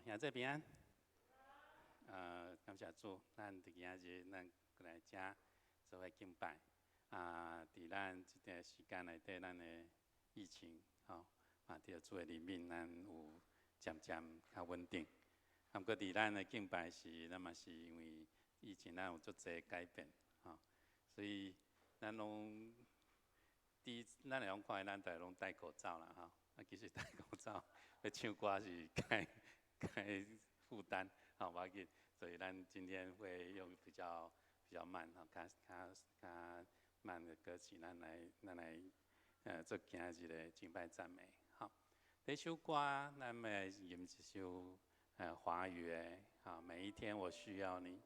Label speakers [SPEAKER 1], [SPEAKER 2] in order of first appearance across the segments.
[SPEAKER 1] 兄弟平安。感謝主，咱佇今仔日，咱過來遮做伙敬拜。啊，佇咱這段時間內底，咱的疫情，吼，啊，佇主的憐憫，咱有漸漸較穩定。啊，毋過佇咱的敬拜時，咱嘛是因為疫情，咱有足濟改變，吼，所以咱攏佇咱會用看見咱逐个攏戴口罩啦，吼。啊，其實戴口罩欲唱歌是較較負擔，好，無要緊。所以咱今天會用比較慢，吼，較較較慢的歌曲，咱來做今日的敬拜讚美。好，這首歌咱來吟一首華語的，好，每一天我需要你，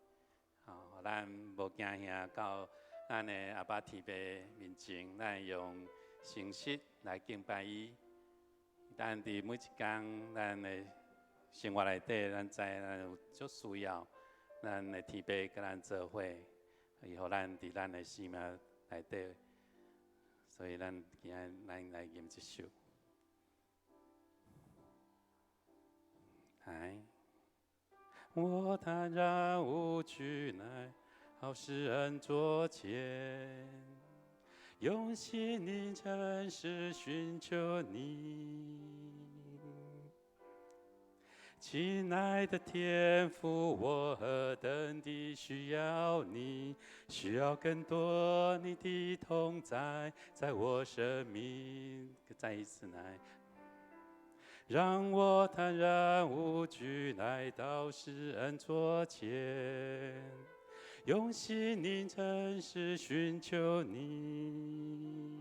[SPEAKER 1] 好，咱無驚嚇到咱的阿爸天父面前，咱用誠實來敬拜伊。咱佇每一工咱的生活內底，咱知咱有足需要咱的天父佮咱做伙，伊予咱佇咱的生命內底，所以咱今仔咱來吟這首。來，我坦然無懼來到施恩座前，用心靈誠實尋求你。親愛的天父，我何等的需要你，需要更多你的同在，在我生命。再一次來，讓我坦然無懼來到施恩座前，用心靈誠實尋求你。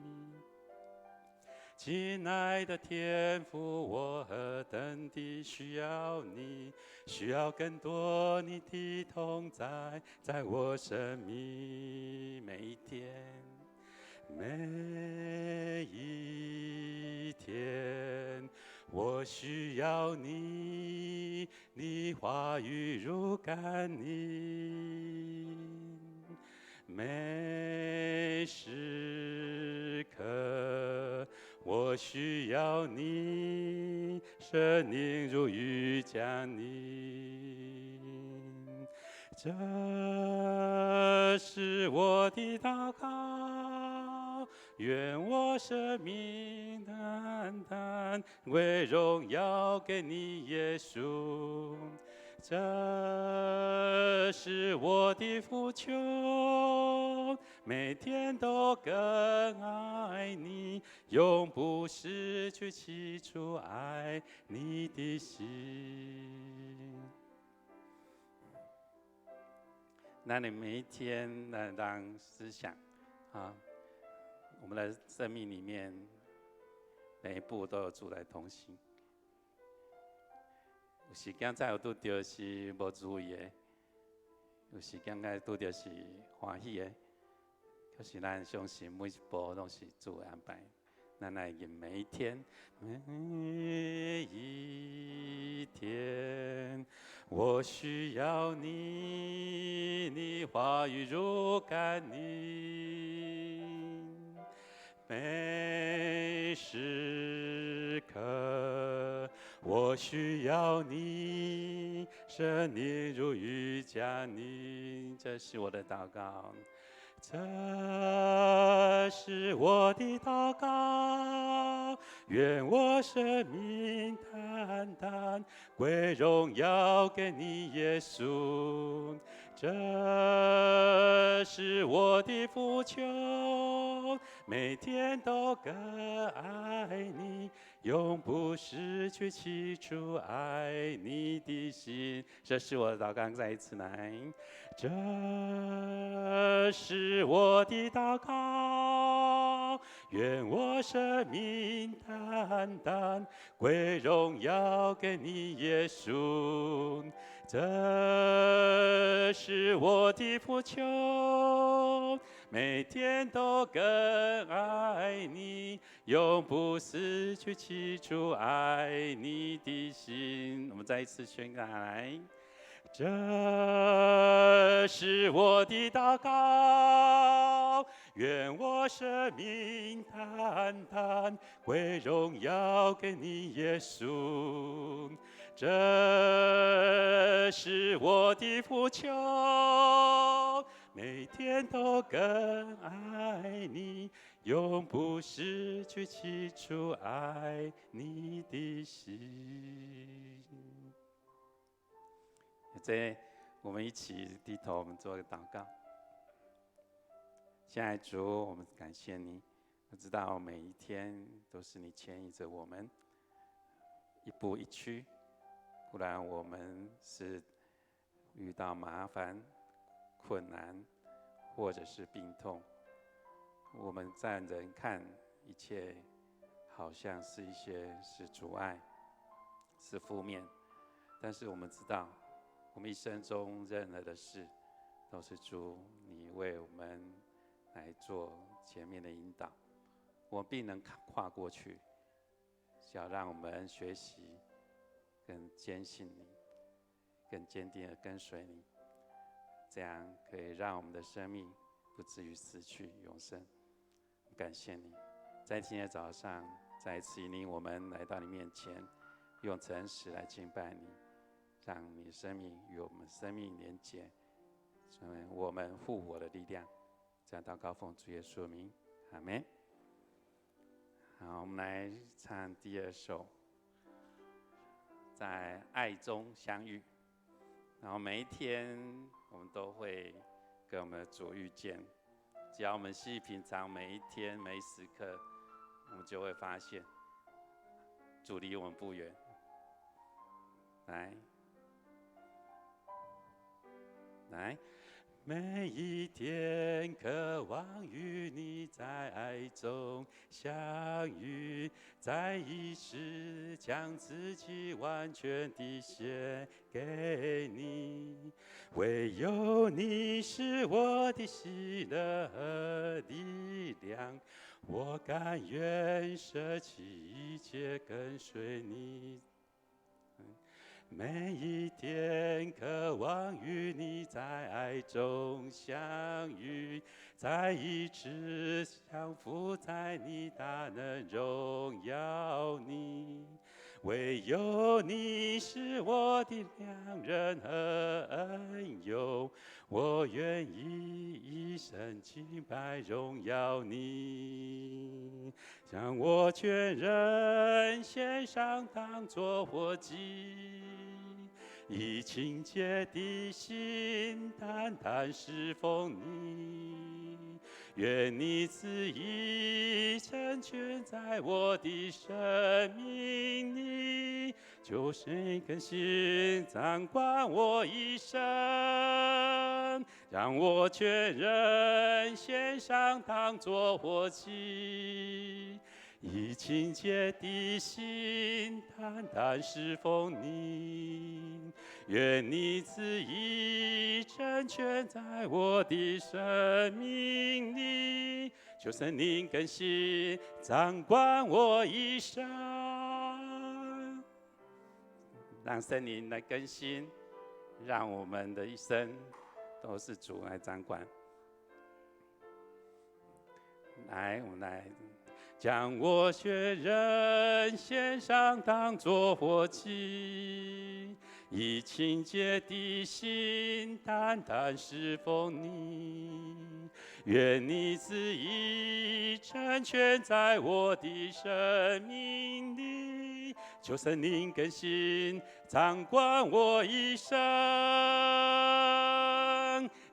[SPEAKER 1] 親愛的天父，我何等的需要你，需要更多你的同在，在我生命每一天，每一天，我需要你，你話語如甘霖，每時刻。我需要你，聖靈如雨降臨，這是我的禱告，願我生命單單歸榮耀給你，耶穌。這是我的呼求，每天都更愛你，永不失去起初愛你的心。那你每一天來當思想啊，我們的生命裡面每一步都有主來同行。有時間才有拄著是無注意的，有時間愛拄著是歡喜的，可是咱相信每一步攏是主的安排。咱來認每一天，每一天，我需要你，你話語如甘霖，每時刻。我需要你，聖靈如雨降臨，這是我的禱告，這是我的禱告，願我生命單單歸榮耀給你，耶穌。這是我的呼求，每天都更愛你，永不失去起初愛你的心。這是我的禱告，再一次來。這是我的禱告，願我生命單單歸榮耀給你，耶穌。這是我的呼求，每天都更愛你，永不失去起初愛你的心。我們再一次宣告來，這是我的禱告，願我生命單單歸榮耀給你，耶穌。這是我的呼求，每天都更愛你，永不失去起初愛你的心。這，我們一起低頭，我們做個禱告。親愛的主，我們感謝你。我知道每一天都是你牽引着我們，一步一趨，不然我們是遇到麻煩、困難，或者是病痛，我們在人看一切，好像是一些是阻礙，是負面，但是我們知道，我們一生中任何的事，都是主你為我們來做前面的引導，我們必能跨過去。是要讓我們學習更堅信你，更堅定的跟隨你，這樣可以讓我們的生命不至於失去永生。感謝你，在今天早上再一次引領我們來到你面前，用誠實來敬拜你，讓你生命與我們生命連結，成為我們復活的力量。這樣禱告奉主耶穌名，阿門。好，我們來唱第二首，在愛中相遇。然後每一天我們都會跟我們的主遇見，只要我們細品嘗每一天每一時刻，我們就會發現主離我們不遠。來，來。每一天渴望與你在愛中相遇，再一次將自己完全地獻給你。唯有你是我的喜樂和力量，我甘願捨棄一切跟隨你。每一天渴望與你在愛中相遇，再一次降服在你大能榮耀你。唯有你是我的良人和恩友，我願意一生敬拜榮耀你，將我全人獻上當作活祭，以清潔的心單單事奉你。願你旨意成全在我的生命裡，求聖靈更新掌管我一生，讓我全人獻上當作活祭，以清潔的心單單事奉你。願你旨意成全在我的生命裡，求聖靈更新掌管我一生，讓聖靈來更新，讓我們的一生都是主來掌管。來，我們來將我全人獻上，當作活祭，以清潔的心單單事奉你。願你旨意成全在我的生命裡，求聖靈更新掌管我一生，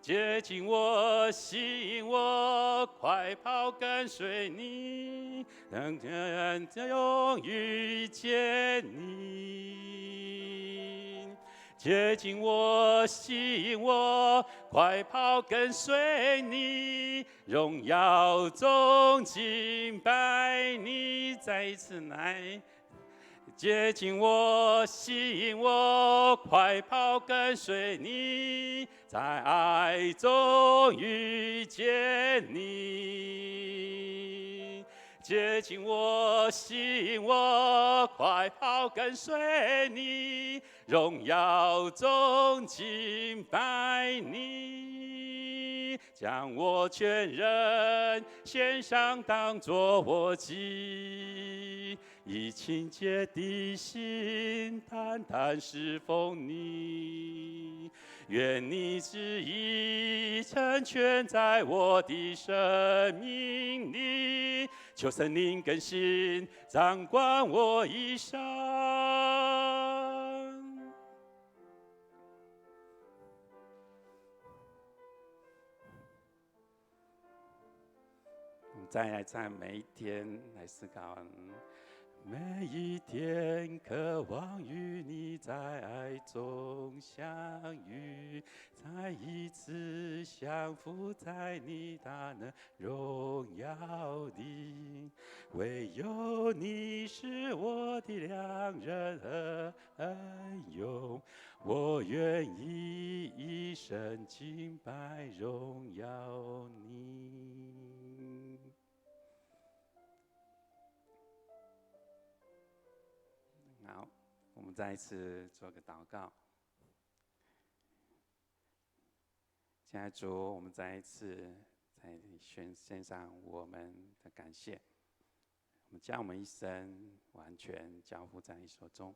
[SPEAKER 1] 接近我，吸引我，快跑跟隨你，能永遇見你。接近我，吸引我，快跑跟隨你，榮耀中敬拜你。再一次來。接近我，吸引我，快跑跟隨你，在愛中遇見你。接近我，吸引我，我快跑跟隨你，榮耀中敬拜你，將我全人獻上，當作活祭，以清潔的心，單單事奉你。願你旨意成全在我的生命裡，求聖靈更新，掌管我一生。我們再來唱每一天來思考。每一天渴望與你在愛中相遇，再一次降服在你大能榮耀裡。唯有你是我的良人和恩友，我願意一生敬拜榮耀你。好，我們再一次做個禱告。親愛的主，我們再一次在獻上我們的感謝。我們將我們一生完全交付在你手中，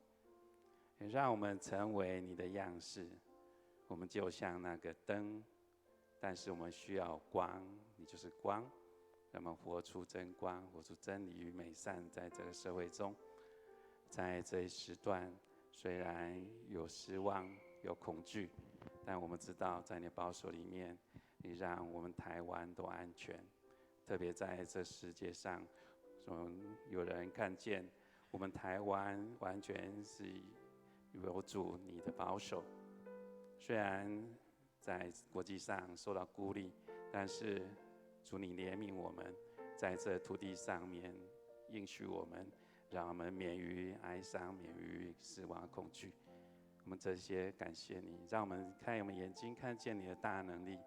[SPEAKER 1] 也讓我們成為你的樣式。我們就像那個燈，但是我們需要光，你就是光，讓我們活出真光，活出真理與美善，在這個社會中。在這一時段，雖然有失望、有恐懼，但我們知道，在你的保守裡面，你讓我們台灣都安全。特別在這世界上，總有人看見我們台灣完全是有主你的保守。雖然在國際上受到孤立，但是主你憐憫我們，在這土地上面應許我們。讓我們免於哀傷，免於死亡恐懼。我們這些感謝你，讓我們開我們眼睛，看見你的大能力。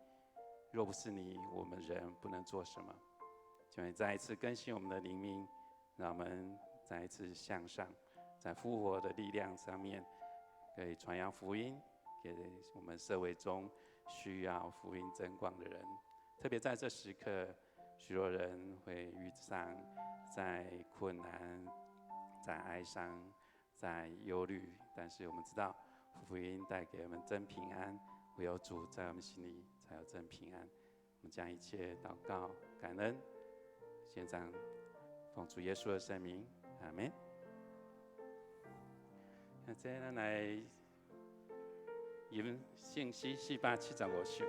[SPEAKER 1] 若不是你，我們人不能做什麼。求你再一次更新我們的靈命，讓我們再一次向上，在復活的力量上面，可以傳揚福音給我們社會中需要福音真光的人。特別在這時刻，許多人會遇上在困難、在哀傷、在憂慮，但是我們知道福音帶給我們真平安，唯有主在我們心裡才有真平安。我們將一切禱告、感恩，獻上奉主耶穌的聖名，阿門。那接下來吟聖詩475首。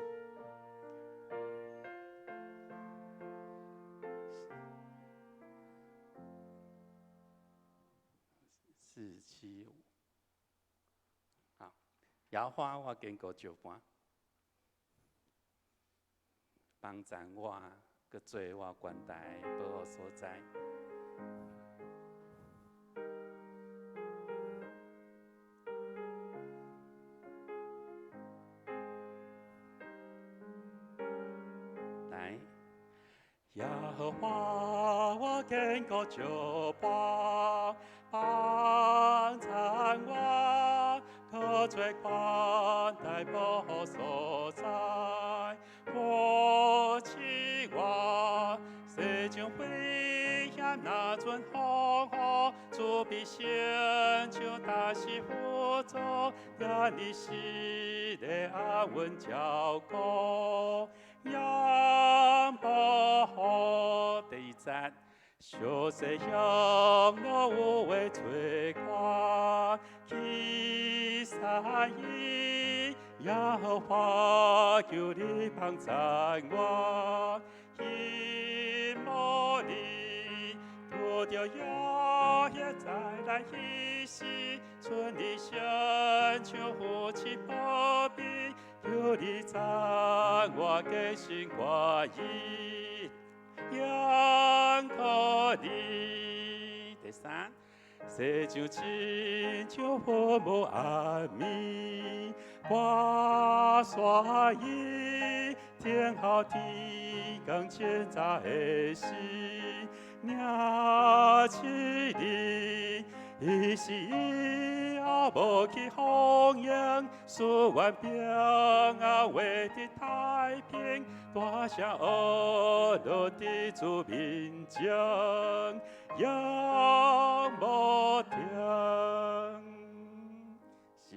[SPEAKER 1] 475，好，耶和華我堅固石磐，幫贊我，閣做我懸台保護所在。來，耶和華我堅固石磐。幫贊我，閣做懸台保護所在。扶持我，世上危險若陣風雨，主必成就大事輔助，願你時的安穩照顧，仰保護。第一節。小世享樂有話做看，去三伊，耶和華求你幫贊我，希望你拄著搖曳再來彼時，剩你親像夫妻保庇，求你讚我堅心決意。仰靠你。第三，世上親像雲無暗暝，我煞伊天后天光清早的時，領起你，
[SPEAKER 2] 伊死以後無去弘揚，誓願平安活佇太平，大聲呵咾佇主面前，也無停。
[SPEAKER 1] 是，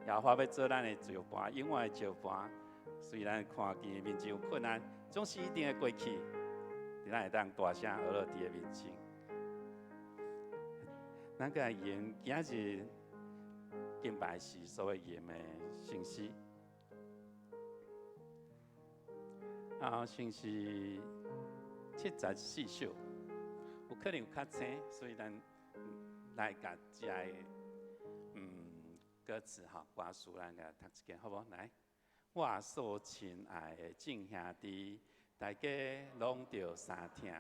[SPEAKER 1] 耶和華欲做咱的石磐，永遠的石磐。雖然看見面前有困難，總是一定會過去。咱會當大聲呵咾佇伊面前。咱閣來吟今日敬拜時所謂吟的聖詩。啊，聖詩74首，有可能有較青，所以咱來共這个歌詞吼歌詞咱共讀一遍好無？來，我所親愛的眾兄弟，大家攏著相疼，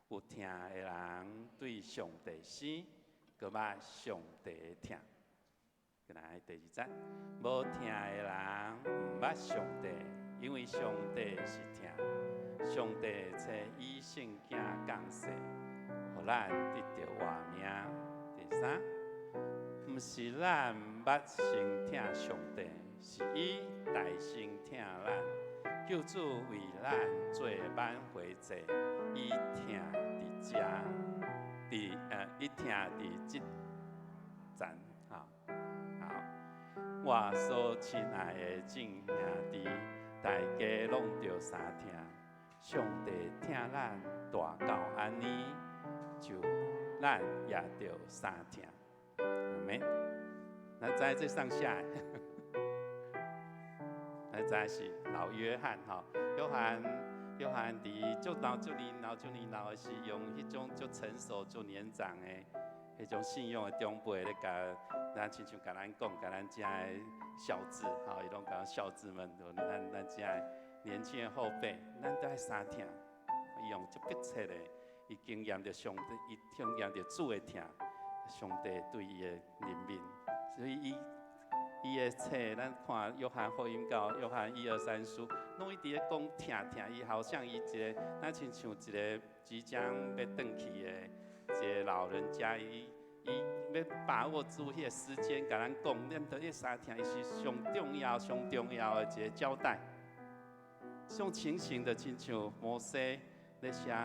[SPEAKER 1] 有疼的人對上帝生，閣捌上帝的疼。來第二節，無疼的人毋捌上帝，因為上帝是疼。上帝差伊聖囝降世，予咱得著活命。第三，毋是咱捌先疼上帝，是伊代先疼咱。救主為咱做挽回祭，伊疼佇遮，伊疼佇這層。好，我所親愛的眾兄弟，大家攏著相疼。上帝疼咱大到按呢，就咱也著相疼。阿們。咱知這上下，咱知是老約翰吼，約翰佇足老足年老足年老的時，用彼種足成熟足年長的彼種信仰的長輩咧，共咱親像共咱講，共咱遮的小子吼，伊攏講小子們，咱遮的年輕的後輩，咱都愛相疼。伊用足迫切的，伊經驗著上帝，伊經驗著主的疼，上帝對伊的憐憫，所以伊的冊，咱看約翰福音到約翰一二三書，攏一直咧講疼疼。伊好像伊一個，咱親像一個即將欲轉去的一個老人家，伊欲把握住彼個時間，共咱講，咱著愛相疼，伊是上重要、上重要的一個交代。這種情形就親像摩西咧寫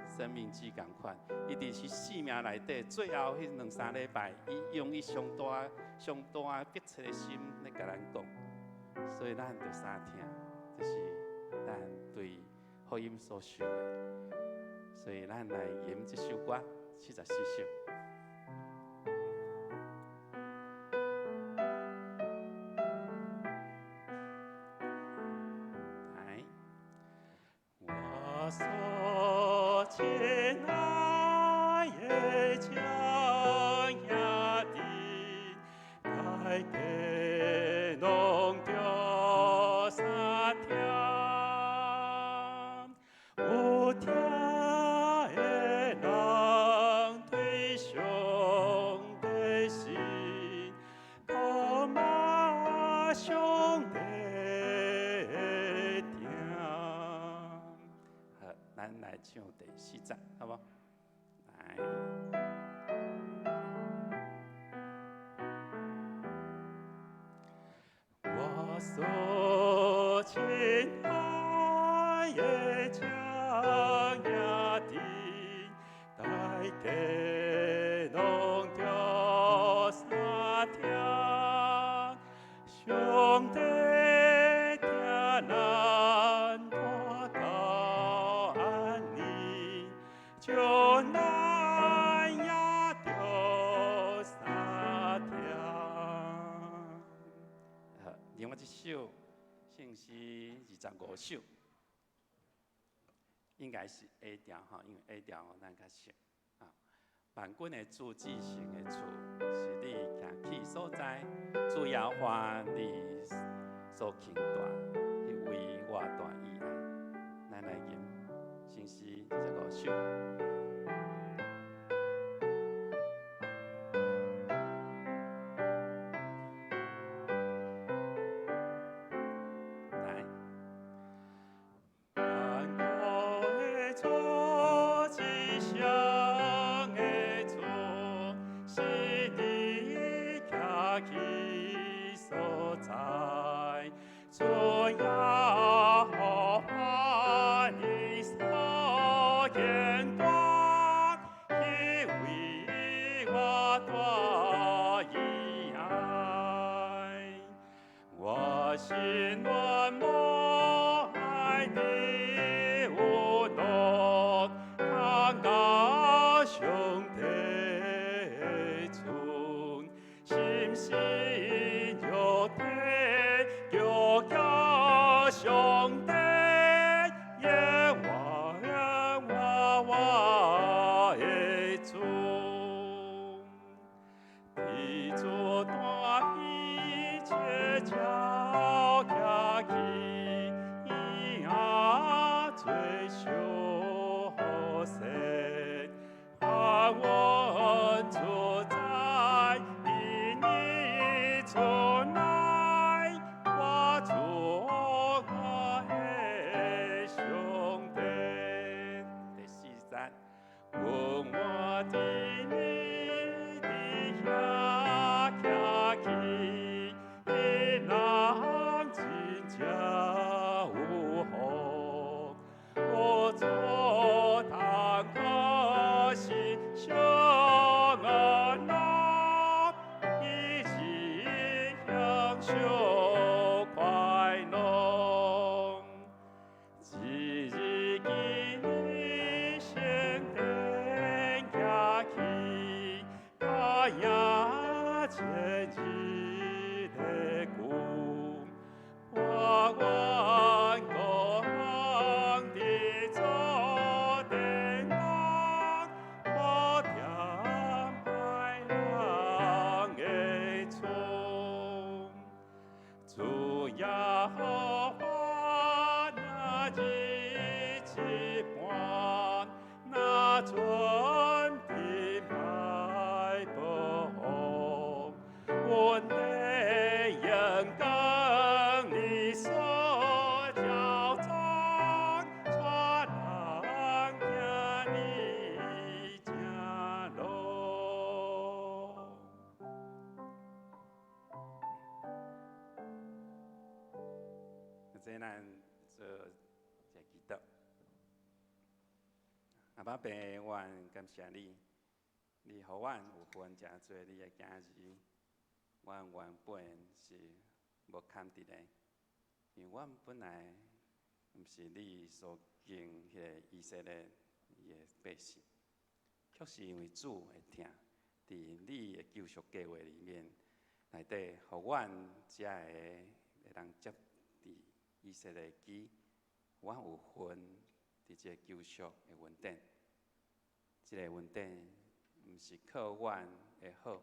[SPEAKER 1] 申命記仝款，伊佇是生命內底最後彼兩三禮拜，伊用伊上大、上大迫切的心咧共咱講，所以咱著相疼，這是咱對福音所受的，所以咱來吟這首歌74首。來，
[SPEAKER 2] 我所親愛的眾兄弟，大家攏著相疼，有疼的人對上帝生，閣捌上帝疼。
[SPEAKER 1] 好，咱來唱第四節，好無？來。
[SPEAKER 2] 我所親愛的眾兄弟，大家攏著相疼，上帝疼咱大到按呢，就咱也著相疼。
[SPEAKER 1] 好，另外一首聖詩25首，應該是 A 調吼，因為 A 調咱較熟啊。萬軍的主，至聖的厝，是你徛起所在，主耶和華你所傾大，彼位我大意愛。咱來吟聖詩25首。來，
[SPEAKER 2] 萬國的主，至聖的厝，是大慈愛，我心願無愛的有樂，通到上帝厝，心心肉體叫叫上帝耶和華我的主，佇主大喜切腳徛起，啊最相識，啊我住在你厝內，我主我的上帝。
[SPEAKER 1] 第四節，
[SPEAKER 2] 阮活佇你佇遐徛起，人真正有福，我做通可是相樂，一起享受快樂。一日見你聖殿徛起，甲耶千日的久，我願國王的做殿堂，無恬歹人的厝。主耶和華若日一半，若準備歹保護，阮的勇敢你所矯壯，帶人行你正路。
[SPEAKER 1] 這咱做一個祈禱。阿爸父，阮感謝你，你予阮有份成做你的囝兒。阮原本是無堪得的，因為阮本來毋是你所揀彼个以色列伊的百姓，卻是因為主的疼，佇你的救贖計劃裡面內底，予阮遮个會當接佇以色列基，阮有份佇這個救贖的恩典。這個恩典毋是靠阮的好，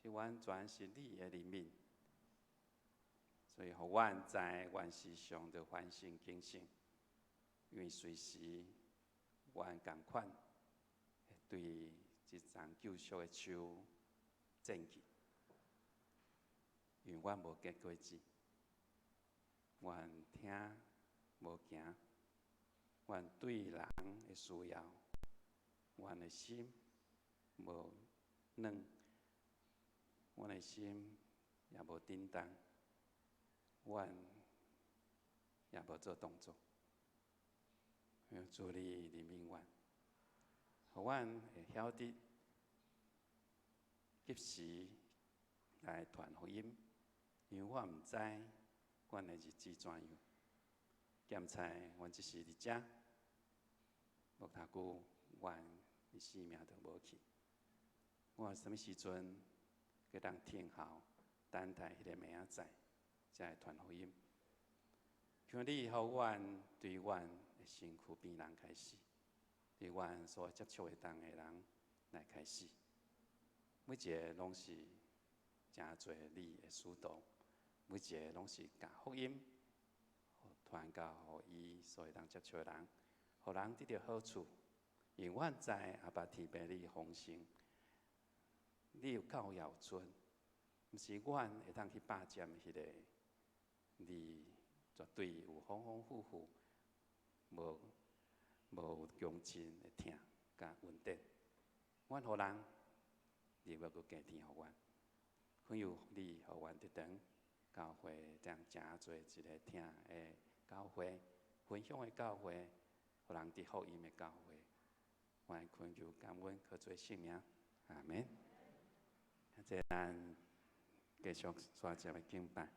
[SPEAKER 1] 是完全是你的憐憫。所以，予阮知阮時常著反省警醒，因為隨時阮仝款會對這叢救贖的樹剪去，因為阮無結果子，阮聽無行，阮對人的需要，阮的心無軟，阮的心也無震動，阮也無做動作。求主你憐憫阮，予阮會曉得及時來傳福音，因為我毋知阮的日子怎樣。檢查阮這時佇遮，無偌久，阮的性命就無去。我啥物時陣會當聽候等待彼个明仔載，才會傳福音。求你予阮對阮的身軀邊人開始，對阮所接觸的當的人來開始，每一个攏是成做你的使徒，每一个攏是共福音傳到予伊所會當接觸的人，予人得著好處。因為阮知阿爸天父你豐盛，你有夠有盡，毋是阮會當去霸佔彼个你絕對有豐豐富富、無無窮盡的疼佮恩典。阮予人，你欲閣加添予阮，懇求你予阮得當教會這樣誠濟一个疼的教會，分享的教會，予人得福音的教會。阮懇求感恩，靠主聖名，阿門。這咱繼續煞接的敬拜。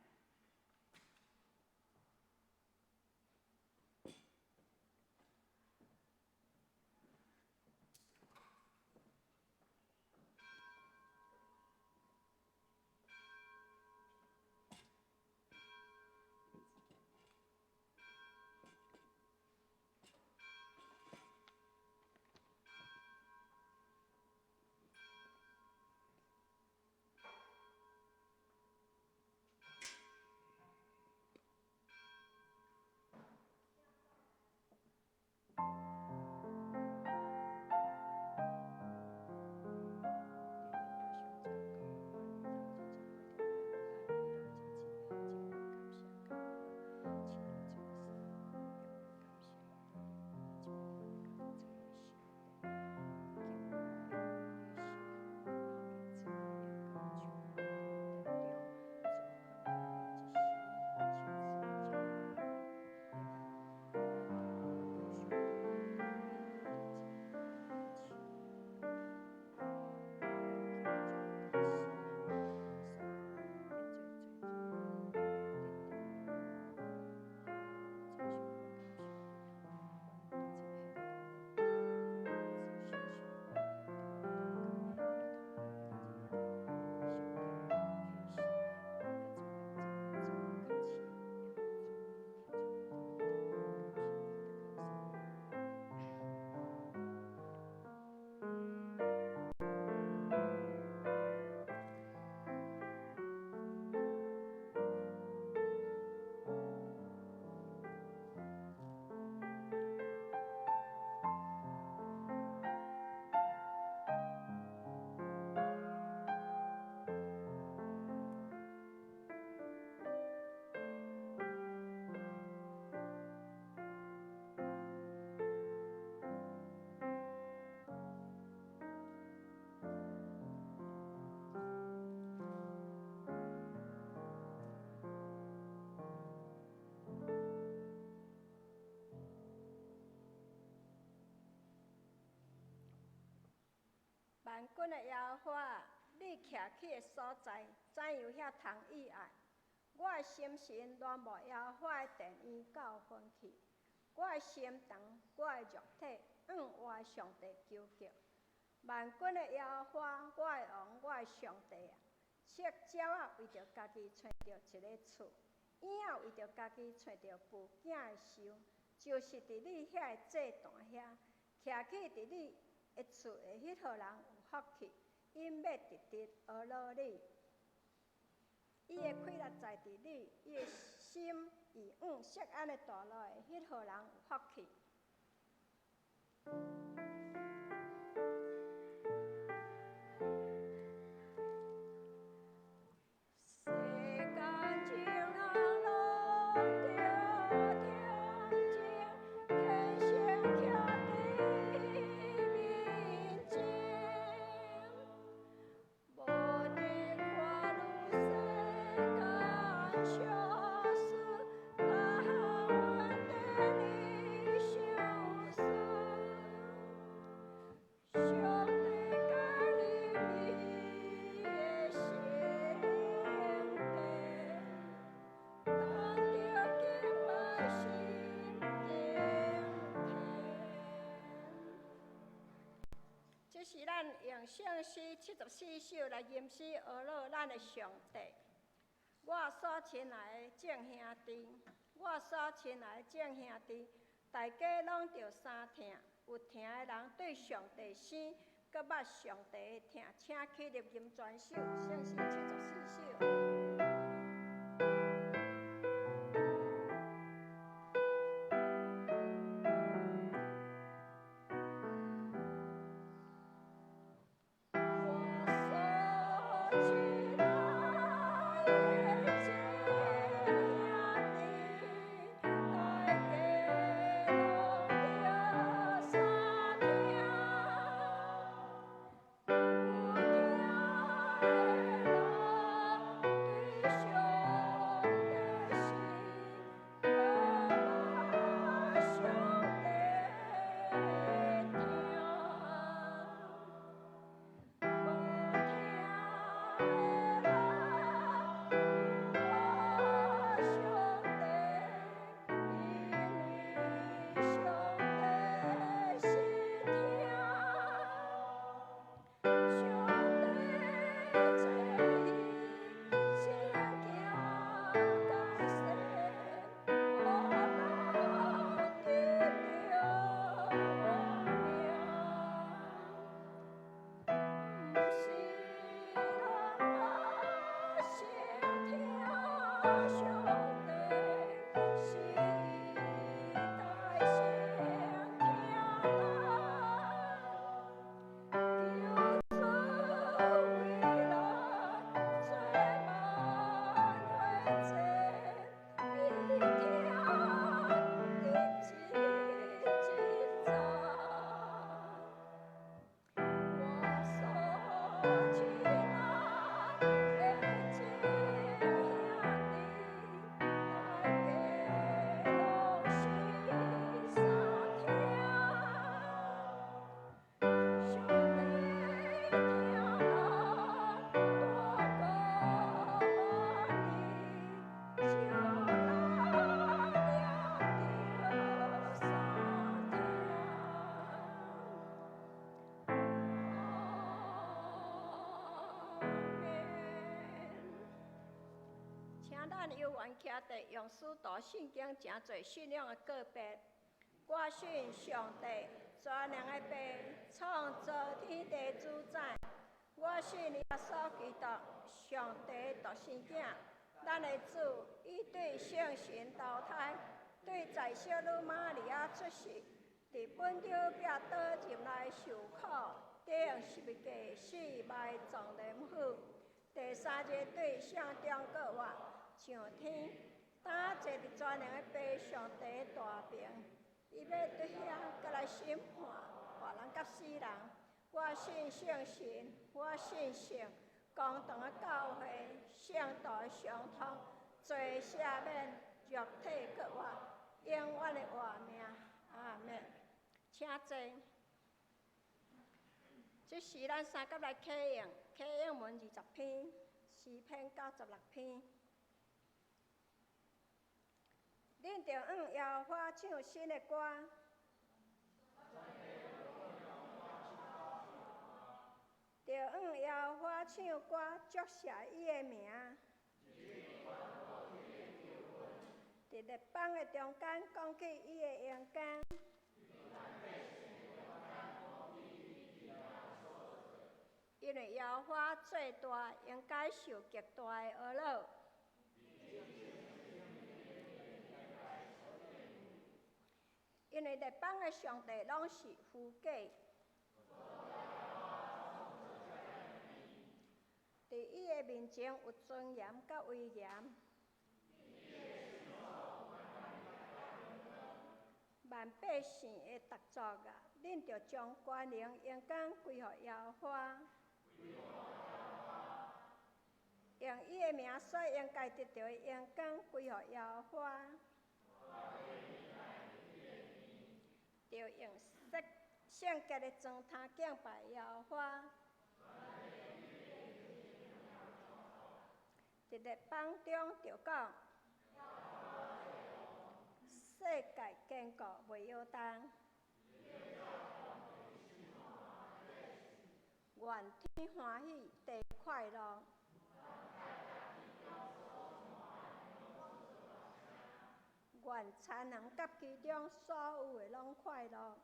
[SPEAKER 3] 萬軍的耶和華，你徛起的所在，怎樣遐通意愛？我的心神戀慕耶和華的殿院到昏去，我的心腸，我的肉體，向我的上帝求叫。萬軍的耶和華，我的王，我的上帝啊！赤鳥仔為著家己揣著一个厝，燕仔為著家己揣著孵囝的巢，就是佇你遐个祭壇遐，徛起佇你的厝的彼號人有福氣，𪜶欲直直呵咾你。伊的氣力在佇你，伊的心已往錫安的大路的彼號人有福氣。世間情人攏著聽情，虔誠徛佇面前，無得看愈世間相思，甘願等你相思。上帝佮你的聖殿，等著敬拜心敬虔。這是咱用聖詩74首來吟詩呵咾咱的上帝。我所親愛的眾兄弟，我所親愛的眾兄弟，大家攏著三疼，有疼的人對上帝生，閣捌上帝的疼，請起立吟全首聖詩74首。我所親愛的眾兄弟，大家攏著三疼，有疼的人對上帝，是伊大聲聽咱，求主為咱做萬火祭，伊聽得真真讚。我所親愛的親兄弟，大家攏是相聽。上帝聽咱大歌呢，招咱掠著三聽。阿們。請咱有緣徛佇用使徒信經誠濟信仰的告白。我信上帝，全能的父，創造天地主宰。我信耶穌基督，上帝獨生囝，咱的主，伊對聖神投胎，對在小女瑪利亞出世，佇本丟彼拉多入來受苦，釘十字架死埋葬連府，第三日對聖中復活，上天，擔坐佇全能的父上帝大爿，伊欲對遐閣來審判活人佮死人。我信聖神，我信聖公同的教會，聖徒的相通，罪赦免，肉體復活，永遠的活命。阿們。請坐。這時咱三甲來啟應，啟應文20篇，詩篇96篇。恁著向耶和華唱新的歌，著向耶和華唱歌，祝謝伊的名。佇列邦的中間講起伊的榮光。因為耶和華做大，應該受極大的呵咾。因為列邦的上帝攏是虛假。佇伊的面前有尊嚴佮威嚴。萬百姓的逐族啊，恁著將權能榮光歸予耶和華。用伊的名所應該得著的榮光歸予耶和華。著用聖潔的磚頭敬拜耶和華。佇列邦中著講，世界堅固袂搖動。願天歡喜，地快樂。願田園佮其中所有的攏快樂。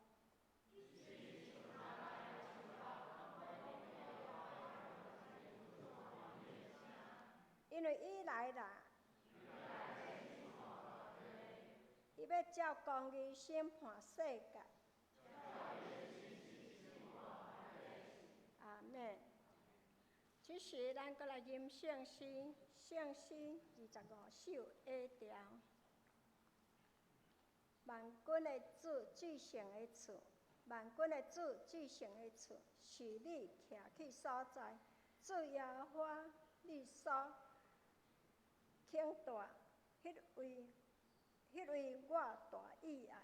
[SPEAKER 3] 因為伊來啦，伊欲照公義審判世界。阿們。這時，咱閣來吟聖詩，聖詩25首下調。萬軍的主至聖的厝，萬軍的主至聖的厝，是你徛起所在。主耶和華，你所挺大，彼位我大意愛。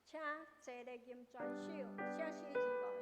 [SPEAKER 3] 請齊來吟全首，聖詩25首。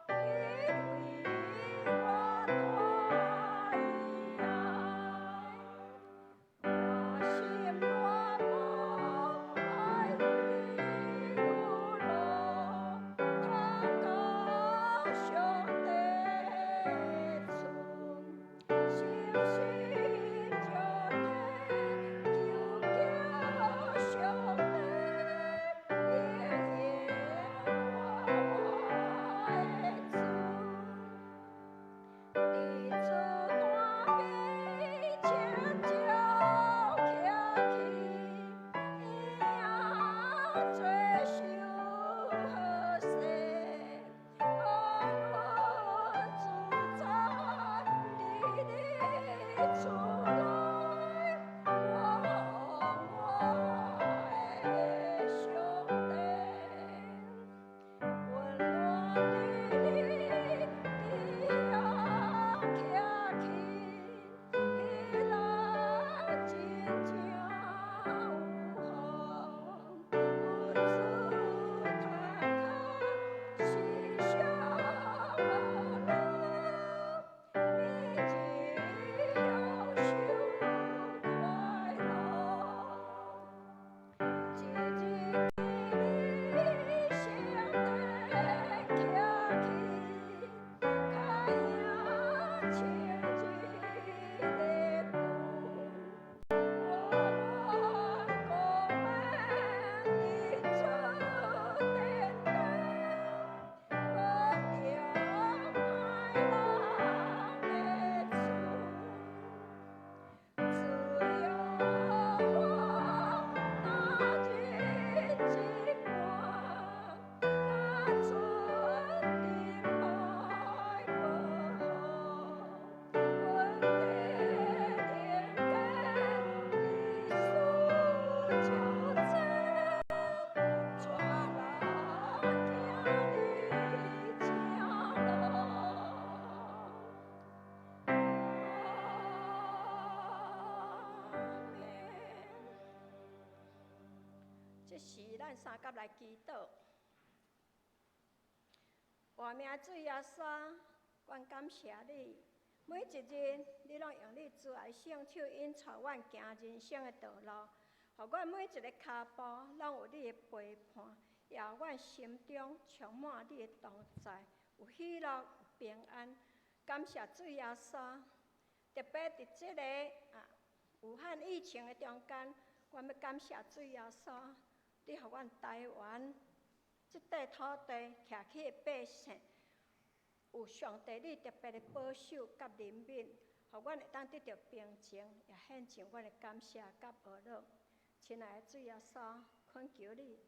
[SPEAKER 3] 萬這時咱相佮來祈禱。活命主耶穌，阮感謝你，每一日你攏用你慈愛聖手引帶阮行人生的道路，予阮每一个跤步攏有你的陪伴，也予阮心中充滿你的同在，有喜樂，有平安。感謝主耶穌，特別佇這个武漢疫情的中間，阮欲感謝主耶穌，你予阮台灣這塊土地徛起的百姓，有上帝你特別的保守佮憐憫，予阮會當得著平靜，也獻上阮的感謝佮呵咾。親愛的主耶穌，懇求你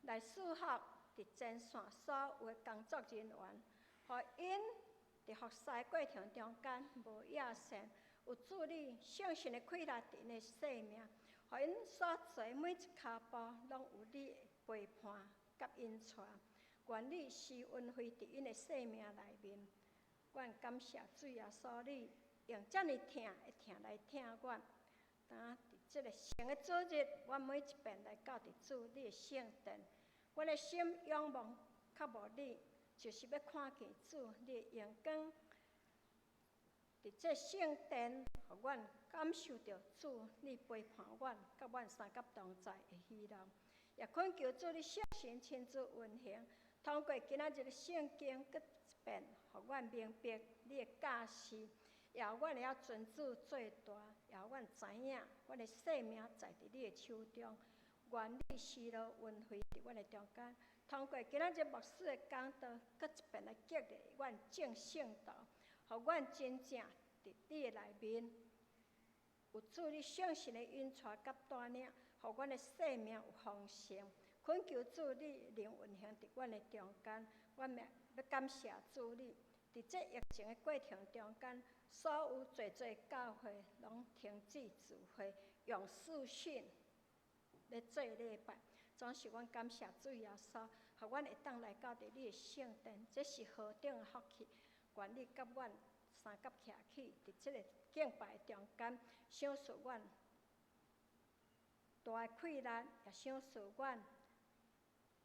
[SPEAKER 3] 來賜福佇前線所有的工作人員，予𪜶佇服侍過程中間無野心，有主你聖神的氣力佇𪜶的生命，予𪜶所做每一跤步攏有你的陪伴佮引帶。願你施恩惠佇𪜶的生命內面。阮感謝主耶穌，你用遮爾疼的疼來疼阮。當佇這个聖的主日，阮每一遍來到佇主你的聖殿，阮的心仰望渴慕你，就是欲看見主你的榮光。佇這聖殿，予阮感受著主你陪伴阮，佮阮相佮同在的喜樂。也懇求主你聖神親自運行，通過今仔日的聖經，閣一遍，予阮明白你的教示，也予阮會曉尊主做大，也予阮知影，阮的生命在佇你的手中。願你施落恩惠佇阮的中間，通過今仔日牧師的講道，閣一遍來激勵阮眾聖徒，予阮真正佇你的內面，有主你聖神的引帶佮帶領，予阮的生命有豐盛。懇求主你靈運行佇阮的中間，阮欲感謝主你，佇這疫情的過程中間，所有濟濟教會攏停止聚會，用視訊來做禮拜。總是阮感謝主耶穌，予阮會當來到佇你的聖殿，這是何等的福氣！願你佮阮相佮徛起，佇這个敬拜中間，賞賜阮大的氣力，也賞賜阮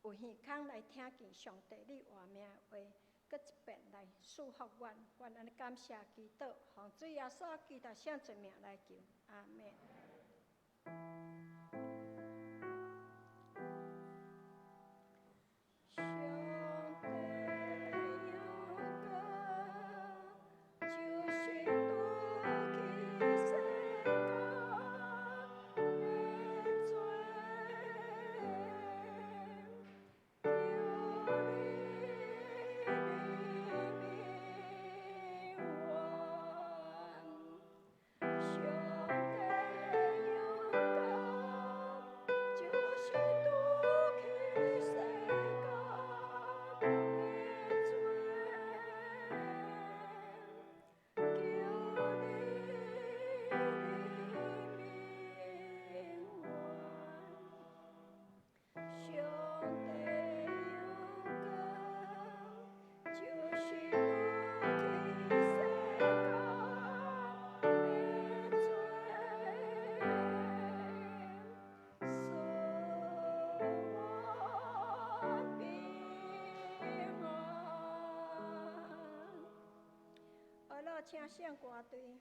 [SPEAKER 3] 有耳孔來聽見上帝你活命的話，閣一遍來賜福阮。阮按呢感謝祈禱，奉主耶穌基督聖尊名來求，阿們。上帝有歌，就是拄去世間的罪，求你憐憫阮。上帝有歌，就是拄去世間的罪，求你憐憫阮。上帝有歌，就是拄去世間的罪，賜阮平安。好了，請聖歌隊。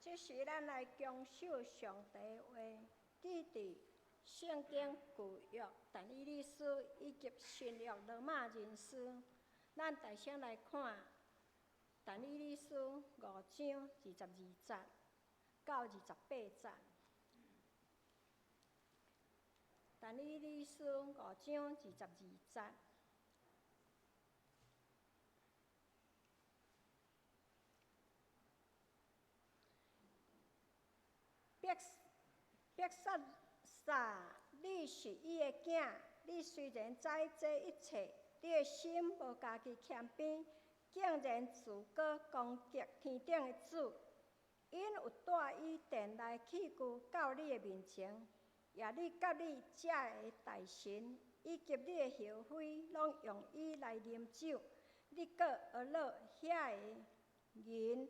[SPEAKER 3] 這時，咱來恭守上帝話，記佇聖經舊約但以理書以及新約羅馬人書。咱大聲來看但以理書5章22節到28節。但以理書5章22節。伯沙撒，你是伊的囝，你雖然知這一切，你的心無家己謙卑，竟然自高攻擊天頂的主。𪜶有帶伊殿內器具到你的面前，也你佮你遮的大臣以及你的后妃，攏用伊來啉酒。你閣學樂遐的銀、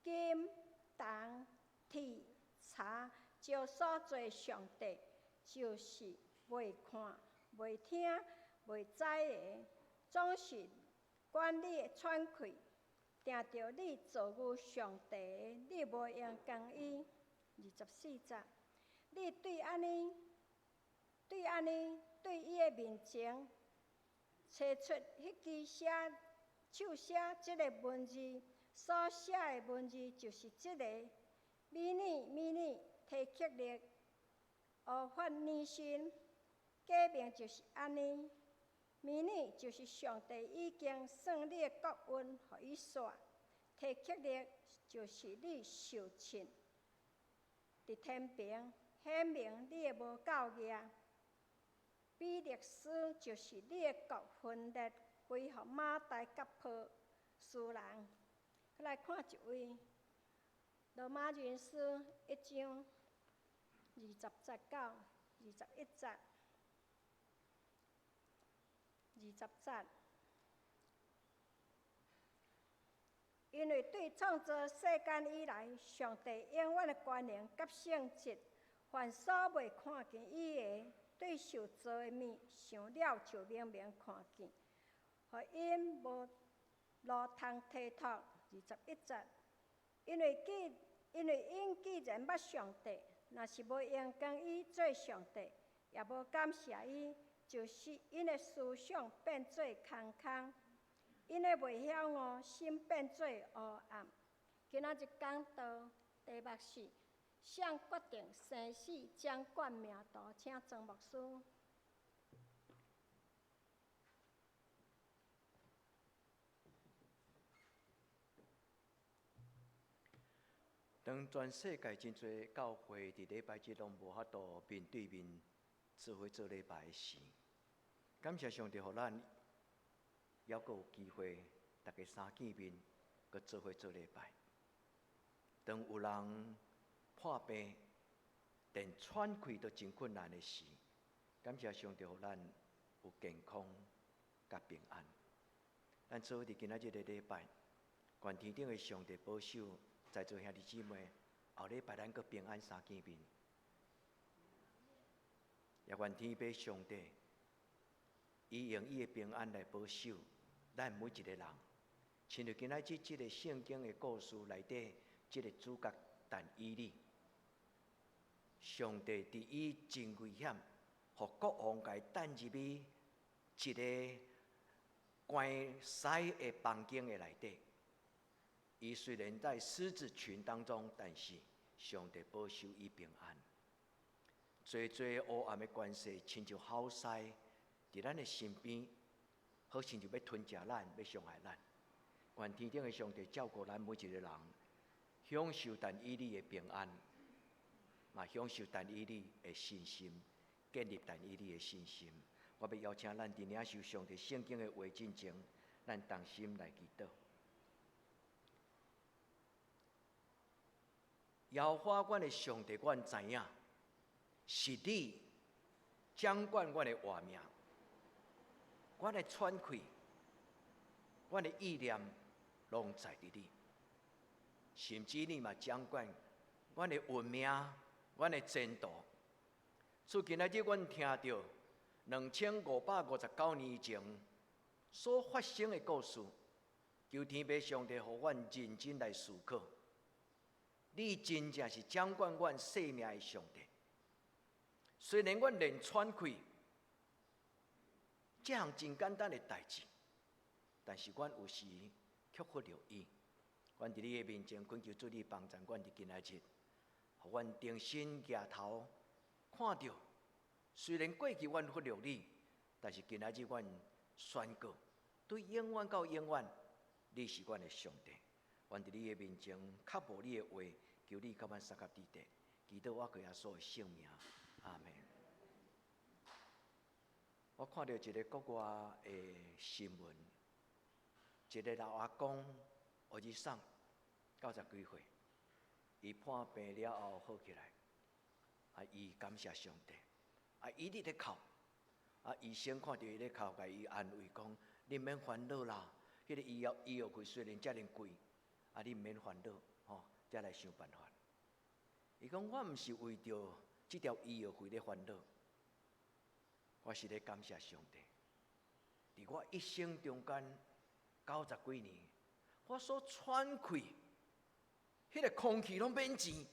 [SPEAKER 3] 金、銅、鐵、柴，石所做的上帝，就是袂看、袂聽、袂知的，總是管你的喘氣。定著你造遇上帝的，你無閒講伊。24節，你對按呢，對按呢，對伊的面前，揣出彼支寫手寫這个文字，所寫的文字就是這个：米尼米尼，提克勒，烏法尼辛，假名就是按呢。米尼就是上帝已經算你的國運，予伊煞；提克勒就是你受凊佇天平，顯明你的無夠額。比勒斯就是你的國分裂，歸予瑪代佮波斯人。來看一位羅馬人書1章20節到21節。20節，因為對創造世間以來，上帝永遠的權能佮性質，凡所未看見伊的，對受造的物，想了就明明看見，予𪜶無路通推脫。21節，因為𪜶既然捌上帝，若是無榮光伊做上帝，也無感謝伊。就是𪜶的思想變做空空，𪜶的袂曉悟心變做烏暗。今仔日講道題目是：誰決定生死掌管命途？請莊牧師。
[SPEAKER 4] 當全世界真濟教會佇禮拜日攏無法度面對面做伙做禮拜時，感謝上帝，予咱猶閣有機會，逐家相見面，閣做伙做禮拜。當有人破病，連喘氣都真困難的時，感謝上帝，予咱有健康佮平安。咱做伙佇今仔日的禮拜，願天頂的上帝保守在座兄弟姊妹，後禮拜咱閣平安相見面。也願天父上帝，伊用伊的平安來保守咱每一個人。親像今仔日這个聖經的故事內底，這个主角但以理，上帝佇伊真危險，予國王共伊擲入去一个關獅的房間的內底。伊雖然在獅子群當中，但是上帝保守伊平安。濟濟黑暗的權勢，親像吼獅佇咱的身邊，好親像欲吞食咱，欲傷害咱。願天頂的上帝照顧咱每一個人，享受但以理的平安，嘛享受但以理的信心，建立但以理的信心。我欲邀請咱佇領受上帝聖經的話進前，咱同心來祈禱。耶和華，阮的上帝，阮知影是你掌管阮的活命，阮的喘氣，阮的意念，攏在佇你。甚至你嘛掌管阮的運命，阮的前途。自今仔日，阮聽著2559年前所發生的故事，求天父上帝予阮認真來思考。你真正是掌管阮生命的上帝。雖然阮連喘氣這項真簡單的代誌，但是阮有時卻忽略伊。阮佇你的面前懇求主你幫助阮佇今仔日，予阮重新舉頭看著。雖然過去阮忽略你，但是今仔日阮宣告，對永遠到永遠，你是阮的上帝。阮佇你的面前渴慕你的話，求你佮阮相佮佇咧，祈禱我靠耶穌的聖名，阿門。我看著一个國外的新聞，一个老阿公，予伊送九十幾歲，伊破病了後好起來，啊，伊感謝上帝，啊，伊一直咧哭，啊，醫生看著伊咧哭，共伊安慰講：你免煩惱啦，彼个醫藥費雖然遮爾貴，啊，你毋免煩惱，吼，才來想辦法。伊講我毋是為著這條醫藥費咧煩惱，我是咧感謝上帝。佇我一生中間九十幾年，我所喘氣，彼个空氣攏免錢。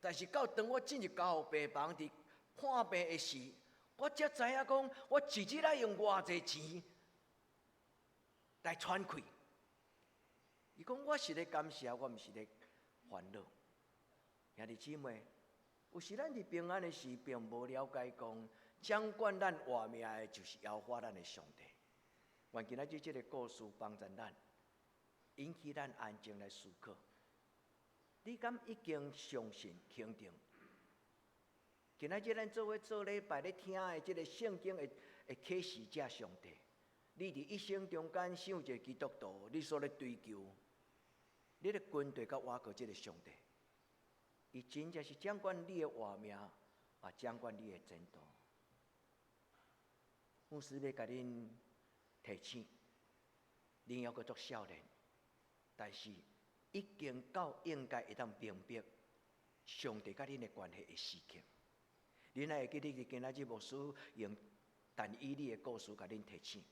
[SPEAKER 4] 但是到當我進入加護病房佇看病的時，我才知影講，我一日愛用偌濟錢來喘氣。伊講我是咧感謝，我毋是咧煩惱。兄弟姊妹，有時咱佇平安的時，並無了解講，掌管咱活命的，就是耶和華咱的上帝。願今仔日這个故事幫助咱，引起咱安靜來思考。你敢已經相信肯定？今仔日咱做伙做禮拜咧聽的這个聖經的啟示者上帝，你佇一生中間想一个基督徒，你所咧追求，你咧跟隨佮倚靠這个上帝，伊真正是掌管你的活命，也掌管你的前途。牧師欲共恁提醒，恁猶閣足少年，但是已經到應該會當明白上帝佮恁的關係的時刻。恁還會記得今仔日牧師用但以理的故事共恁提醒，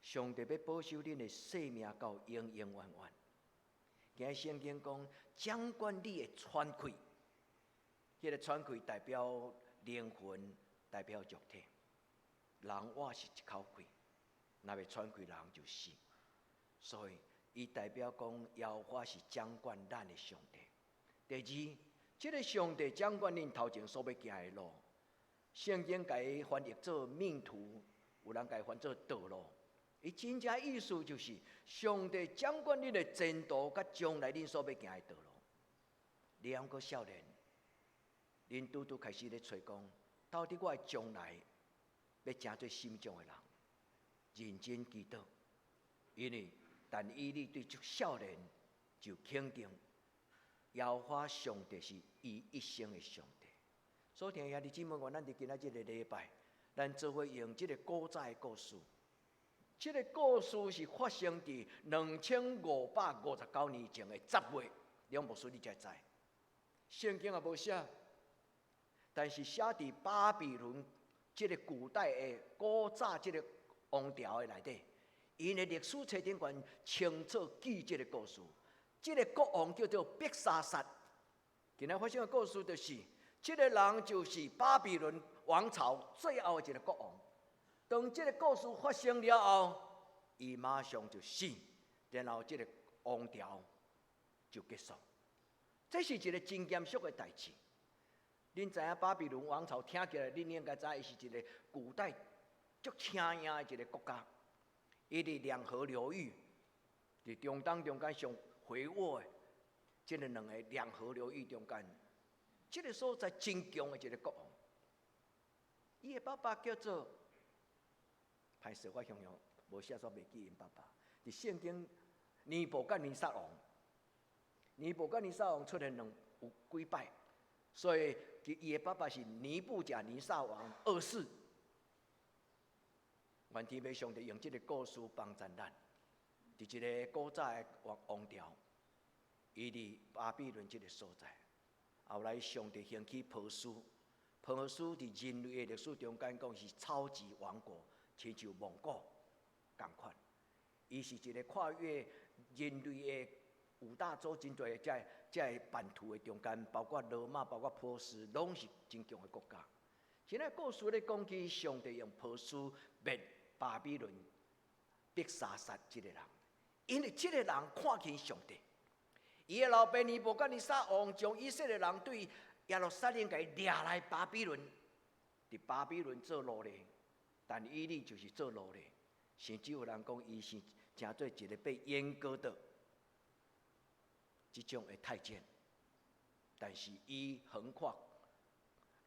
[SPEAKER 4] 上帝欲保守恁的生命到永永遠遠。今日聖經講，掌管你的喘氣，彼個喘氣代表靈魂，代表肉體。人活是一口氣，若袂喘氣，人就死。所以，伊代表講，耶和華是掌管咱的上帝。第二，這个上帝掌管恁頭前所欲行的路。聖經共伊翻譯做命途，有人共伊翻做道路。伊真正意思就是，上帝掌管恁的前途，佮將來恁所欲行的道路。你猶閣少年，恁拄拄開始咧揣講，到底我的將來欲成做啥物種的人？認真祈禱，因為但以理對足少年就肯定，耶和華上帝是伊一生的上帝。所以，兄弟姊妹，願咱佇今仔這个禮拜，咱做伙用這个古早的故事。這个故事是發生佇2559年前的10月，梁牧師你才知。聖經也無寫，但是寫佇巴比倫這个古代的古早這个王朝的內底，𪜶的歷史冊頂懸清楚記這个故事。這个國王叫做伯沙撒。今仔發生的故事就是，這个人就是巴比倫王朝最後的一个國王。當這个故事發生了後，伊馬上就死，然後這个王朝就結束。這是一个真嚴肅的代誌。恁知影巴比倫王朝聽起來，恁應該知伊是一个古代足請名的一个國家。伊佇兩河流域，佇中東中間上肥沃的這个兩個兩河流域中間，這个所在真強的一个國王。伊的爸爸叫做，歹勢，我形容無寫煞袂記𪜶爸爸。佇聖經尼布甲尼撒王，尼布甲尼撒王出現兩有幾擺，所以伊的爸爸是尼布甲尼撒王二世。願天父上帝用這个故事幫助咱，佇一个古早的王王朝，伊佇巴比倫這个所在，後來上帝興起波斯，波斯佇人類的歷史中間講是超級王國，親像蒙古仝款，伊是一个跨越人類的五大洲真濟這个版圖的中間，包括羅馬、包括波斯，攏是真強的國家。現在故事咧講起，上帝用波斯滅巴比倫伯沙撒這个人，因為這个人看輕上帝。伊的老爸尼布甲尼撒王將以色列人對耶路撒冷共伊掠來巴比倫，佇巴比倫做奴隸，但以理就是做奴隸，甚至有人講伊是成做一個被閹割的這種的太監，但是伊橫跨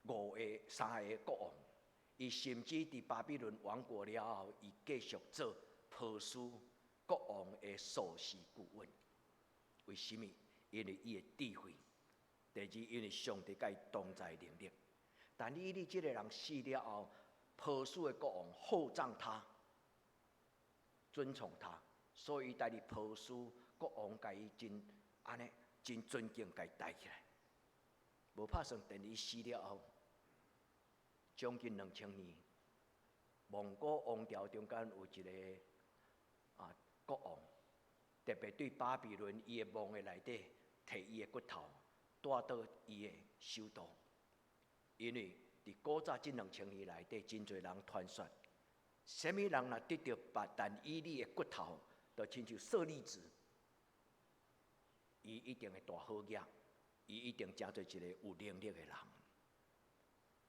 [SPEAKER 4] 五個、三个國王，伊甚至佇巴比倫亡國了後，伊繼續做波斯國王的首席顧問。為什麼？因為伊的智慧。第二，因為上帝佮伊同在能力。但以理這个人死了後，波斯的國王厚葬他，尊崇他，所以佇波斯國王共伊真按呢真尊敬，共伊抬起來。無拍算，等伊死了後，將近2000年，蒙古王朝中間有一個國王，特別對巴比倫伊的墓的內底提伊的骨頭，帶到伊的首都。因為佇古早這兩千年內底，真濟人傳說，啥物人若得著但以理的骨頭，就親像舍利子，伊一定會大好額，伊一定成做一個有能力的人。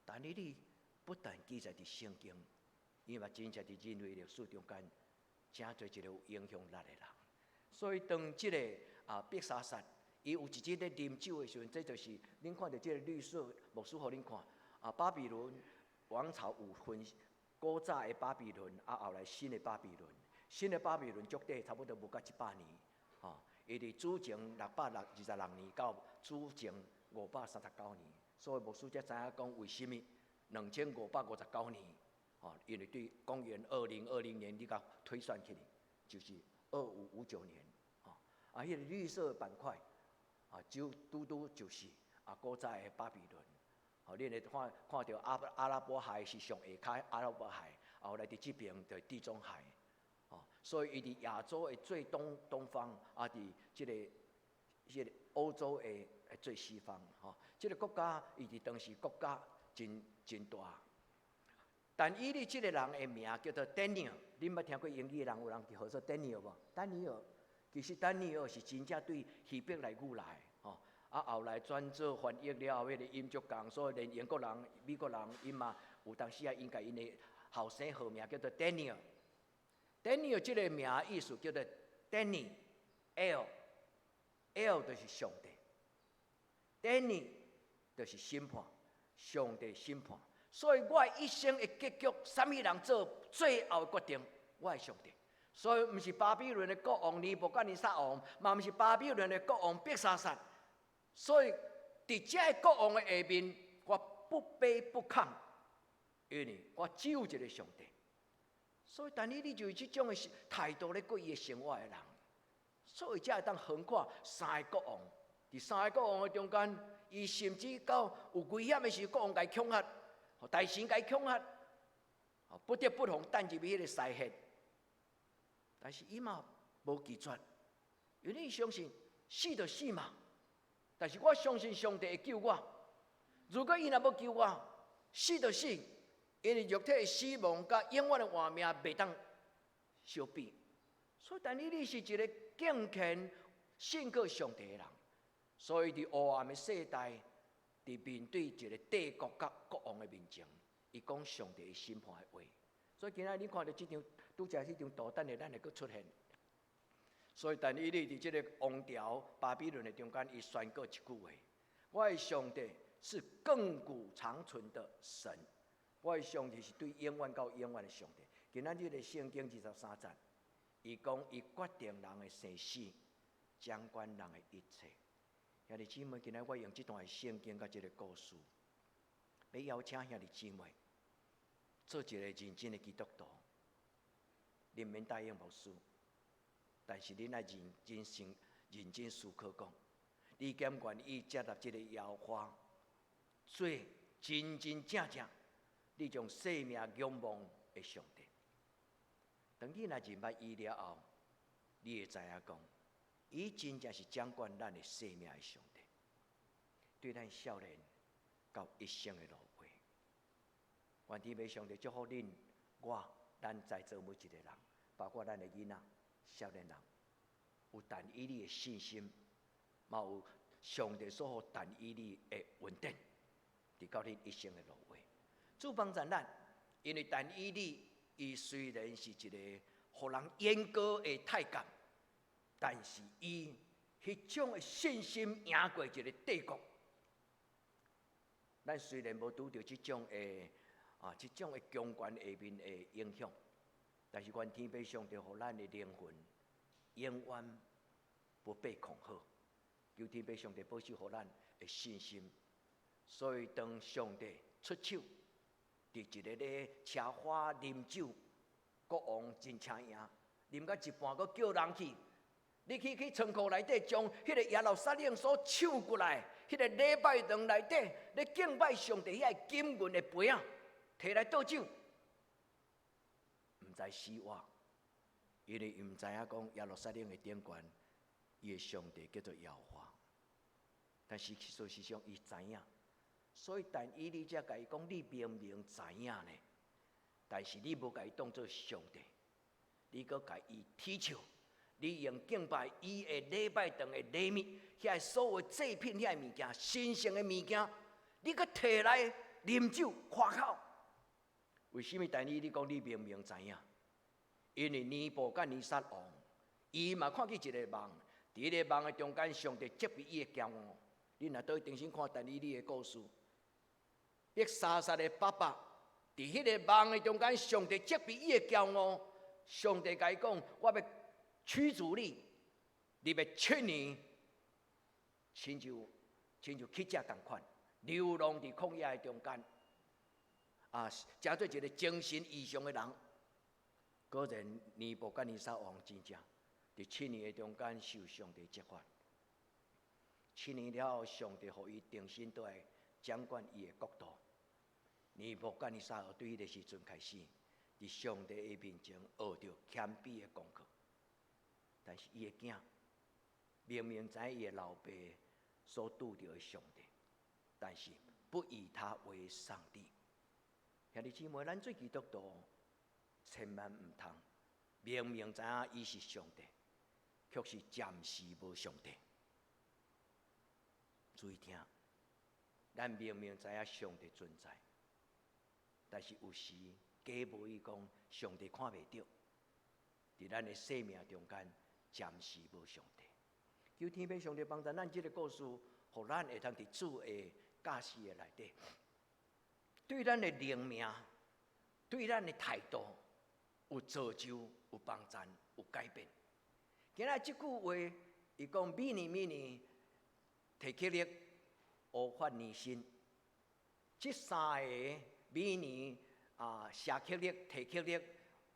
[SPEAKER 4] 但以理不但記載佇聖經，伊嘛真正佇人類歷史中間，成做一個有影響力的人。所以當這个伯沙撒，伊有一日咧啉酒的時陣，這就是恁看著這个綠色牧師予恁看巴比倫王朝有分古早的巴比倫，後來新的巴比倫，新的巴比倫足短，差不多無到100年，吼，伊佇主前626年到主前539年，所以牧師才知影講為啥物2559年，吼，因為對公元2020年你共推算起來，就是2559年，吼，彼个綠色板塊，就拄拄就是古早的巴比倫，吼，恁會看看著阿拉伯海是上下跤阿拉伯海，後來佇這邊就地中海，吼，所以伊佇亞洲的最東東方，佇這個歐洲的最西方，吼，這个國家伊佇當時國家真真大。但以理這个人的名叫做 Daniel，恁捌聽過英語的人有人叫做 Daniel 無？丹尼爾，其實丹尼爾是真正對希伯來語來，吼，後來轉做翻譯了後，彼個音足仝，所以連英國人、美國人，𪜶嘛有當時啊，𪜶共𪜶的後生號名叫做 Daniel。Daniel 這个名意思叫做 Danny，El，El 就是上帝，Danny 就是審判，上帝審判。所以我一生的結局，啥物人做最後的決定？我的上帝。所以毋是巴比倫的國王尼布甲尼撒王，嘛毋是巴比倫的國王伯沙撒。所以佇這个國王的下面，我不卑不亢，因為我只有一個上帝。所以，但以理就是這種的態度咧過伊的生活的人，所以才會當橫跨三个國王。佇三个國王的中間，伊甚至到有危險的時，國王共伊恐嚇，大臣共伊恐嚇，不得不予帶入去彼个獅穴。但是伊嘛無拒絕，因為伊相信死就死嘛。但是我相信上帝會救我。如果伊若欲救我，死就死，因為肉體的死亡佮永遠的活命袂當相比。所以，但以理是一個敬虔信靠上帝的人，所以佇黑暗的世代，佇面對一個帝國佮國王的面前，伊講上帝的審判的話。所以今仔日你看著這張拄才彼張圖，等下咱會閣出現。所以，但以理佇這個王朝巴比倫的中間，伊宣告一句話：我的上帝是亙古長存的神，我的上帝是對永遠到永遠的上帝。今仔日的聖經23節，伊講伊決定人的生死，掌管人的一切。兄弟姊妹，今仔我用這段聖經佮這个故事，欲邀請兄弟姊妹做一個認真的基督徒。恁免答應牧師，但是恁愛認真心、認真思考講，你敢願意接納這个耶和華做真真正正你將生命仰望的上帝？當你若認捌伊了後，你會知影講，伊真正是掌管咱的生命的上帝，對咱少年到一生的路尾。願天父上帝祝福恁、我、咱在座每一個人，包括咱的囡仔、少年人，有但以理的信心，嘛有上帝所予但以理的恩典，直到恁一生的路尾。主幫助咱，因為但以理伊雖然是一個予人閹割的太監，但是伊彼種的信心贏過一個帝國。咱雖然無拄著這種的強權下面的影響，但是願天父上帝予咱的靈魂永遠不被恐嚇。求天父上帝保守予咱的信心。所以當上帝出手，佇一个咧奢華啉酒，國王真請贏，啉到一半，閣叫人去，你去倉庫內底將彼个耶路撒冷所搶過來，彼个禮拜堂內底咧敬拜上帝彼个金銀的杯仔，提來倒酒，毋知死活，因為伊毋知影講耶路撒冷的頂懸，伊的上帝叫做耶和華，但是事實上伊知影。所以，但以理才共伊講，你明明知影呢，但是你無共伊當做上帝，你閣共伊取笑，你用敬拜伊的禮拜堂的禮物，遐所有祭品遐物件，神聖的物件，你閣提來啉酒誇口。為啥物？但以理講你明明知影，因為尼布甲尼撒王，伊嘛看見一个夢，佇彼个夢的中間，上帝責備伊的驕傲。你若倒去重新看但以理的故事。伯沙撒的爸爸，佇彼个夢的中間，上帝責備伊的驕傲。上帝共伊講：我欲驅逐你，你欲7年，親像乞食仝款，流浪佇曠野的中間。啊，成做一个精神異常的人。果然，尼布甲尼撒王真正佇七年的中間受上帝責罰。七年了後，上帝予伊重新倒來掌管伊的國度。尼布甲尼撒王對彼个時陣開始，佇上帝的面前學著謙卑的功課。但是伊的囝明明知伊的老爸所拄著的上帝，但是不以他為上帝。兄弟姊妹，咱做基督徒，千萬毋通明明知影伊是上帝，卻是暫時無上帝。注意聽，咱明明知影上帝存在，但是有時假無伊講上帝看袂著，佇咱的生命中間暫時無上帝。求天父上帝幫助咱這个故事，予咱會當佇主的教示的內底，對咱的靈命，對咱的態度有造就、有幫助、有改變。今仔這句話，伊講米尼米尼提克勒烏法尼辛，這三个米尼啊、舍客勒、提克勒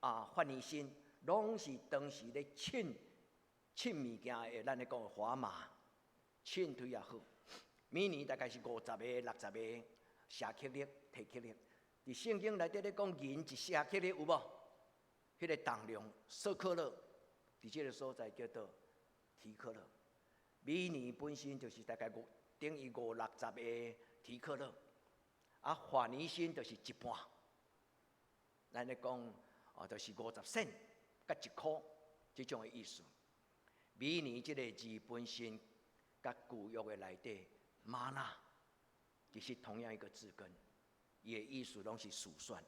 [SPEAKER 4] 啊、法尼辛，攏是當時咧稱稱物件的，咱咧講砝碼，稱推也好。米尼大概是50個、60個舍客勒、提克勒。佇聖經內底咧講銀一舍客勒有無？彼個重量舍客勒，佇這个所在叫做提克勒。米尼本身就是大概五等於五六十個提克勒，啊，法尼辛就是一半。咱咧講哦，就是50仙佮一箍這種的意思。米尼這个字本身，佮舊約的內底嗎哪，其實同樣一個字根，伊的意思攏是數算。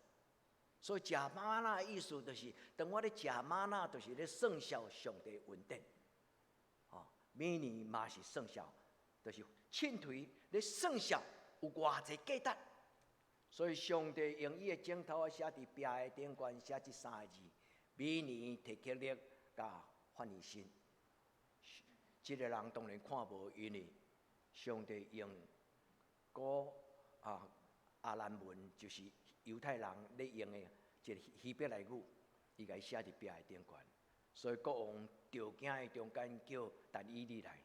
[SPEAKER 4] 所以食嗎哪的意思就是，當我咧食嗎哪，就是咧算數上帝恩典。哦，米尼嘛是算數，就是秤砣咧算數有偌濟價值。所以上帝用伊的指頭仔寫佇壁的頂懸，寫這三个字：米尼提克勒佮法尼辛。這个人當然看無，因為上帝用古啊亞蘭文，就是猶太人咧用的一個希伯來語，伊共伊寫佇壁的頂懸。所以國王著驚的中間叫但以理來，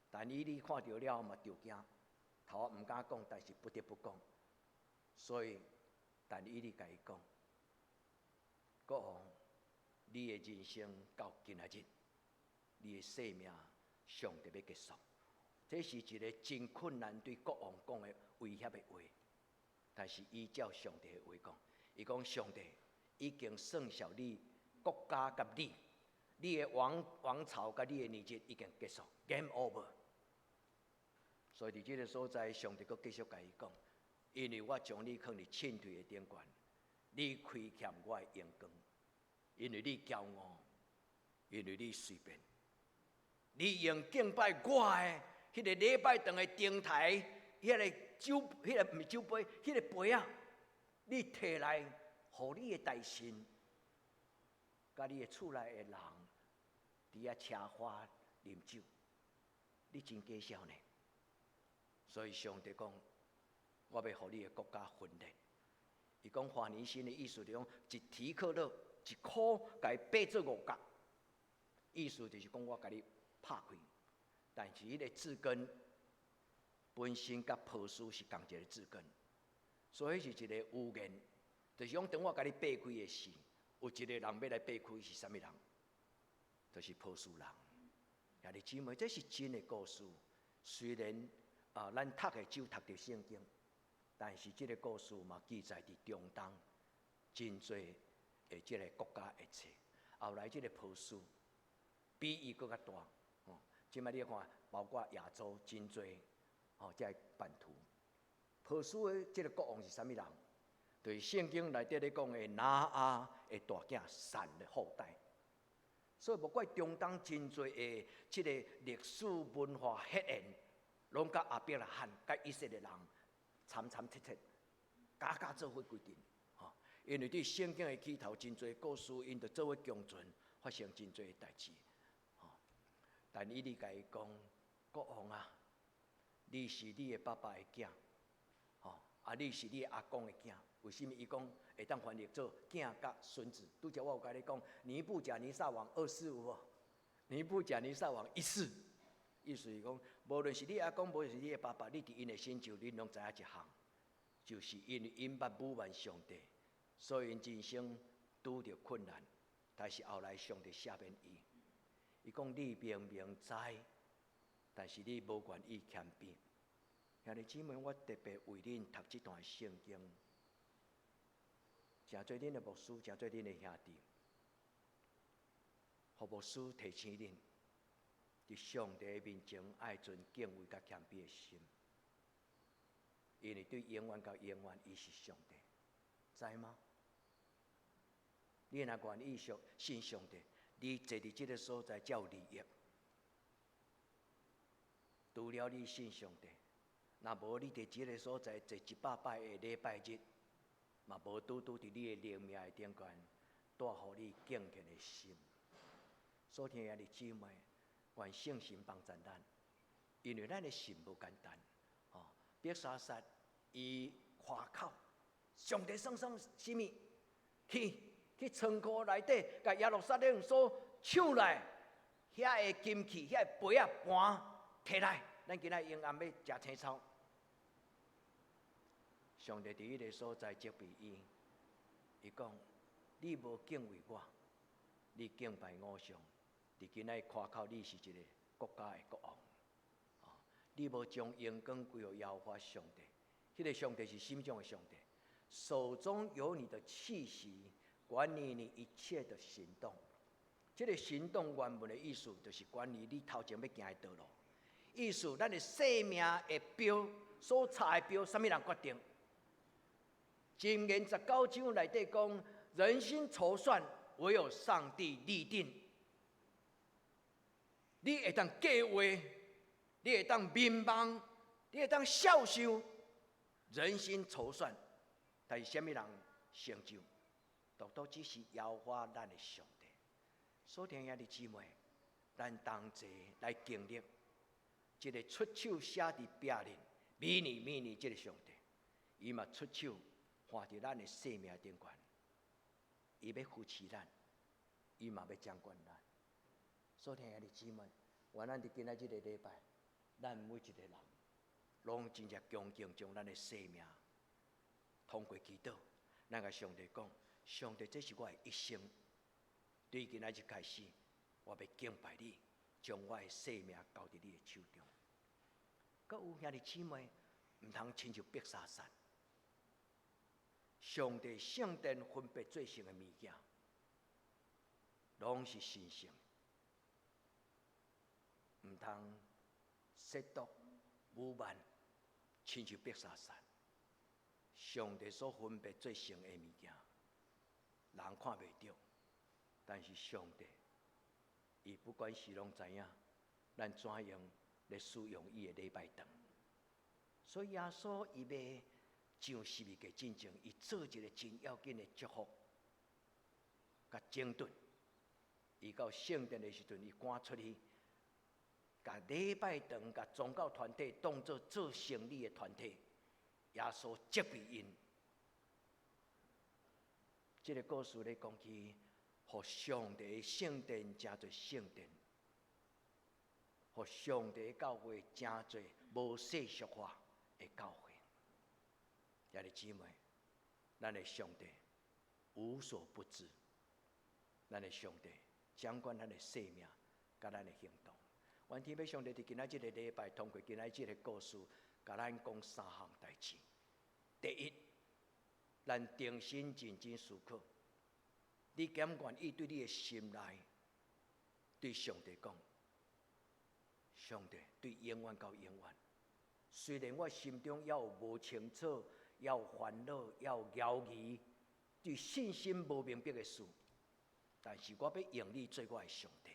[SPEAKER 4] 但以理看著了嘛著驚，頭毋敢講，但是不得不講。所以但以理共伊講，國王，你的人生到今仔日，你的生命上帝欲結束。這是一個真困難對國王講的威脅的話，但是伊照上帝的話講，伊講上帝已經算數你國家佮你，你的王朝佮你的年日已經結束，game over。所以佇這个所在，上帝閣繼續共伊講，因為我將你囥佇凊槌的頂懸，你虧欠我的榮光，因為你驕傲，因為你隨便，你用敬拜我的彼个禮拜堂的頂台，彼个酒，彼个毋是酒杯，彼个杯仔，你提來，予你的大臣，佮你的厝內的人，佇遐奢華啉酒，你真假笑呢。所以上帝講，我欲予你的國家分裂。伊講華尼辛的意思就講，一提克勒一箍，共伊擘做五角，意思就是講我共你拍開。但是彼个字根本身佮波斯是仝一个字根，所以是一個預言，就是講當我共你擘開的時，有一個人欲來擘開是啥物人？就是波斯人。兄弟姊妹，這是真的故事。雖然啊，咱讀的只有讀著聖經，但是這個故事嘛記載佇中東真濟的這个國家的冊。後來這个波斯比伊閣較大。哦，這擺你看，包括亞洲真濟吼，這个版圖。波斯的這个國王是啥物人？就是聖經內底咧講的拿亞的大囝閃的後代。所以無怪中東真濟的這个歷史文化血緣，攏佮亞伯拉罕、佮以色列人參參切切，加加做伙規陣。吼，因為佇聖經的起頭真濟故事，𪜶就做伙共存，發生真濟的代誌。吼，但以理共伊講，國王啊，你是你的爸爸的囝，吼，啊，你是你的阿公的囝。為啥物伊講會當翻譯做囝佮孫子？拄才我有共你講，尼布甲尼撒王二世有無？尼布甲尼撒王一世，意思是講，無論是你阿公，無論是你的爸爸，你佇𪜶的成就，恁攏知影一項，就是因為𪜶捌侮慢上帝，所以𪜶人生拄著困難。但是後來上帝赦免伊，伊講你明明知，但是你無願意謙卑。兄弟姊妹，我特別為恁讀這段聖經。誠做恁的牧師，誠做恁的兄弟，予牧師提醒恁，佇上帝的面前愛存敬畏佮謙卑的心，因為對永遠到永遠，伊是上帝，知嗎？你若願意相信上帝，你坐佇這个所在才有利益。除了你信上帝，若無你佇這个所在坐100擺的禮拜日，嘛無拄拄佇你的靈命的頂懸，帶予你敬虔的心。所聽的兄弟姊妹，願聖神幫助咱，因為咱的信無簡單。吼，伯沙撒伊誇口，上帝算算啥物？去倉庫內底，共耶路撒冷所搶來遐个金器、遐个杯仔盤提來，咱今仔永暗欲食青草。上帝佇彼个所在責備伊，伊講：你無敬畏我，你敬拜偶像，佇今仔誇口你是一个國家的國王，你無將榮光歸予耶和華上帝，彼个上帝是啥物種的上帝？手中有你的氣息，管理你一切的行動。這个行動原文的意思，就是管理你頭前欲行的道路。意思，咱的生命的標所插的標，啥物人決定？箴言19章內底講，人心籌算，唯有上帝立定。你會當計劃，你會當眠夢，你會當痟想，人心籌算，但是啥物人成就？獨獨只是耶和華咱的上帝。所聽兄弟姊妹，咱同齊來經歷這个出手寫佇壁面，冥年冥年這个上帝，伊嘛出手看佇咱的生命頂懸，伊欲扶持咱，伊嘛欲掌管咱。所聽兄弟姊妹，願咱佇今仔這个禮拜，咱每一个人攏真正恭敬將咱的生命通過祈禱，咱共上帝講：上帝，這是我的一生。對今仔日開始，我欲敬拜你，將我的性命交佇你的手中。閣有兄弟姊妹，毋通親像伯沙撒，上帝聖殿分別做聖的物件，攏是神聖，毋通褻瀆侮慢，親像伯沙撒。上帝所分別做聖的物件，人看袂著，但是上帝，伊不管是攏知影，咱怎樣來使用伊的禮拜堂。所以耶穌伊欲上十字架進前，伊做一个真要緊的祝福，共整頓。伊到聖殿的時陣，伊趕出去，共禮拜堂、共宗教團體當做做生理的團體，耶穌責備𪜶。這个故事咧講起，予上帝的聖殿成做聖殿，予上帝的教會成做無世俗化的教會。兄弟姊妹，咱的上帝無所不知，咱的上帝掌管咱的生命，佮咱的行動。願天父上帝佇今仔這个禮拜，通過今仔這个故事，共咱講三項代誌。第一，咱重新認真思考，你敢願意對你的心內，對上帝講，上帝對永遠到永遠。雖然我心中猶有無清楚，猶有煩惱，猶有猶疑，對信心無明白的事，但是我欲用你做我的上帝，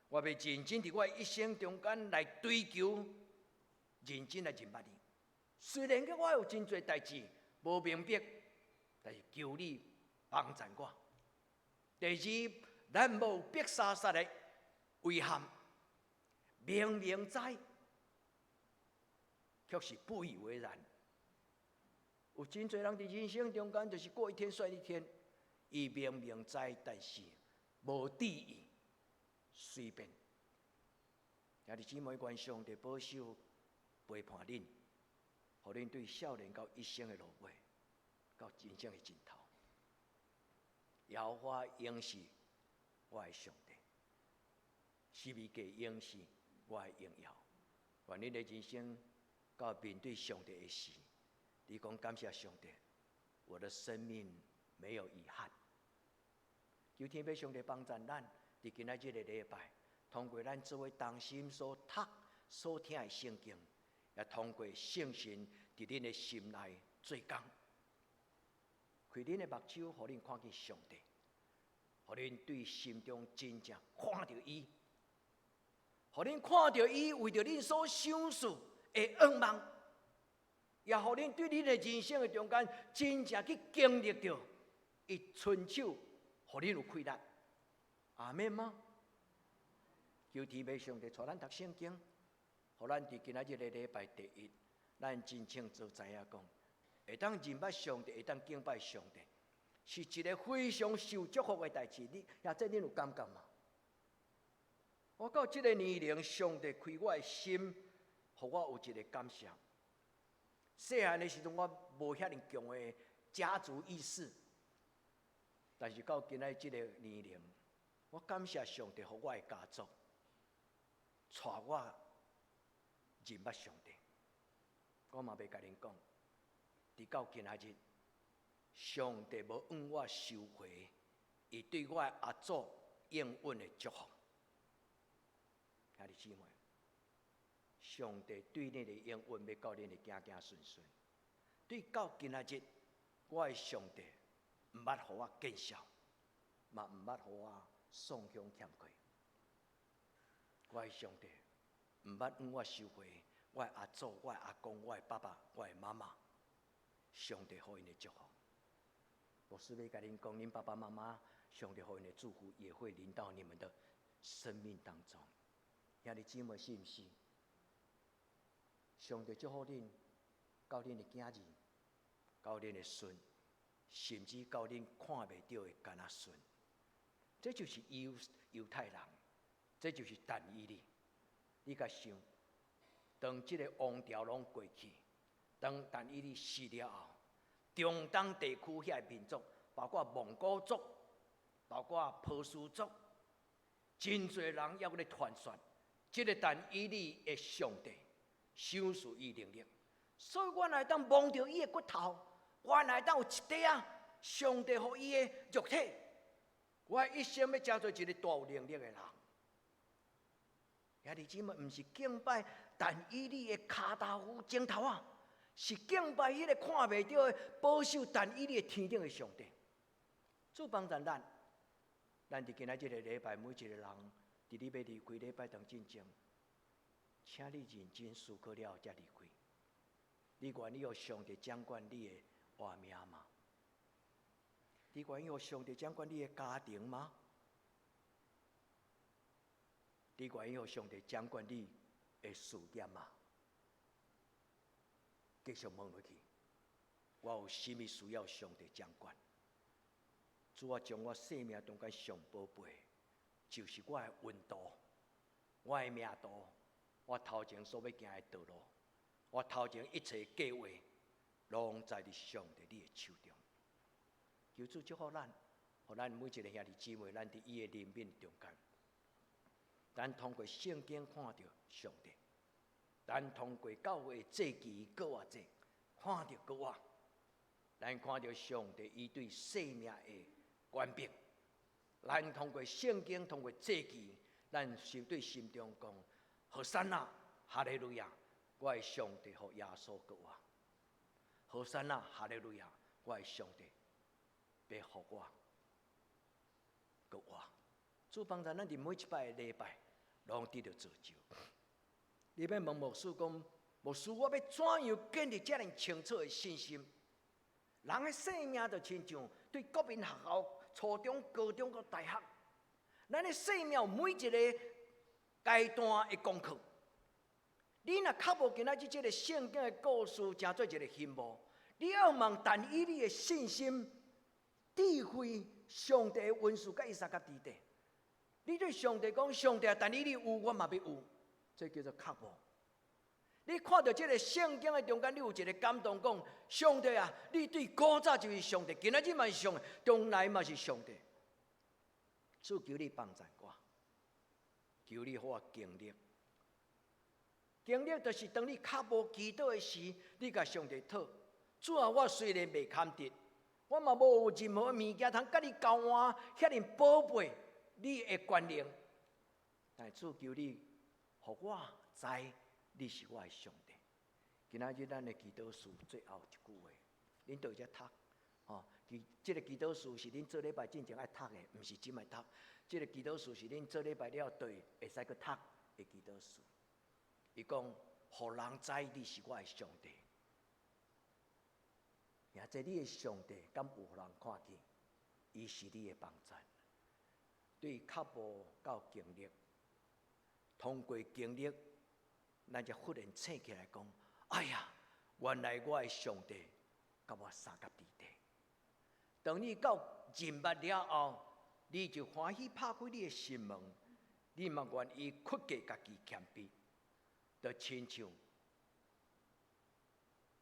[SPEAKER 4] 我欲認真佇我一生中間來追求，認真來認捌你。雖然講我有真濟代誌無明白，但是求你幫贊我。第二，咱無伯沙撒的遺憾，明明知，卻是不以為然。有真濟人佇人生中間，就是過一天算一天。伊明明知，但是無注意，隨便。兄弟姊妹，願上帝保守陪伴恁，予恁對少年到一生的路尾，到人生的盡頭。耶和華應是我的上帝，十字架應是我的榮耀。願恁的人生到面對上帝的時，你講感謝上帝，我的生命沒有遺憾。求天父上帝幫助咱，佇今仔這个禮拜，通過咱做伙同心所讀、所聽的聖經，也通過聖神佇恁的心內做工，開恁的目睭，予恁看見上帝，予恁對心中真正看著伊，予恁看著伊為著恁所賞賜的願望，也予恁對恁的人生的中間真正去經歷著伊伸手，予恁有氣力。阿們嗎？求天父上帝帶咱讀聖經，予咱佇今仔這个禮拜第一，咱真清楚知影講，會當認捌上帝，會當敬拜上帝，是一个非常受祝福的代誌。你也這恁有感覺嗎？我到這个年齡，上帝開我的心，予我有一个感謝。細漢的時陣，我無遐爾強的家族意識，但是到今仔這个年齡，我感謝上帝，予我的家族帶我認捌上帝。我嘛欲共恁講，直到今仔日，上帝無向我收回伊對我的阿祖應允的祝福。兄弟姊妹，上帝對你的應允，欲到恁的子子孫孫。對到今仔日，我的上帝毋捌予我見笑，嘛毋捌予我喪鄉欠缺。我的上帝毋捌向我收回我的阿祖、我的阿公、我的爸爸、我的媽媽，上帝予𪜶的祝福。牧師欲共恁講，恁爸爸媽媽，上帝予𪜶的祝福也會臨到你們的生命當中。兄弟姊妹，是毋是？上帝祝福恁，到恁的囝兒，到恁的孫，甚至到恁看袂著的囡仔孫。這就是猶猶太人，這就是但以理。你共想，當這个王朝攏過去，當但以理死了後，中東地區遐个民族，包括蒙古族，包括波斯族，真濟人猶閣咧傳說，這个但以理的上帝賞賜伊能力，所以我若會當摸著伊的骨頭，我若會當有一塊仔上帝予伊的肉體，我一生欲成做一个大有能力的人。兄弟姊妹，毋是敬拜但以理的跤頭鐘頭仔，是敬拜彼个看袂著的保守但以理的天頂的上帝。主幫助咱，咱佇今仔這个禮拜，每一個人佇你欲離開禮拜堂進前，請你認真思考了後才離開。你願意予上帝掌管你的活命嗎？你願意予上帝掌管你的家庭嗎？你願意予上帝掌管你的事業嗎？繼續問落去，我有啥物需要上帝掌管？主啊，將我生命中間上寶貝，就是我的運途，我的命途，我頭前所欲行的道路，我頭前一切計劃，攏在佇上帝你的手中。求主祝福咱，予咱每一个兄弟姊妹，咱佇伊的憐憫中間，咱通過聖經看著上帝，咱通過教會祭期閣偌濟，看著閣偌，咱看著上帝伊對生命的權柄，咱通過聖經，通過祭期，咱心對心中講：和散那，哈利路亞！我的上帝予耶穌閣活。和散那，哈利路亞！我的上帝欲予我閣活。主幫助咱佇每一擺的禮拜，攏得著造就。你欲問牧師講，牧師，我欲怎樣建立遮爾清楚的信心？人的生命就親像對國民學校初中、高中閣大學，咱的生命每一个階段的功課。你若較無今仔日這个聖經的故事，成做一个興望，你欲問，但以理的信心、智慧、上帝的恩賜，佮伊相佮佇底。你對上帝講，上帝啊，但以理有，我嘛欲有，這叫做較無。你看著這个聖經的中間，你有一个感動，講上帝啊，你對古早就是上帝，今仔日嘛是上帝，將來嘛是上帝。主求你幫助我，求你予我經歷。經歷就是當你較無祈禱的時，你共上帝討。主啊，我雖然袂堪得，我嘛無任何物件通佮你交換，遐爾寶貝你的權能。但主求你，予我知你是我的上帝。今仔日咱的祈禱書最後一句話，恁佗位遮讀？吼，其這个祈禱書是恁做禮拜進前愛讀的，毋是這擺讀。這个祈禱書是恁做禮拜了對會使閣讀的祈禱書。伊講，予人知你是我的上帝。也這你的上帝，敢有予人看見？伊是你的幫助。對較無到經歷，通過經歷，咱才忽然醒起來講：哎呀，原來我的上帝佮我相佮佇底。當你到認捌了後，你就歡喜拍開你的心門，你嘛願意屈過家己謙卑，就親像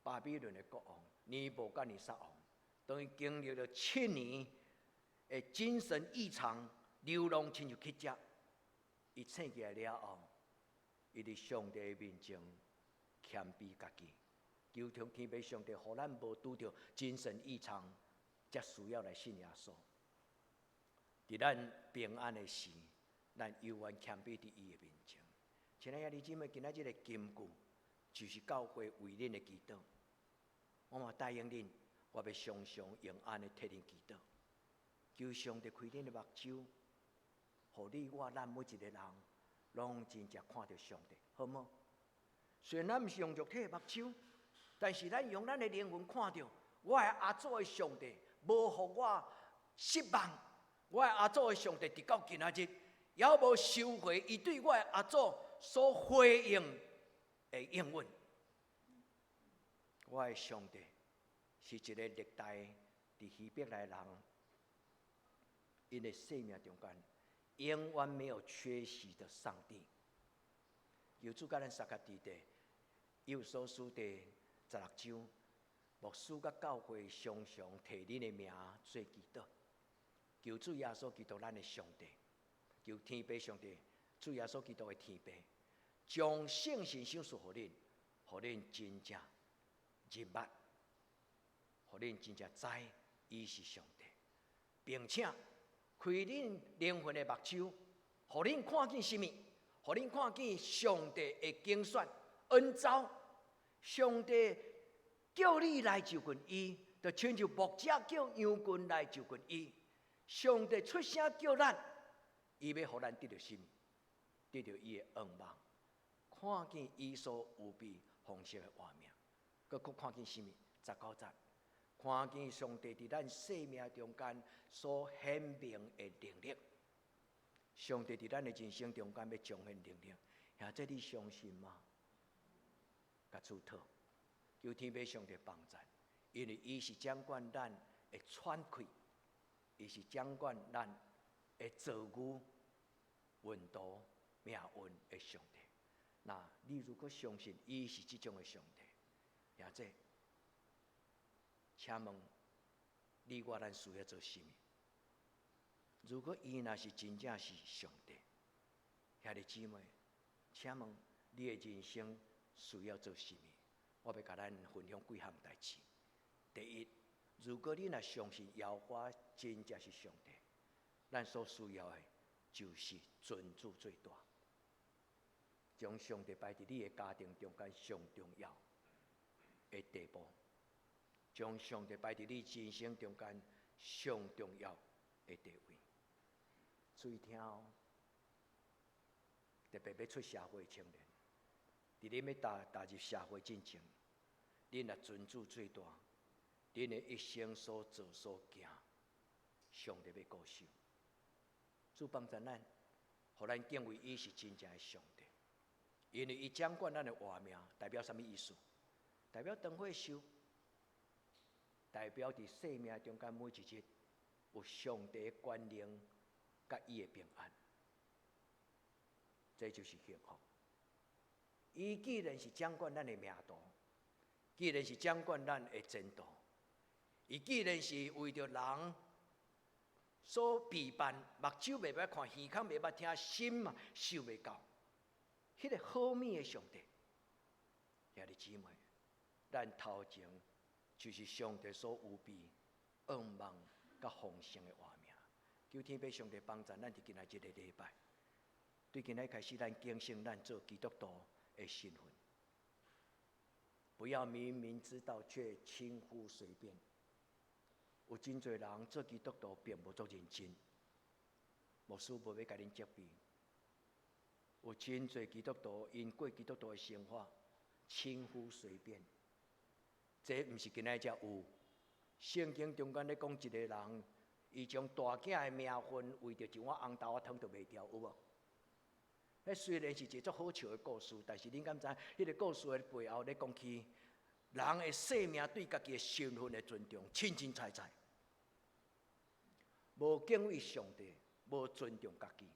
[SPEAKER 4] 巴比倫的國王尼布甲尼撒王，當伊經歷了7年的精神異常，流浪親像乞食，伊醒起來了後，伊佇上帝的面前謙卑家己，求天父上帝，予咱無拄著精神異常，才需要來信耶穌。佇咱平安的時，咱猶原謙卑佇伊的面前。親愛的兄弟姊妹，今仔這个金句就是教會為恁的祈禱。我嘛答應恁，我欲常常用按呢替恁祈禱，求上帝開恁的目睭，予你我咱每一个人，攏真正看著上帝，好無？雖然咱毋是用肉體的目睭，但是咱用咱的靈魂看著，我的阿祖的上帝，無予我失望。我的阿祖的上帝，直到今仔日，猶無收回伊對我的阿祖所回應的應允。我的上帝是一个歷代佇希伯來人，𪜶的生命中間永遠沒有缺席的上帝。求主佮咱相佮佇底，以弗所書第16章，牧師佮教會常常提恁的名做祈禱。求主耶穌基督，咱的上帝，求天父上帝，主耶穌基督的天父，將聖神賞賜予恁，予恁真正認捌，予恁真正知伊是上帝，並且開恁靈魂的目睭，予恁看見啥物？予恁看見上帝的揀選恩召，上帝叫你來就近伊，就親像牧者叫羊群來就近伊。上帝出聲叫咱，伊欲予咱得著啥物？得著伊的恩望，看見伊所預備豐盛的活命，閣閣看見啥物？19節，看見上帝佇咱生命中間所顯明的能力。上帝佇咱的人生中間欲彰顯能力，兄弟你相信嗎？共主禱，求天父上帝幫助，因為伊是掌管咱的喘氣，伊是掌管咱的遭遇、運途、命運的上帝。那你如果相信伊是這種的上帝，兄弟，請問你我咱需要做啥物？如果伊若是真正是上帝，兄弟姊妹，請問你的人生需要做啥物？我欲共咱分享幾項代誌。第一，如果你若相信耶和華真正是上帝，咱所需要的就是尊主最大，將上帝擺佇你的家庭中間上重要的地步，將上帝擺佇你人生中間上重要的地位。注意聽哦，特別欲出社會青年，佇恁欲踏入社會進前，恁若尊主最大，恁的一生所做所行，上帝欲顧守。主幫助咱，予咱敬畏伊是真正的上帝，因為伊掌管咱的活命，代表啥物意思？代表長歲壽，代表佇生命中間每一日有上帝的權能佮伊的平安，這就是幸福。伊既然是掌管咱的命途，既然是掌管咱的前途，伊既然是為著人所備辦，目睭袂捌看，耳孔袂捌聽，心嘛想袂到，彼個好物的上帝，兄弟姊妹，咱頭前就是上帝所預備恩望佮豐盛的活命。求天父上帝幫助咱佇今仔這個禮拜，對今仔開始，咱警醒咱做基督徒的身份，不要明明知道卻輕忽隨便。有真濟人做基督徒並無足認真，牧師無欲共恁責備。有真濟基督徒𪜶過基督徒的生活輕忽隨便，這毋是今仔才有。聖經中間咧講一個人，伊將大囝的名分為著一碗紅豆仔湯就賣掉，有無？彼雖然是一個足好笑的故事，但是恁敢知彼個故事的背後咧講起人的生命對家己的身份的尊重，凊凊彩彩，無敬畏上帝，無尊重家己。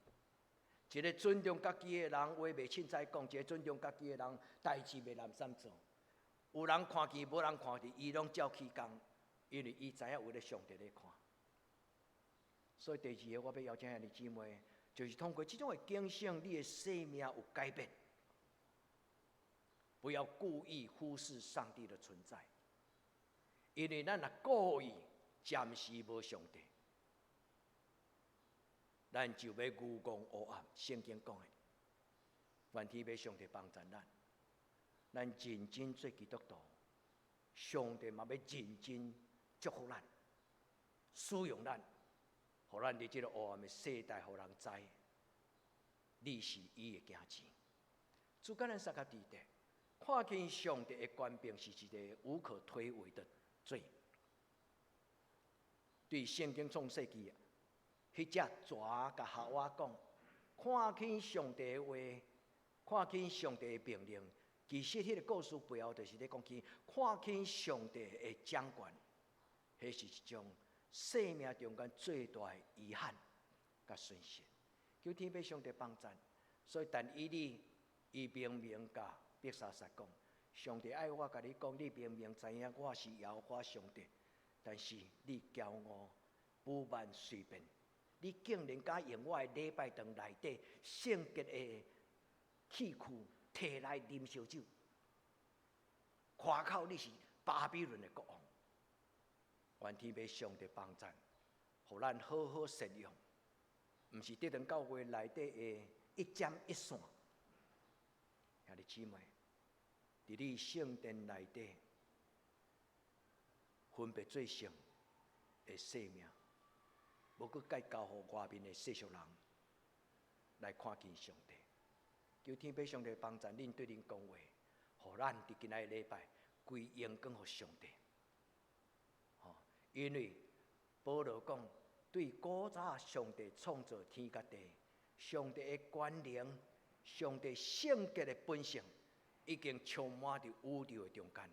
[SPEAKER 4] 一個尊重家己的人，話袂凊彩講；一個尊重家己的人，代誌袂濫散做。有人看見，無人看見，伊攏照起工，因為伊知影有咧上帝咧看。所以第二个，我欲邀請兄弟姊妹，就是通過這種的警醒，你的生命有改變。不要故意忽視上帝的存在，因為咱若故意暫時無上帝，咱就欲愚戇黑暗。聖經講的，願天父上帝幫助咱，咱認真做基督徒，上帝嘛欲認真祝福咱，使用咱，予咱佇這个黑暗的世代，予人知，你是伊的囝兒。主佮咱相佮佇咧，看輕上帝的權柄是一个無可推諉的罪。對聖經創世記，彼隻蛇共夏娃講，看輕上帝的話，看輕上帝的命令，其實彼个故事背後就是咧講起看輕上帝的掌權，彼是一種生命中間最大的遺憾佮損失。求天父上帝幫助，所以但以理伊明明共伯沙撒講，上帝愛我共你講，你明明知影我是耶和華上帝，但是你驕傲、不滿隨便，你竟然敢用我的禮拜堂內底聖潔的器具提來啉燒酒，誇口你是巴比倫的國王。願天父上帝幫贊，予咱好好善用，毋是得堂教會內底的一針一線。兄弟姊妹，佇你聖殿內底分別做聖的生命，無閣該交予外面的世俗人來看見上帝。求天父上帝幫贊恁對恁講話，予咱佇今仔日禮拜歸榮光予上帝。吼，因為保羅講，對古早上帝創造天佮地，上帝的權能，上帝聖潔的本性，已經充滿佇宇宙的中間。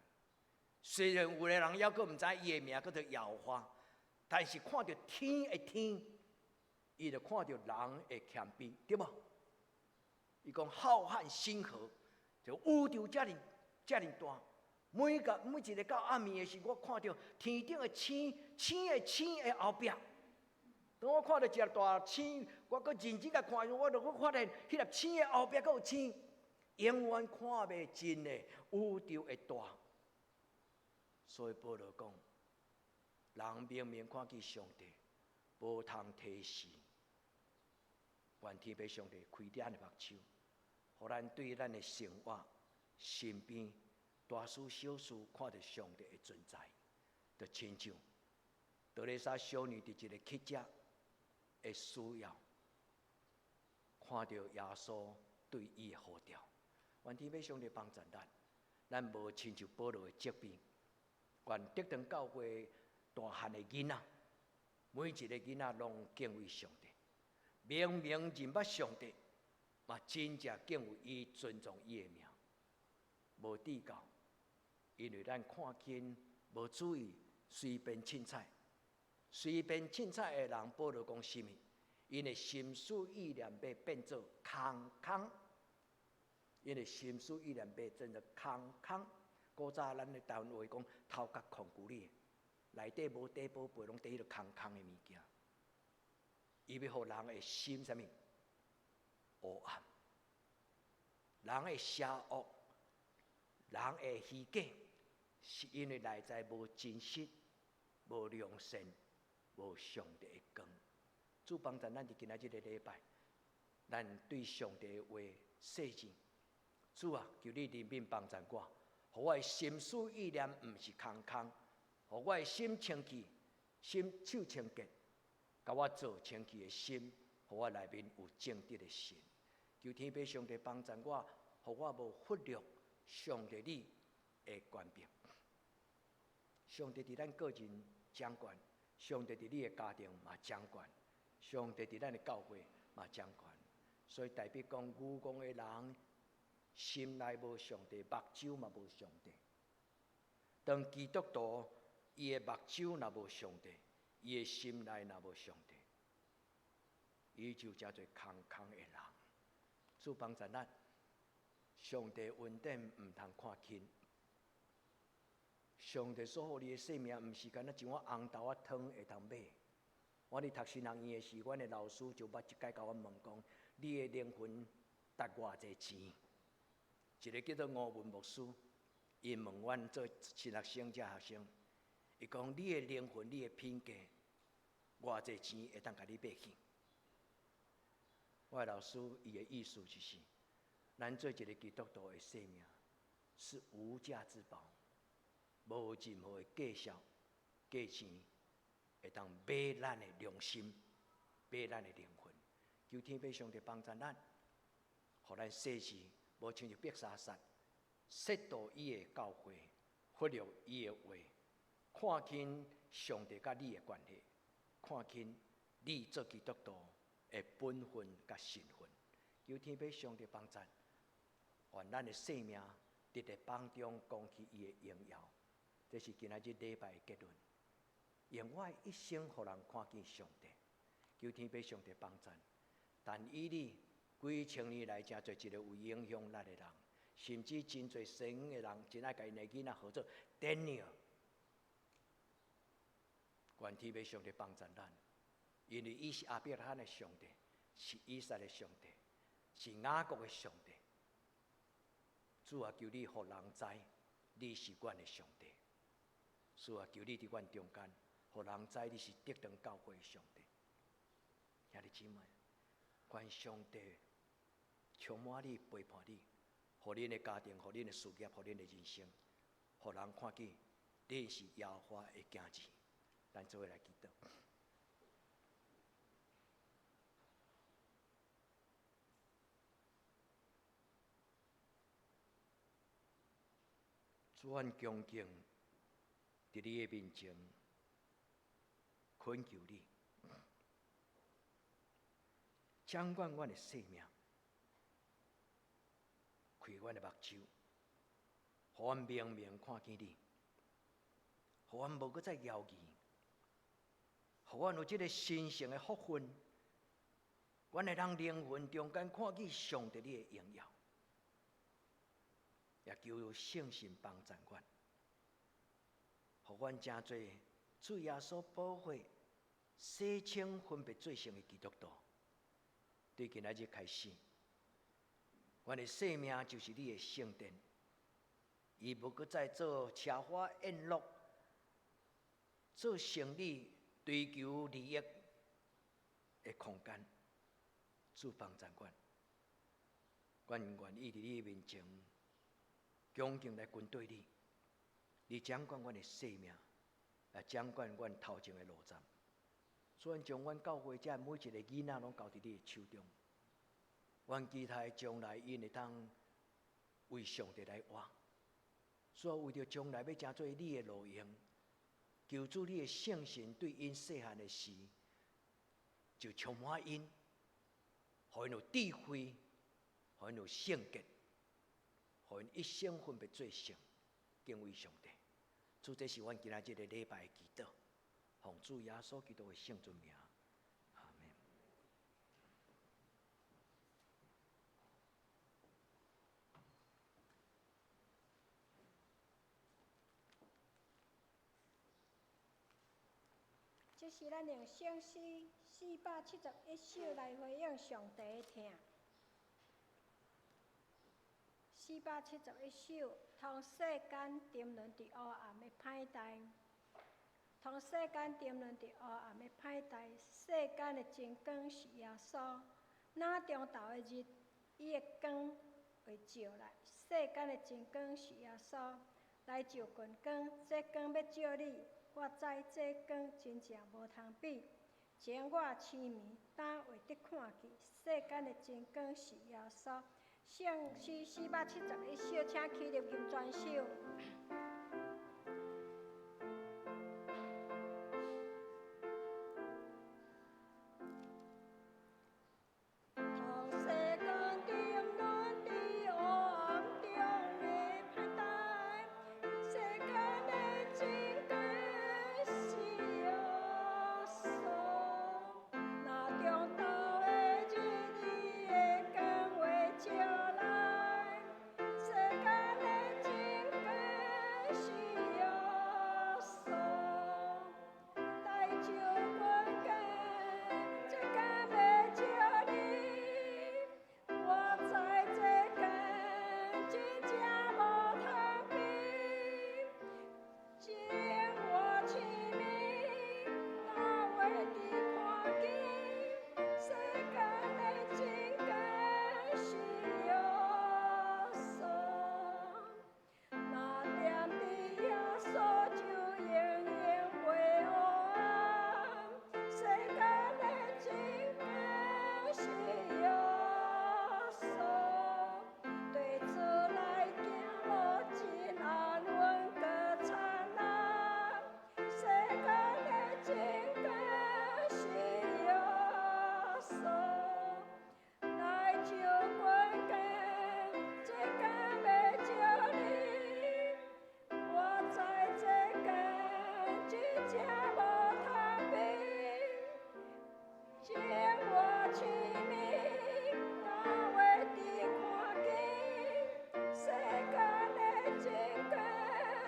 [SPEAKER 4] 雖然有的人猶閣毋知伊的名叫做耶和華，但是看著天的天，伊就看著人的謙卑，對無？伊講浩瀚星河，就宇宙遮爾遮爾大，每個每一个到暗暝的時，我看著天頂的星，星的星的後壁。當我看著一粒大星，我閣認真共看，我就閣發現，彼粒星的後壁閣有星，永遠看袂盡的宇宙的大。所以保羅講，人明明看見上帝，無通提示。願天父上帝開咱的目睭，予咱對咱的生活、身邊大事小事看著上帝的存在，就親像德蕾莎修女佇一个乞者的需要，看著耶穌對伊的呼召。願天父上帝幫助咱，咱無親像保羅的責備。願得堂教會大漢的囡仔，每一个囡仔攏敬畏上帝，明明認捌上帝，嘛真正敬畏伊，尊重伊的名，無計較，因為咱看輕無注意，隨便凊彩，隨便凊彩的人，保羅講啥物？𪜶的心思意念欲變做空空，𪜶的心思意念欲變做空空。古早咱的台灣話講頭殼空龜哩，內底無底寶貝，攏佇彼个空空的物件。伊欲予人的心啥物？黑暗，人的邪惡，人的虛假，是因為內在無真實、無良善、無上帝的光。主幫助咱佇今仔這个禮拜，咱對上帝的話細緻。主啊，求你憐憫幫助我，予我的心思意念毋是空空，予我的心清氣，心手清潔，共我做清氣的心，予我內面有正直的心。求天父上帝幫助我，予我無忽略上帝你的權柄。上帝佇咱個人掌權，上帝佇你的家庭嘛掌權，上帝佇咱的教會嘛掌權。所以代表講，愚戇的人心內無上帝，目睭嘛無上帝。當基督徒伊的目睭若無上帝，伊的心內若無上帝，伊就成做空空的人。主幫助咱，上帝恩典毋通看輕。上帝所予你的生命，毋是干焦一碗紅豆仔湯會通買。我佇讀神學院的時，阮的老師就捌一擺共阮問講：你的靈魂值偌濟錢？一个叫做吳文牧師，伊問阮做神學生這學生，伊講你的靈魂、你的品格，偌濟錢會當共你買去？我的老師伊的意思就是，咱做一个基督徒的生命是無價之寶，無任何的價數、價錢會當買咱的良心、買咱的靈魂。求天父上帝幫助咱，予咱細緻，無親像伯沙撒，褻瀆伊的教誨，忽略伊的話，看輕上帝佮你的關係，看輕你做基督徒的本分佮身份。求天父上帝幫助，願咱的生命佇列邦中講起伊的榮耀。這是今仔日禮拜的結論。用我的一生，予人看見上帝。求天父上帝幫助。但以理幾千年來，成做一个有影響力的人，甚至真濟西方的人真愛共𪜶的囡仔號做 Daniel。願天父上帝幫助咱，因為伊是亞伯拉罕的上帝，是以撒的上帝，是雅各的上帝。主啊，求你予人知，你是阮的上帝。主啊，求你佇阮中間，予人知你是得堂教會的上帝。兄弟姊妹，願上帝充滿你，陪伴你，予恁的家庭，予恁的事業，予恁的人生，予人看見恁是耶和華的囝兒。咱做伙來祈禱。主，阮恭敬佇你的面前懇求你，掌管阮的生命，開阮的目睭，予阮明明看見你，予阮無閣再猶豫，予阮有這个神聖的福分，阮會當靈魂中間看見上帝你的榮耀。也求聖神幫助阮，予阮成做主耶穌寶血洗清分別罪聖的基督徒。對今仔日開始，阮的生命就是你的聖殿，伊無閣再做奢華宴樂、做生意追求利益的空間。主幫助阮，阮願意佇你面前恭敬來跟對你，你掌管阮的生命，來掌管阮頭前的路程。主，阮將阮教會遮每一个囡仔攏交佇你的手中。阮期待將來𪜶會當為上帝來活。主啊，為著將來欲成做你的路用，求主你的聖神對𪜶細漢的時，就充滿𪜶，予𪜶有智慧，予𪜶有聖潔。予𪜶一生分別做聖，敬畏上帝。主，這是阮今仔日个禮拜的祈禱，奉主耶穌基督的聖尊名，阿們。
[SPEAKER 3] 這是咱用聖詩471首來回應上帝的疼。471首，當世間沉淪佇黑暗的歹代，當世間沉淪佇黑暗的歹代，世間的真光是耶穌。若中晝的日，伊的光會照來。世間的真光是耶穌，來就近光，這光欲照你，我知這光真正無通比。前我痴迷，今會得看見，世間的真光是耶穌。聖詩471首，請起立吟全首。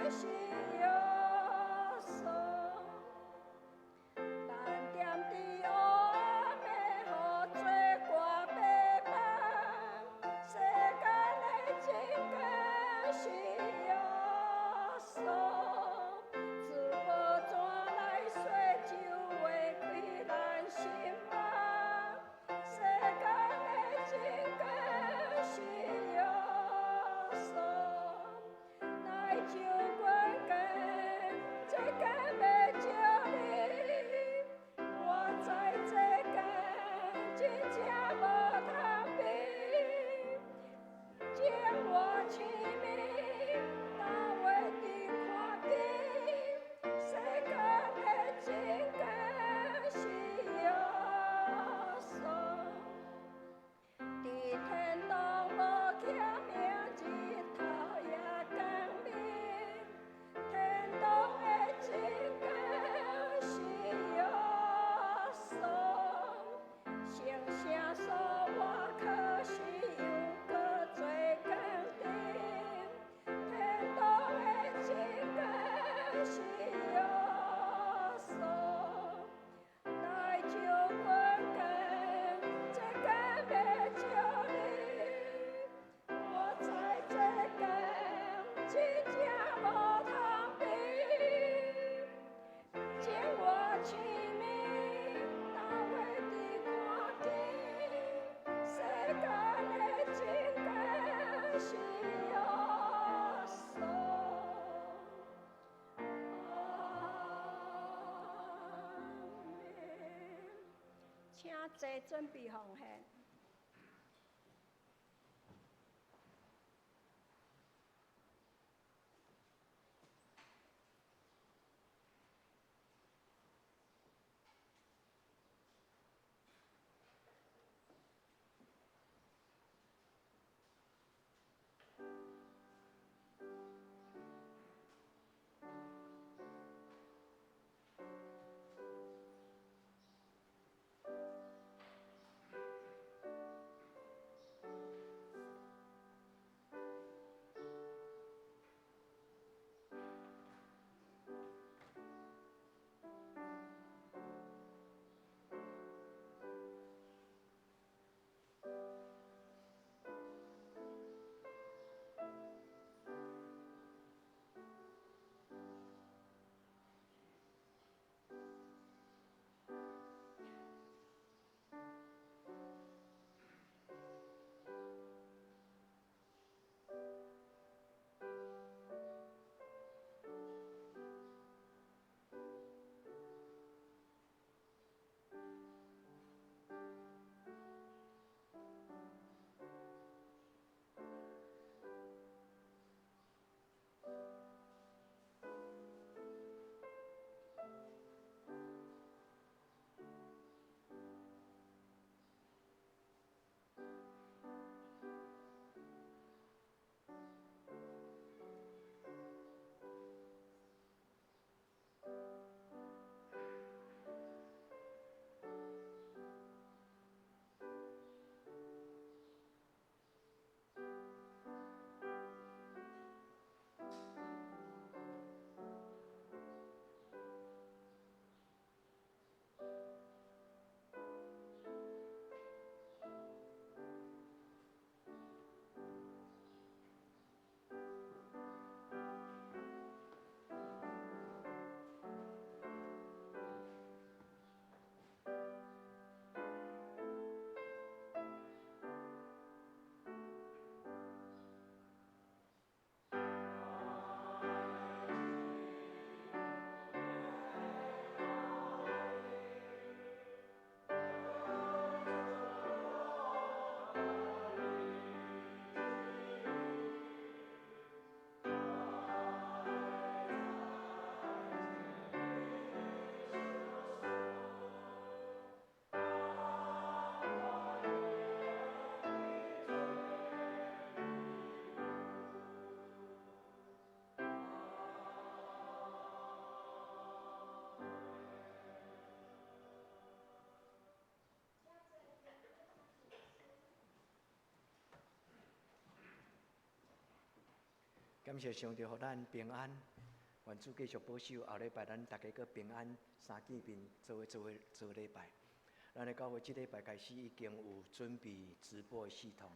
[SPEAKER 3] 是耶穌，咱踮佇黑是耶穌，來救阮間，這間欲招你，我知這間真正無通比，將我生命哪會得看見？世間的真假是耶穌。阿們。請坐，準備奉獻。
[SPEAKER 4] 感謝上帝，予咱平安，願主繼續保守。後禮拜咱逐家閣平安三見面，做伙做伙做禮拜。咱的教會這禮拜開始已經有準備直播的系統，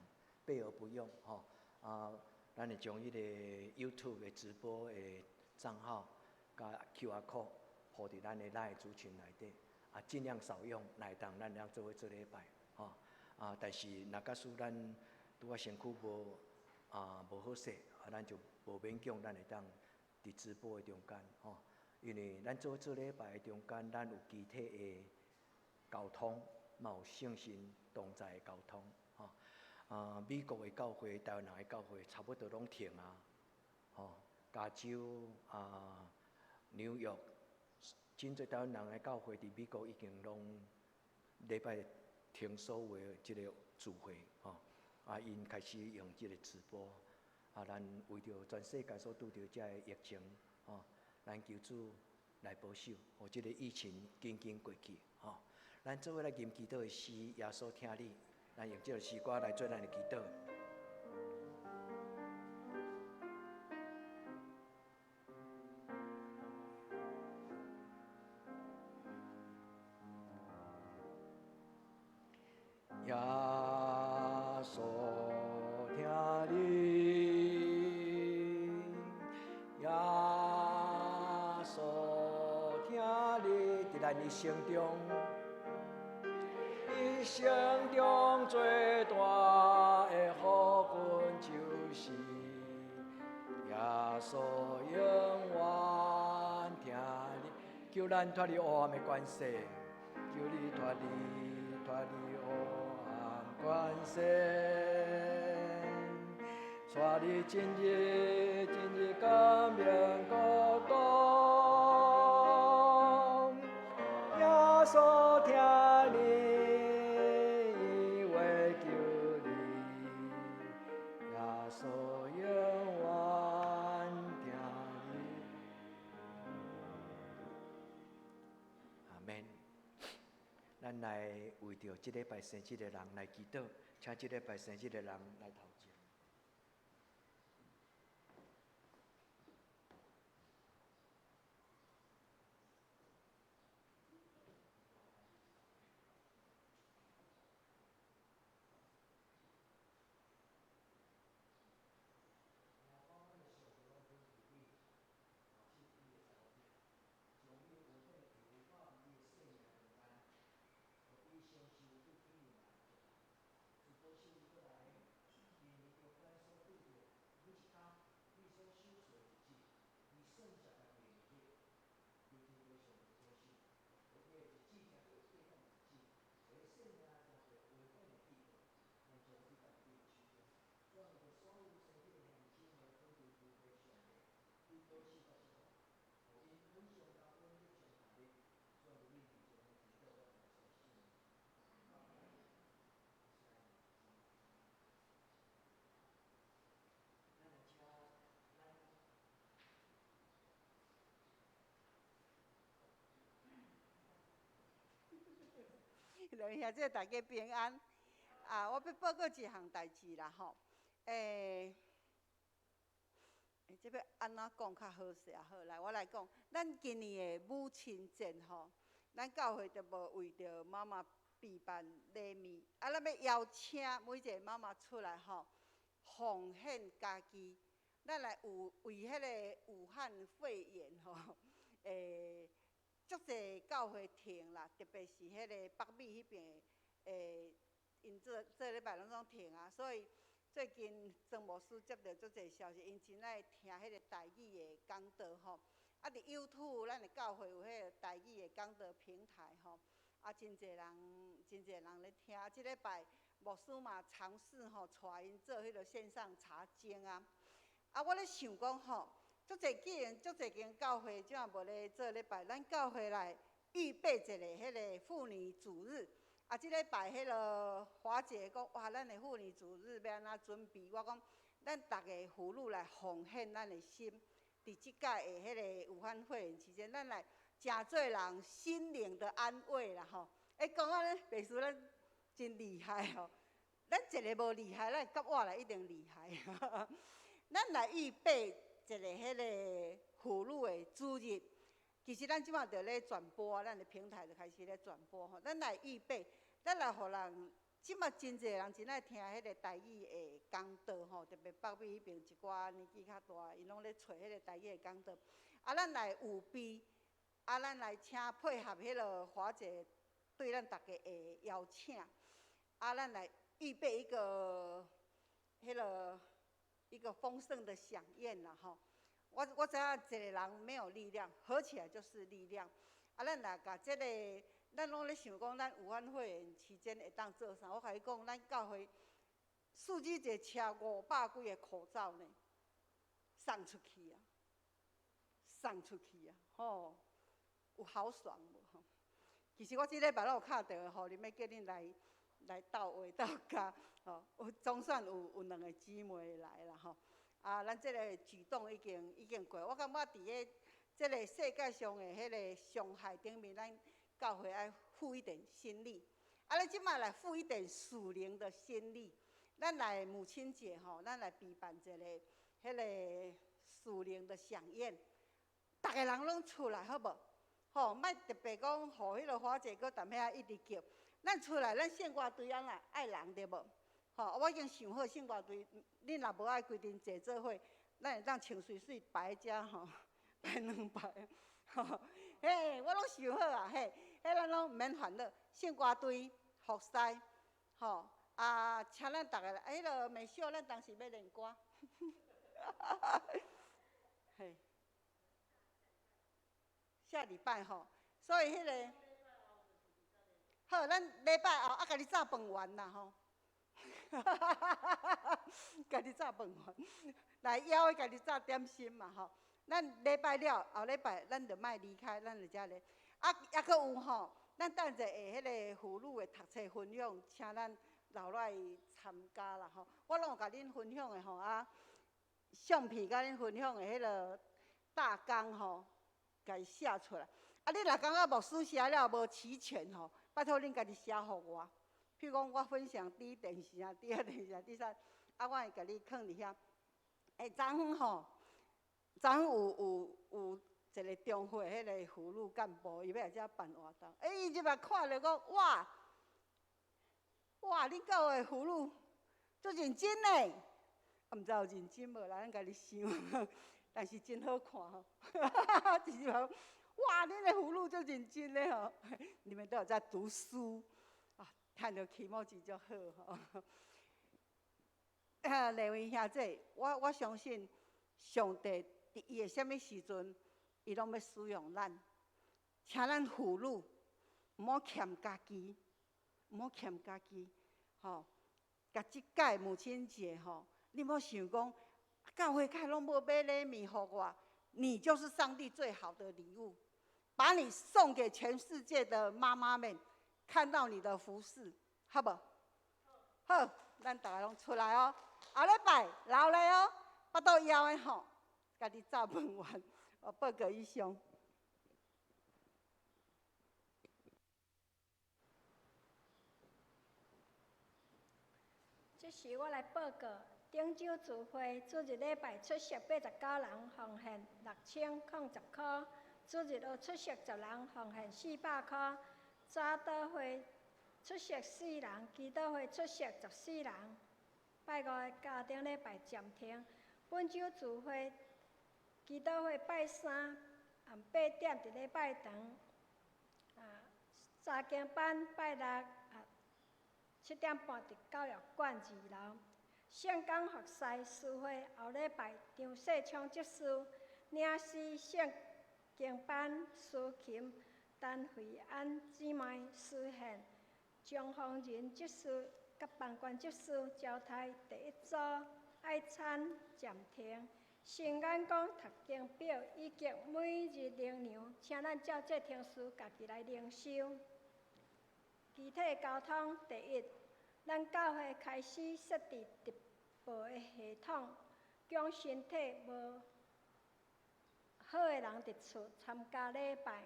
[SPEAKER 4] 備而不用吼。啊，咱會將彼個 YouTube 的直播的帳號佮 QR code 鋪佇咱的 LINE 族群內底，啊，盡量少用，來當咱會當做伙做禮拜吼。啊，但是若假使咱拄仔身軀無啊無好勢，啊，咱就無勉強，咱會當佇直播的中間吼，因為咱做做禮拜的中間，咱有肢體的溝通，嘛有聖神同在的溝通吼。啊，美國的教會、台灣人的教會，差不多攏停啊，吼，加州啊、紐約，真濟台灣人的教會佇美國已經攏禮拜停所有的這個聚會吼，啊，𪜶開始用這個直播。啊，咱為著全世界所拄著這个疫情，吼，咱求主來保守，予這個疫情緊緊過去，吼。咱做伙來吟祈禱的詩，耶穌疼你，咱用這個詩歌來做咱的祈禱。耶穌疼你，耶穌疼你，佇咱一生中，一生中最大的福分就是耶穌永遠疼你，求咱脫離黑暗的權勢，求你脫離脫離黑暗權勢，帶你進入進入光明國度。耶穌疼你，伊會救你，耶穌永遠疼你。阿門。咱來為著這禮拜生日的人來祈禱，請這禮拜生日的人來頭前。
[SPEAKER 5] 兩兄弟大家平安。啊，我欲報告一項代誌啦吼。這欲按怎講較好勢啊？好，來我來講，咱今年的母親節吼，咱教會就無為著媽媽備辦禮物，啊，咱欲邀請每一個媽媽出來吼，奉獻家己，咱來有為彼个武漢肺炎吼，足濟教會停啦，特別是彼个北美彼邊，𪜶這這禮拜攏總停啊，所以最近曾牧師接著足濟消息，𪜶真愛聽彼個台語的講道吼。啊，佇 YouTube 咱的教會有彼個台語的講道平台吼，啊，真濟人，真濟人咧聽。這禮拜牧師嘛嘗試吼，帶𪜶做彼個線上查經啊。啊，我咧想講吼，足濟既然足濟間教會這無咧做禮拜，咱教會來預備一个彼个婦女主日。啊，這禮拜彼个華姐講，哇，咱的婦女主日欲按怎準備？我講，咱逐个婦女來奉獻咱的心，佇這屆的彼个武漢肺炎期間，咱來誠濟人心靈的安慰啦吼。欸，講按呢，袂輸咱真厲害吼。咱一个無厲害，咱夾活來一定厲害。咱來預備一個彼个婦女的主日，其實咱這馬就咧轉播，咱的平台就開始咧轉播吼。咱來預備，咱來予人，這馬真濟人真愛聽彼个台語的講道吼，特別北美彼邊一寡年紀較大，𪜶攏咧揣彼个台語的講道。啊，咱來預備，啊，咱來請配合彼个華姐對咱逐家的邀請，啊，咱來預備一個彼个一個豐盛的饗宴啦吼。我知影一個人沒有力量，合起來就是力量。啊，咱來共這個，咱攏咧想講，咱武漢肺炎期間會當做啥？我共你講，咱教會四姊一個車500幾个口罩呢，送出去啊，送出去啊，吼，有豪爽無吼？其實我這禮拜攏有敲電話，予恁欲叫恁來來鬥話鬥加，吼，有總算有兩个姊妹來啦吼。啊，咱這個舉動已經過，我感覺佇个這个世界上的彼個傷害頂面，咱教會愛付一點心力。啊，咱這馬來付一點屬靈的心力。咱來母親節吼，咱來備辦一个彼个屬靈的饗宴，逐个人攏出來好無？吼，莫特別講，予彼个華姐閣踮遐一直叫。咱出來，咱聖歌隊按怎愛人對無？吼，我已經想好聖歌隊，恁若無愛規陣坐做伙，咱會當穿媠媠排遮吼，排兩排，吼，嘿，我攏想好啊，嘿，彼咱攏毋免煩惱。聖歌隊服侍，吼，啊，請咱逐个來，啊，彼个美秀，咱當時欲練歌，嘿，下禮拜吼，所以彼个，好，咱禮拜後啊，家己炸飯圓啦吼。家己炸飯圓，來枵的家己炸點心嘛吼。咱禮拜了後禮拜，咱就莫離開，咱就遮咧。啊，抑閣有吼，咱等者會彼个婦女的讀冊分享，請咱留來參加啦吼。我攏有共恁分享的吼啊，相片共恁分享的彼个大綱吼，共伊寫出來。啊，你若感覺牧師寫了無齊全吼，拜託恁家己寫予我。譬如講，我分享第一點是啥，第二點是啥，第三，啊，我會共你囥佇遐。欸，昨昏吼，昨昏有一个中會彼个婦女幹部，伊欲來遮辦活動。欸，伊入來看著講，哇，哇，恁教會婦女足認真呢。啊，毋知有認真無啦，咱家己想，但是真好看吼。真好，哇，恁的婦女足認真的吼，你們都有在讀書。看著期末真足好吼。啊，兩位兄弟，我相信上帝佇伊的啥物時陣，伊攏欲使用咱，請咱婦女毋好欠家己，毋好欠家己，吼。共這屆母親節吼，你莫想講，教會較攏無買禮物予我，你就是上帝最好的禮物，把你送給全世界的媽媽們。看到你的服侍，好無？好，咱逐个攏出來哦。後禮拜留來哦，腹肚枵的吼，家己炸飯圓，我報告以上。
[SPEAKER 3] 這時我來報告，頂週聚會主日禮拜出席89人，奉獻6010箍；主日學出席10人，奉獻400箍。早禱會出席四人，祈禱會出席14人。拜五的家庭禮拜暫停。本週聚會祈禱會拜三暗8點佇禮拜堂。啊，查經班拜六啊7點半佇教育館二樓。聖工服侍司會後禮拜張世昌執事，領詩聖經班司琴。陳惠安姊妹司獻，張宏仁執事佮彭冠執事招待第一組愛餐暫停，新眼光讀經表以及每日靈糧，請咱照這程序家己來靈修。肢體溝通第一，咱教會開始設置直播的系統，供身體無好的人佇厝參加禮拜。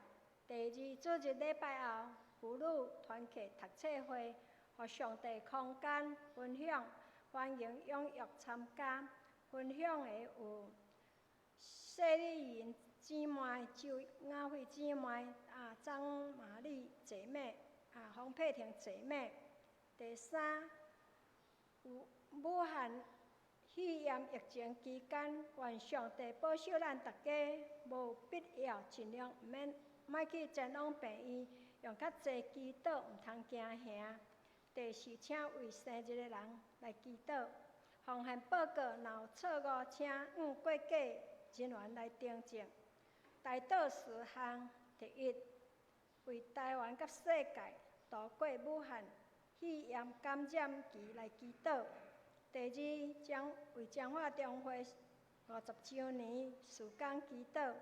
[SPEAKER 3] 第二，主日禮拜後，婦女團契讀冊會，予上帝空間分享，歡迎踴躍參加。分享的有謝麗雲姊妹、周雅慧姊妹、啊張瑪麗姐妹、啊洪佩婷姐妹。第三，有武漢肺炎疫情期間，願上帝保守咱逐家，無必要盡量毋免。莫去前往病院，用較濟祈禱，毋通驚嚇。第四，請為生日的人來祈禱。奉獻報告若有錯誤，請按會計人員來訂正。代禱事項：第一，為台灣佮世界度過武漢肺炎感染期來祈禱。第二，將為彰化中會50週年事工祈禱。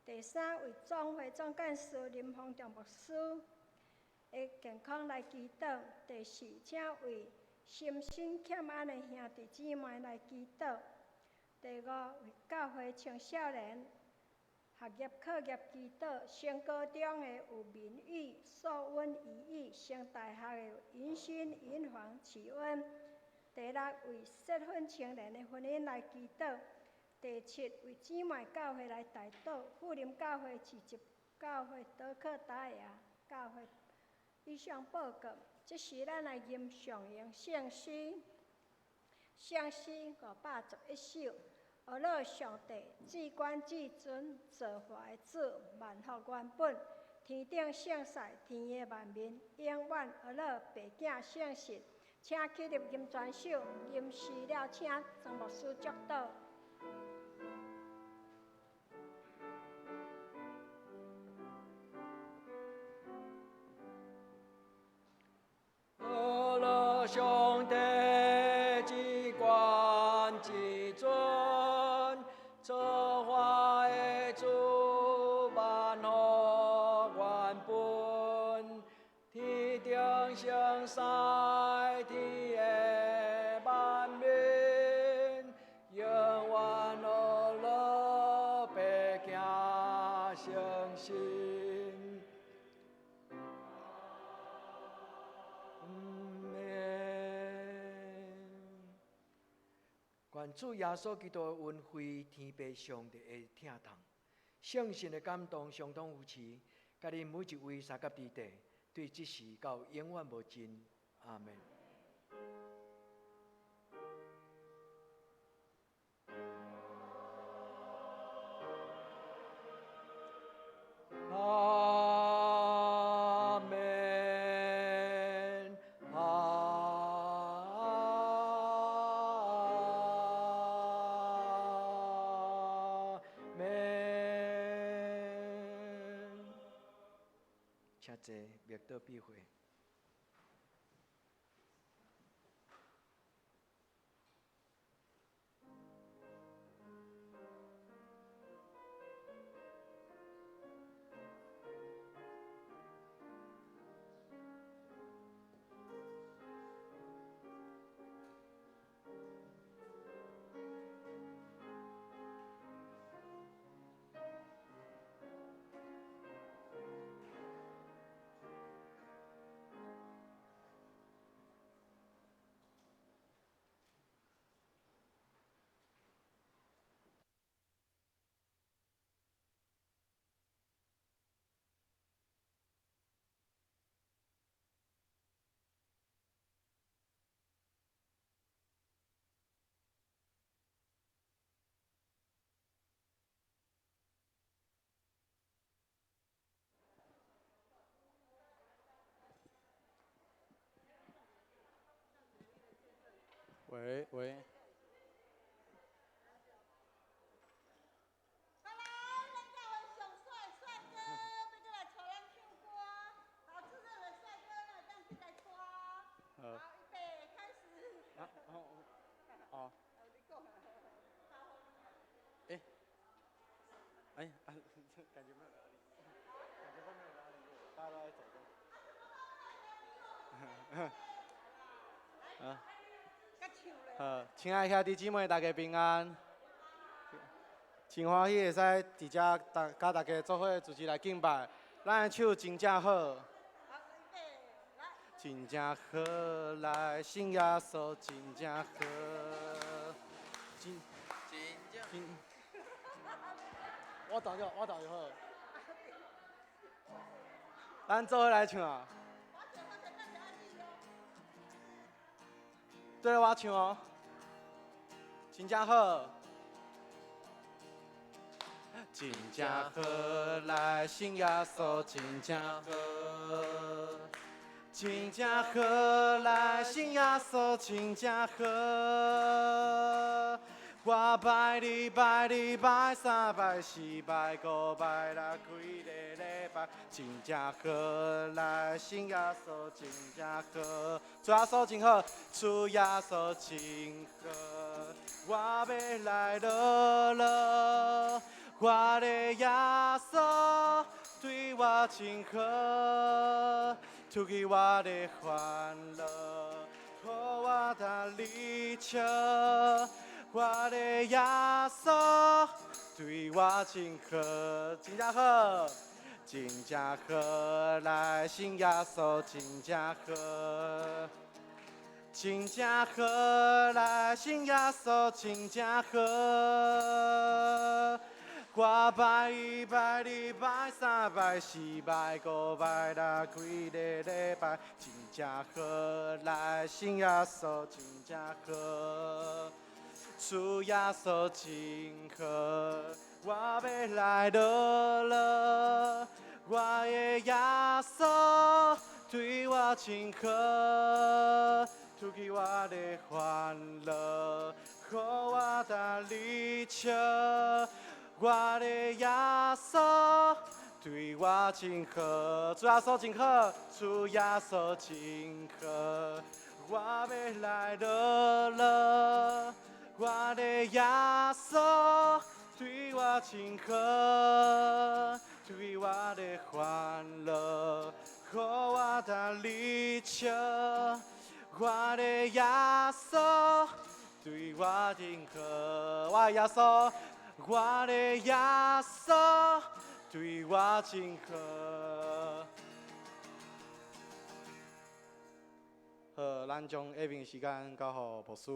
[SPEAKER 3] 第三，為總會總幹事林宏仲牧師的健康來祈禱。第四，請為心身欠安的兄弟姊妹來祈禱。第五，為教會青少年學業課業祈禱。升高中的有敏玉、素溫、怡玉；升大學的有尹新、尹煌、啟恩。第六，為適婚青年的婚姻來祈禱。第七，為姊妹教會來代禱，富林教會、市集教會、德克達雅教會，以上报告，这时咱来吟上咏圣诗，圣诗511首。阿乐上帝，至高至尊，造化的主，万福原本，天顶圣赛，天的万民，永远阿乐白囝圣实，请起立吟全首，吟诗了，请张牧师祝祷。
[SPEAKER 4] 阿乐上帝，至高至尊，造化的主，万福原本，天顶圣赛，天的万民，永远阿乐白行诚实。愿主耶稣基督的恩惠、天父上帝的疼痛、圣神的感动、相当扶持，佮恁每一位三甲弟弟，对这时到永远无尽。阿们。阿们，阿们。请坐，默祷闭会。
[SPEAKER 6] 喂喂。
[SPEAKER 5] 好来，咱教会上帅的帅哥要阁来带咱唱歌，好，炙热的帅哥，咱会当起来带。好，预备，开始。
[SPEAKER 6] 啊，好，哦。
[SPEAKER 5] 你讲啊。
[SPEAKER 6] 哎，哎，啊，感觉没有拉力，感觉后面有拉力，大家都在走动。啊。好，亲爱兄弟姊妹，大家平安。真欢喜会使伫遮大佮大家做伙组织来敬拜，咱的手真正好。真正好，来信耶稣，真正好。真真。我投就我投就好。咱做伙来唱。对我唱哦，真正好，真正好，来信耶稣，真正好，真正好，来信耶稣，真正好。我拜你拜你拜三拜四拜五拜六规个礼拜，真正好，来信耶稣，真正好，主耶稣真好，主耶稣真好，我欲来乐乐，我的耶稣对我真好，除去我的烦恼，予我当离笑。我的耶稣对我真好，真正好，真正好，来信耶稣，真正好，真正好，来信耶稣，真正好。我我拜一拜二拜三拜四拜五拜六，规个礼拜真正好，来信耶稣真正好，主耶稣真好，我欲来乐乐，我的耶稣对我真好，除去我的烦恼，予我逐日笑。我的耶稣对我真好，主耶稣真好，主耶稣真好，我欲来乐乐。我的耶稣对我真好，对我的烦恼，予我逐日笑。我的耶稣对我真好，我的耶稣。我的耶稣对我真好。好，咱将下面时间交予牧师，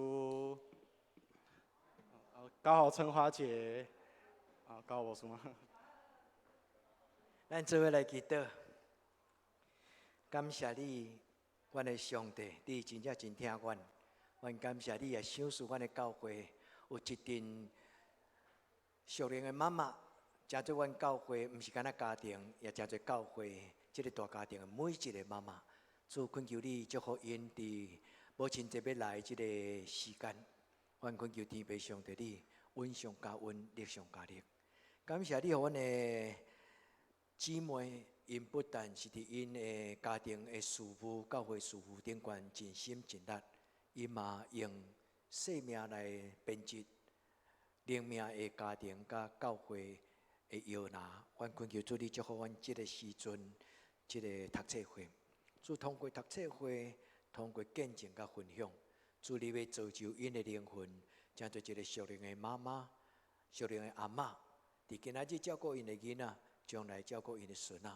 [SPEAKER 6] 交予陈华姐，啊，交予牧师吗？
[SPEAKER 4] 咱做伙来祈祷，感谢你，阮的上帝，你真正真疼阮。阮感谢你也赏赐阮的教会有一阵属灵的妈妈，成做阮教会，毋是干焦家庭，也成做教会这个大家庭的每一个妈妈。主恳求你祝福𪜶伫母亲节欲来这个时间，阮恳求天父上帝你恩上加恩，力上加力。感谢你，予阮的姊妹，𪜶不但是伫𪜶的家庭的事务、教会事务顶悬尽心尽力，伊嘛用生命来编织灵命的家庭佮教会的摇篮。阮恳求主你祝福阮这个时阵，这个读册会，主通过读册会，通过见证佮分享，主你欲造就𪜶的灵魂，成做一个属灵的妈妈、属灵的阿嬷，伫今仔日照顾𪜶的囡仔，将来照顾𪜶的孙仔。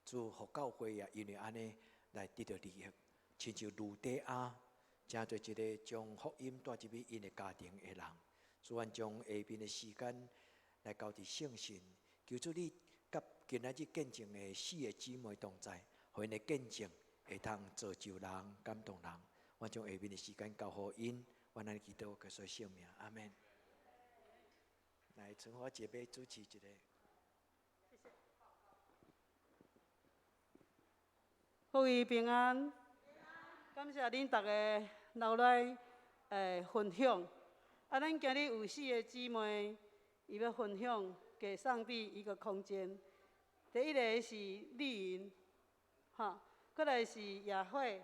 [SPEAKER 4] 主予教会也因为按呢来得著利益，亲像吕底亚，成做一个将福音带入去𪜶的家庭的人。主，阮将下面的时间来交伫圣神，求主你佮今仔日见证的四个姊妹同在，予𪜶的见证会当造就人、感动人。我将下面的时间交予𪜶，阮按呢祈祷，耶稣圣名，阿门。来，春花姐妹主持一下。
[SPEAKER 7] 谢谢。各位平安，感谢恁逐家留来分享。啊，咱今日有四个姊妹，伊欲分享给上帝一个空间。第一个是丽云，哈，过来是雅慧，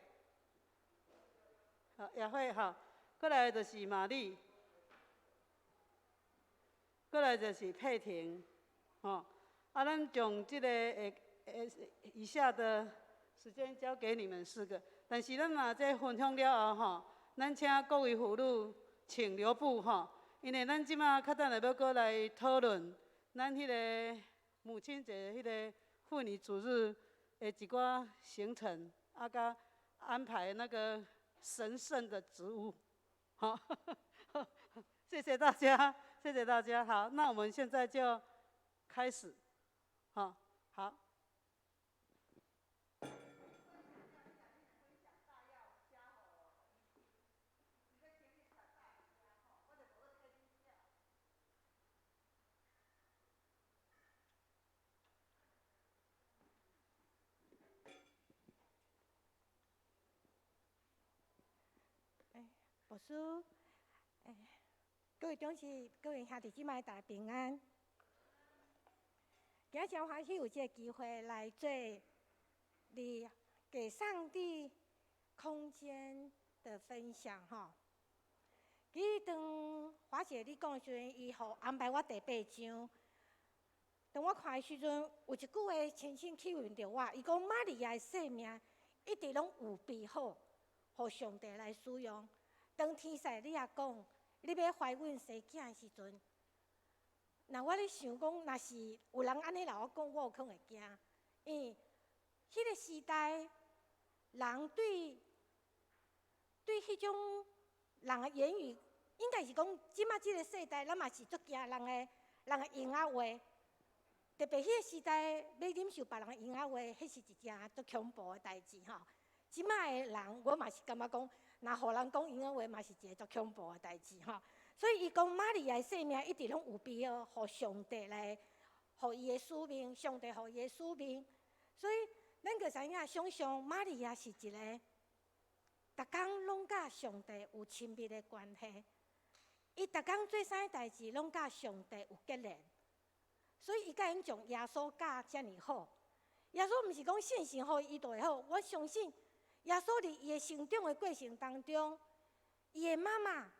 [SPEAKER 7] 好，雅慧哈，过来就是玛丽，过来就是佩婷，吼。啊，咱将这个以下的时间交给你们四个。但是咱若这分享了后，吼，咱请各位妇女请留步吼，因为咱这马较等下欲阁来讨论咱彼个母亲节、彼个妇女主日的一寡行程，啊，佮安排那个神圣的职务，好，谢谢大家，谢谢大家。好，那我们现在就开始，好，好。
[SPEAKER 3] 牧师，各位长执、各位兄弟姊妹，大家平安。今日真欢喜有这个机会来做你给上帝空间的分享吼。其实当华姐你讲的时阵，伊予安排我第八章。当我看的时阵，有一句话深深吸引著我。伊讲玛利亚的生命一直拢预备好，予上帝来使用。当天使你也讲，你欲怀孕生囝的时阵，若我咧想讲，若是有人按呢来我讲，我有可能会惊，因为彼个时代，人对彼种人的言语，应该是讲，这马这个世代，咱嘛是足惊人的
[SPEAKER 8] 人的婴仔话。特别彼个时代，欲忍受别人的婴仔话，彼是一件足恐怖的代志吼。这摆的人，我嘛是感觉讲，若予人讲婴仔话，嘛是一个足恐怖的代志吼。所以伊讲玛利亚的生命一直拢预备好，予上帝来，予伊的使命，上帝予伊的使命。所以咱就知影，想象玛利亚是一个，逐工拢佮上帝有亲密的关系。伊逐工做啥物代志，拢佮上帝有结连。所以伊才会将耶稣教遮尔好。耶稣毋是讲信心予伊，伊就会好。我相信耶稣伫伊的成长的过程当中，伊的妈妈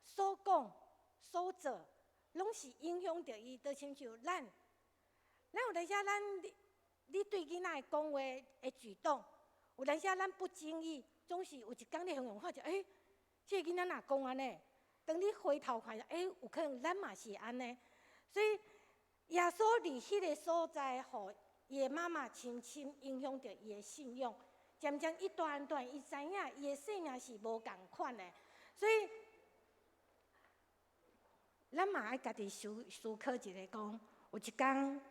[SPEAKER 8] 所讲所做，拢是影响著伊。就亲像咱，咱有当时咱你对囡仔的讲话的举动，有当时咱不经意，总是有一工你远远看著，欸，这个囡仔哪讲按呢？当你回头看，欸，有可能咱嘛是按呢。所以耶稣伫彼个所在，予伊的妈妈深深影响著伊的信仰。渐渐伊大汉大汉，伊知影伊的生命是无仝款的，所以咱嘛爱家己思思考一下，讲有一工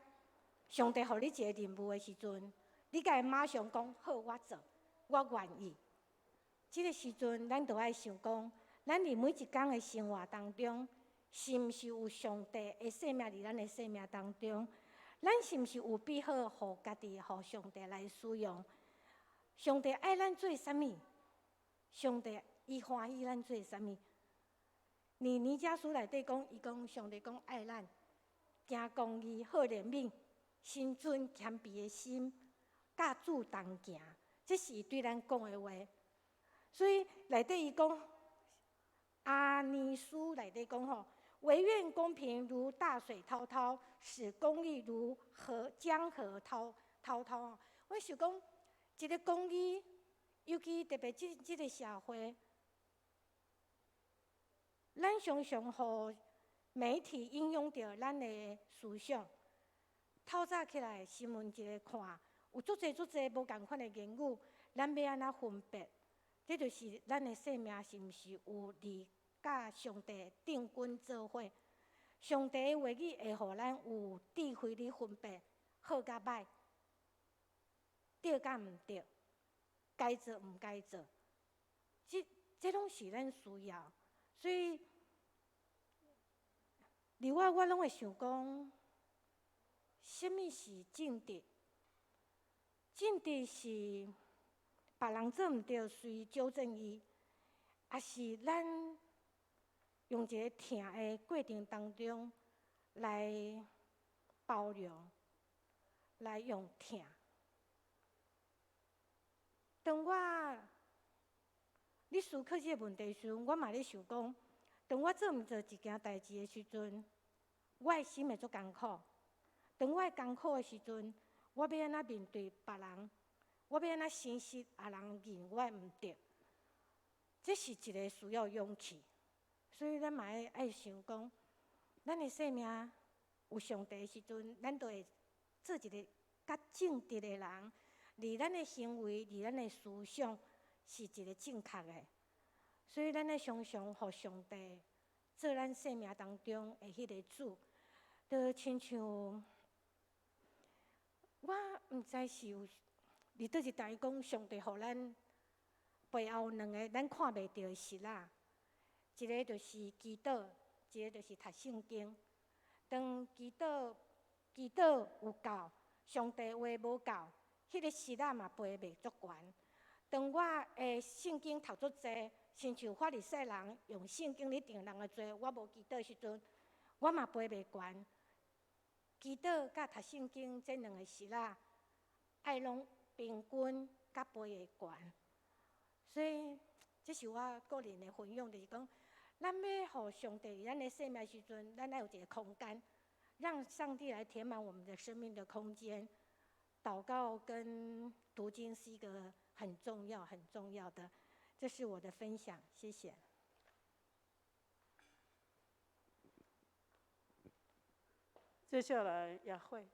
[SPEAKER 8] 上帝予你一个任务的时阵，你敢会马上讲好，我做，我愿意。这个时阵，咱就爱想讲，咱伫每一工的生活当中，是毋是有上帝的生命伫咱的生命当中？咱是毋是预备好，予家己，予上帝来使用？上帝爱咱做啥物？上帝伊欢喜咱做啥物？伫弥迦书内底讲，伊讲上帝讲爱咱，行公义、好怜悯、心存谦卑的心，佮主同行，这是伊对咱讲的话。所以内底伊讲，阿尼书内底讲吼，惟愿公平如大水滔滔，使公义如河江河滔滔滔。我想讲，一个公义，尤其特别这个社会，咱常常予媒体影响著咱的思想。透早起来新闻一个看，有足济足济无仝款的言语，咱欲按怎分辨？这就是咱的生命是毋是有伫佮上帝并肩做伙？上帝的话语会予咱有智慧咧分辨好佮歹，对佮毋对，该做毋该做，这拢是咱需要。所以，另外我拢会想讲，啥物是正直？正直是别人做毋对，随纠正伊，抑是咱用一个疼的过程当中来包容，来用疼。当我咧思考这个问题时阵，我嘛咧想讲，当我做毋做一件代志的时阵，我的心会足艰苦。当我会艰苦的时阵，我欲按怎面对别人？我欲按怎诚实，予人认我毋对？这是一个需要勇气。所以咱嘛爱想讲，咱的生命有上帝的时阵，咱就会做一个较正直的人。伫咱的行为，伫咱的思想，是一个正确的。所以咱爱常常予上帝做咱生命当中的彼个主，就亲像我毋知是有伫佗一代讲，上帝予咱背后两个咱看袂著的石仔，一个就是祈祷，一个就是读圣经。当祈祷祈祷有够，上帝话无够，彼个石仔嘛飞袂足悬。当我的圣经读足济，亲像法利赛人用圣经咧定人的罪，我无祈祷时阵，我嘛飞袂悬。祈祷佮读圣经这两个石仔，爱拢平均佮飞会悬。所以，这是我个人的分享，就是讲，咱欲予上帝伫咱的生命时阵，咱爱有一个空间，让上帝来填满我们的生命的空间。祷告跟读经是一个很重要、很重要的。这是我的分享，谢谢。
[SPEAKER 7] 接下来雅慧。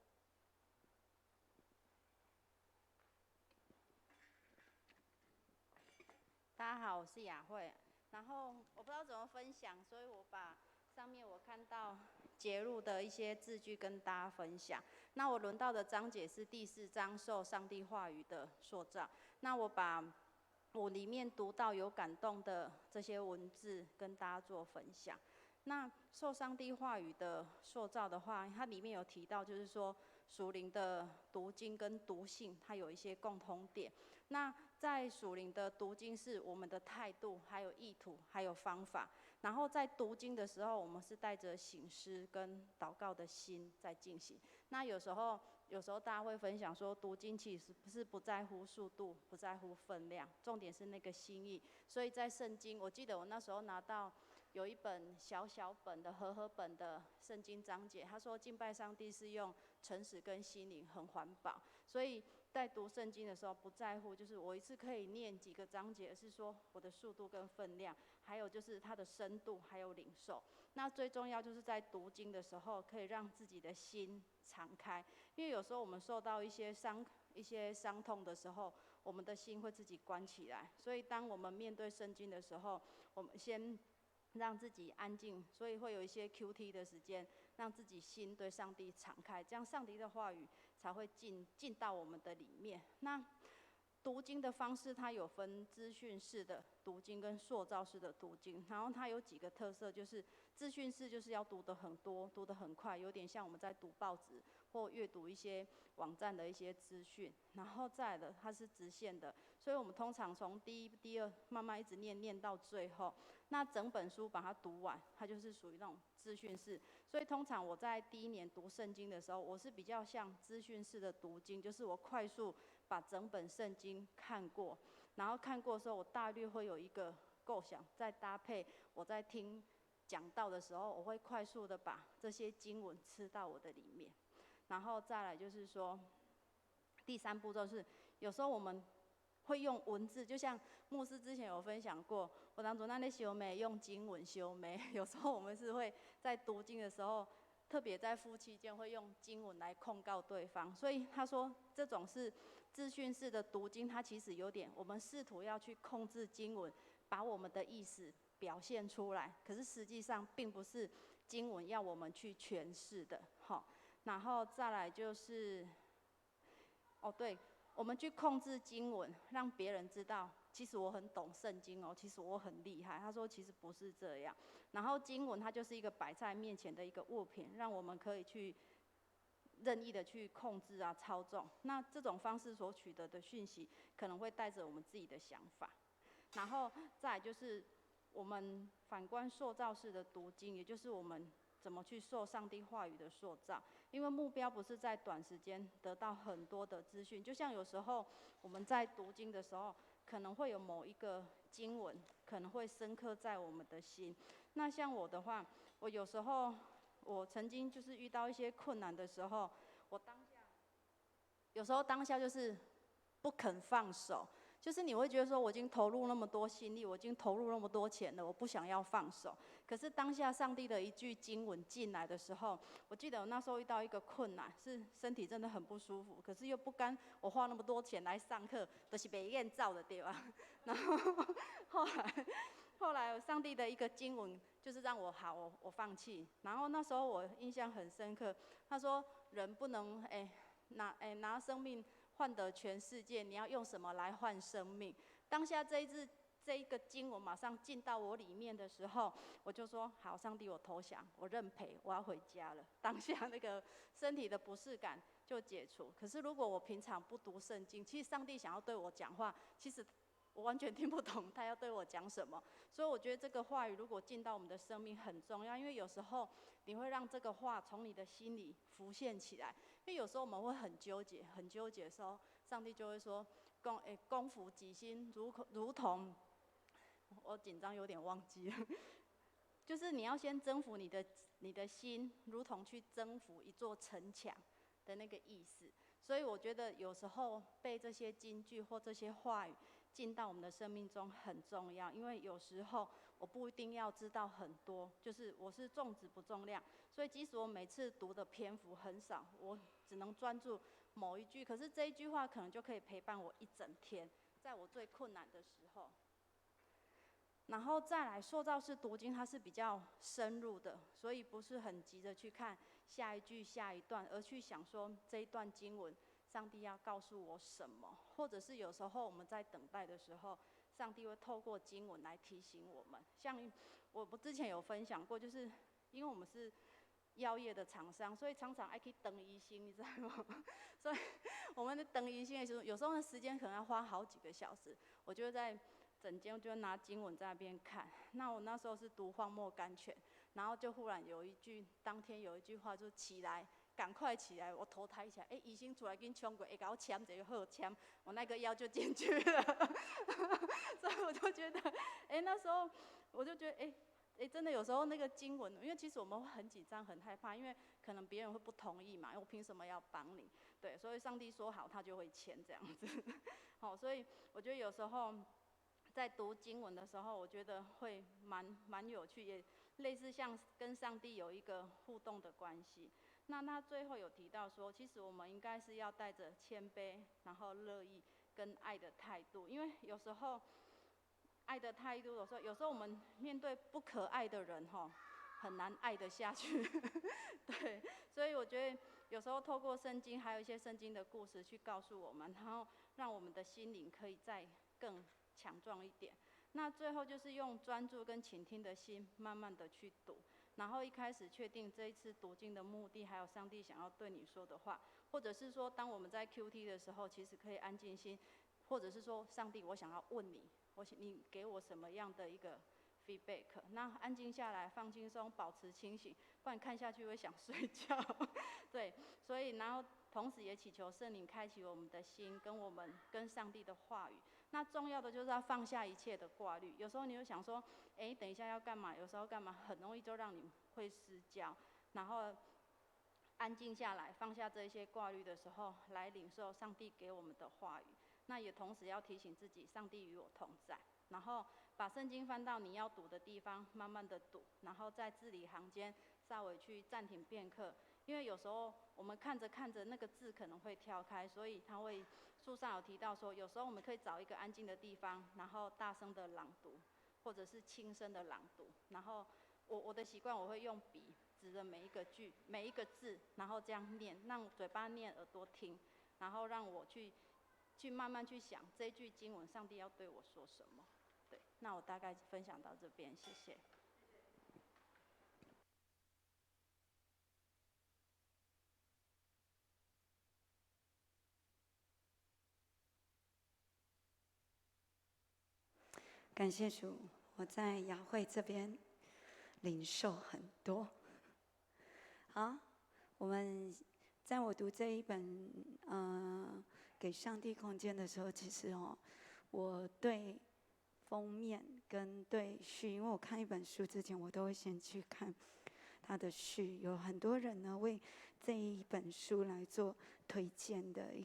[SPEAKER 9] 大家好，我是雅慧。然后我不知道怎么分享，所以我把上面我看到节录的一些字句跟大家分享。那我轮到的章节是第四章，受上帝话语的塑造。那我把我里面读到有感动的这些文字跟大家做分享。那受上帝话语的塑造的话，它里面有提到，就是说属灵的读经跟读信，它有一些共同点。那在属灵的读经是我们的态度、还有意图、还有方法。然后在读经的时候，我们是带着省思跟祷告的心在进行。那有时候大家会分享说，读经其实不是不在乎速度，不在乎分量，重点是那个心意。所以在圣经，我记得我那时候拿到有一本小小本的和合本的圣经章节，他说敬拜上帝是用诚实跟心灵，很环保。所以在读圣经的时候，不在乎就是我一次可以念几个章节，而是说我的速度跟分量，还有就是它的深度，还有领受。那最重要就是在读经的时候，可以让自己的心敞开，因为有时候我们受到一些伤痛的时候，我们的心会自己关起来。所以当我们面对圣经的时候，我们先让自己安静，所以会有一些 QT 的时间，让自己心对上帝敞开，这样上帝的话语才会进到我们的里面。那读经的方式，它有分资讯式的读经跟塑造式的读经，然后它有几个特色，就是资讯式就是要读得很多，读得很快，有点像我们在读报纸或阅读一些网站的一些资讯。然后再来的，它是直线的，所以我们通常从第一、第二慢慢一直念念到最后，那整本书把它读完，它就是属于那种资讯式。所以通常我在第一年读圣经的时候，我是比较像资讯式的读经，就是我快速把整本圣经看过，然后看过的时候，我大略会有一个构想，再搭配我在听讲道的时候，我会快速的把这些经文吃到我的里面。然后再来就是说，第三步骤是，有时候我们会用文字，就像牧师之前有分享过，有当阵咱咧相骂用经文相骂，有时候我们是会在读经的时候，特别在夫妻间会用经文来控告对方。所以他说这种是资讯式的读经，它其实有点我们试图要去控制经文，把我们的意思表现出来，可是实际上并不是经文要我们去诠释的，好。然后再来就是，哦对，我们去控制经文，让别人知道，其实我很懂圣经哦，其实我很厉害。他说其实不是这样。然后经文它就是一个摆在面前的一个物品，让我们可以去任意的去控制啊、操纵。那这种方式所取得的讯息，可能会带着我们自己的想法。然后再来就是我们反观塑造式的读经，也就是我们怎么去受上帝话语的塑造。因为目标不是在短时间得到很多的资讯，就像有时候我们在读经的时候，可能会有某一个经文可能会深刻在我们的心。那像我的话，我有时候我曾经就是遇到一些困难的时候，我当下有时候当下就是不肯放手，就是你会觉得说我已经投入那么多心力，我已经投入那么多钱了，我不想要放手。可是当下上帝的一句经文进来的时候，我记得我那时候遇到一个困难，是身体真的很不舒服，可是又不甘我花那么多钱来上课，都是袂用走的，对吧？然后后来上帝的一个经文就是让我好，我放弃。然后那时候我印象很深刻，他说人不能拿生命换得全世界，你要用什么来换生命？当下这一个经文马上进到我里面的时候，我就说好，上帝，我投降，我认赔，我要回家了。当下那个身体的不适感就解除。可是如果我平常不读圣经，其实上帝想要对我讲话，其实我完全听不懂他要对我讲什么。所以我觉得这个话语如果进到我们的生命很重要，因为有时候你会让这个话从你的心里浮现起来。因为有时候我们会很纠结，很纠结的时候，上帝就会说：“降服己心，如同。”我紧张有点忘记了，就是你要先征服你的心，如同去征服一座城墙的那个意思。所以我觉得有时候被这些金句或这些话语进到我们的生命中很重要，因为有时候我不一定要知道很多，就是我是重质不重量，所以即使我每次读的篇幅很少，我只能专注某一句，可是这一句话可能就可以陪伴我一整天，在我最困难的时候。然后再来塑造式读经，它是比较深入的，所以不是很急着去看下一句、下一段，而去想说这一段经文，上帝要告诉我什么，或者是有时候我们在等待的时候，上帝会透过经文来提醒我们。像我之前有分享过，就是因为我们是药业的厂商，所以常常爱去等医生，你知道吗？所以我们在等医生的时候，有时候那时间可能要花好几个小时，我就会在诊间就拿经文在那边看。那我那时候是读《荒漠甘泉》，然后就忽然有一句，当天有一句话就起来，赶快起来！我头抬起来，哎，医生出来紧冲过，会共我签一个好签，我那个药就进去了。所以我就觉得，哎，那时候我就觉得，哎，哎，真的有时候那个经文，因为其实我们会很紧张、很害怕，因为可能别人会不同意嘛，我凭什么要帮你？对，所以上帝说好，他就会签这样子。好，所以我觉得有时候在读经文的时候，我觉得会蛮有趣，也类似像跟上帝有一个互动的关系。那他最后有提到说，其实我们应该是要带着谦卑，然后乐意跟爱的态度，因为有时候爱的态度，有时候我们面对不可爱的人，吼，很难爱得下去。对，所以我觉得有时候透过圣经，还有一些圣经的故事去告诉我们，然后让我们的心灵可以再更强壮一点。那最后就是用专注跟倾听的心，慢慢的去读。然后一开始确定这一次读经的目的，还有上帝想要对你说的话，或者是说，当我们在 QT 的时候，其实可以安静心，或者是说，上帝，我想要问你，你给我什么样的一个 feedback？那安静下来，放轻松，保持清醒，不然看下去会想睡觉。对，所以然后同时也祈求圣灵开启我们的心，跟我们跟上帝的话语。那重要的就是要放下一切的挂虑。有时候你会想说，哎，等一下要干嘛？有时候干嘛，很容易就让你会失焦。然后安静下来，放下这些挂虑的时候，来领受上帝给我们的话语。那也同时要提醒自己，上帝与我同在。然后把圣经翻到你要读的地方，慢慢的读。然后在字里行间稍微去暂停片刻，因为有时候我们看着看着那个字可能会跳开，所以他会。书上有提到说，有时候我们可以找一个安静的地方，然后大声的朗读，或者是轻声的朗读。然后我的习惯，我会用笔指着每一个句、每一个字，然后这样念，让嘴巴念，耳朵听，然后让我去慢慢去想这句经文，上帝要对我说什么。对，那我大概分享到这边，谢谢。
[SPEAKER 10] 感谢主，我在雅慧这边领受很多。好，我们在我读这一本给上帝空间的时候，其实哦，我对封面跟对序，因为我看一本书之前，我都会先去看它的序。有很多人呢为这一本书来做推荐的一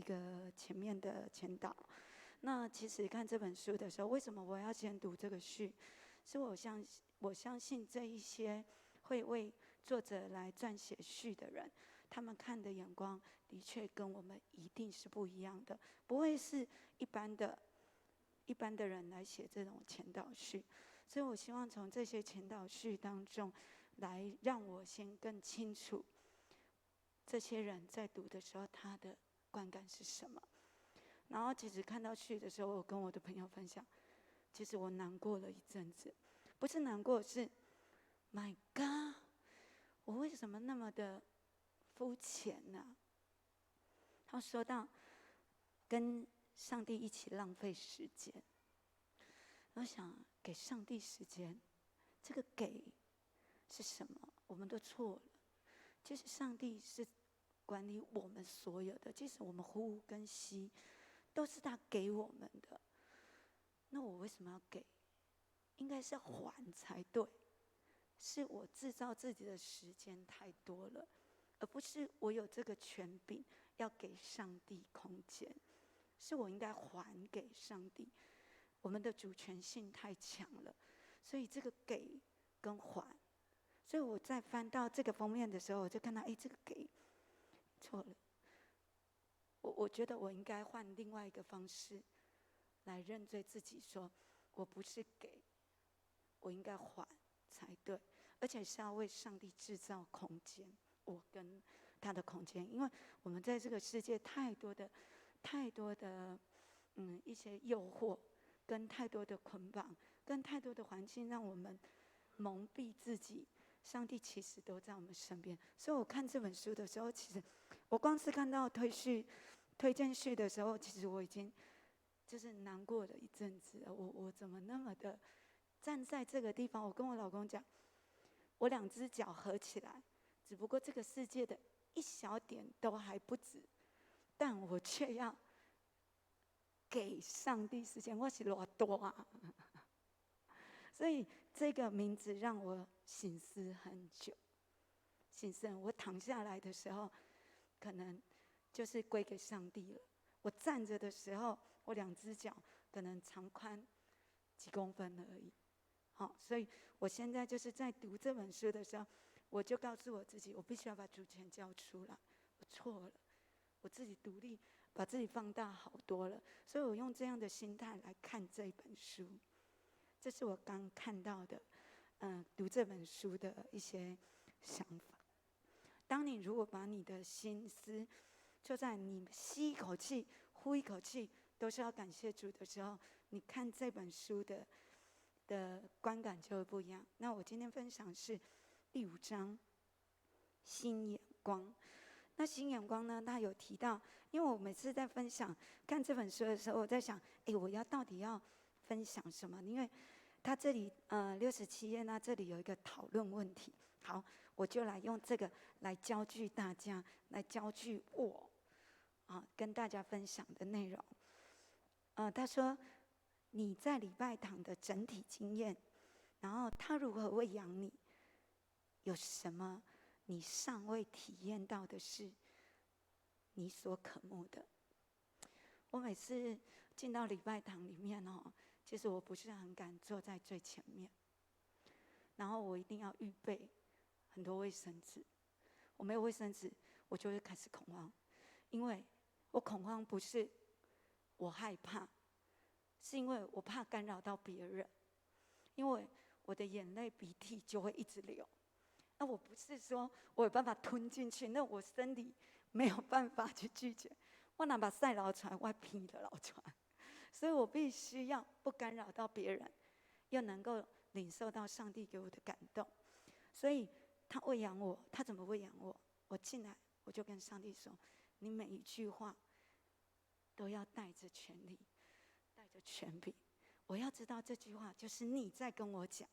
[SPEAKER 10] 个前面的前导。那其实看这本书的时候，为什么我要先读这个序？是我相信这一些会为作者来撰写序的人，他们看的眼光的确跟我们一定是不一样的，不会是一般的人来写这种前导序。所以我希望从这些前导序当中，来让我先更清楚这些人在读的时候他的观感是什么。然后其实看到序的时候，我跟我的朋友分享，其实我难过了一阵子，不是难过，是 My God，我为什么那么的肤浅呢？他说到跟上帝一起浪费时间，我想给上帝时间，这个给是什么？我们都错了。其实上帝是管理我们所有的，即使我们呼跟吸，都是他给我们的，那我为什么要给？应该是还才对。是我制造自己的时间太多了，而不是我有这个权柄要给上帝空间，是我应该还给上帝。我们的主权性太强了，所以这个给跟还，所以我在翻到这个封面的时候，我就看到，哎，这个给错了。我觉得我应该换另外一个方式来认罪自己，说我不是给，我应该还才对，而且是要为上帝制造空间，我跟他的空间，因为我们在这个世界太多的、太多的，一些诱惑，跟太多的捆绑，跟太多的环境，让我们蒙蔽自己。上帝其实都在我们身边，所以我看这本书的时候，其实我光是看到推序、推荐序的时候，其实我已经就是难过了一阵子了。我怎么那么的站在这个地方？我跟我老公讲，我两只脚合起来，只不过这个世界的一小点都还不止，但我却要给上帝时间，我是偌大啊！所以这个名字让我省思很久。省思，我躺下来的时候，可能就是归给上帝了。我站着的时候，我两只脚可能长宽几公分而已。好，所以我现在就是在读这本书的时候，我就告诉我自己，我必须要把主权交出来。我错了，我自己独立，把自己放大好多了。所以我用这样的心态来看这本书。这是我刚看到的，读这本书的一些想法。当你如果把你的心思，就在你吸一口气、呼一口气，都是要感谢主的时候，你看这本书的观感就会不一样。那我今天分享是第五章，新眼光。那新眼光呢？他有提到，因为我每次在分享看这本书的时候，我在想，哎，我要到底要分享什么？因为他这里67页呢，这里有一个讨论问题。好，我就来用这个来教具大家，来教具我，啊，跟大家分享的内容。他说你在礼拜堂的整体经验，然后他如何喂养你，有什么你尚未体验到的事，你所渴慕的。我每次进到礼拜堂里面哦，其实我不是很敢坐在最前面，然后我一定要预备很多卫生纸。我没有卫生纸，我就会开始恐慌，因为我恐慌不是我害怕，是因为我怕干扰到别人，因为我的眼泪鼻涕就会一直流。那我不是说我有办法吞进去，那我身体没有办法去拒绝。我若目屎流出来，我鼻就流出来。所以我必须要不干扰到别人，又能够领受到上帝给我的感动。所以他喂养我，他怎么喂养我？我进来，我就跟上帝说：“你每一句话都要带着权力，带着权柄。我要知道这句话就是你在跟我讲。”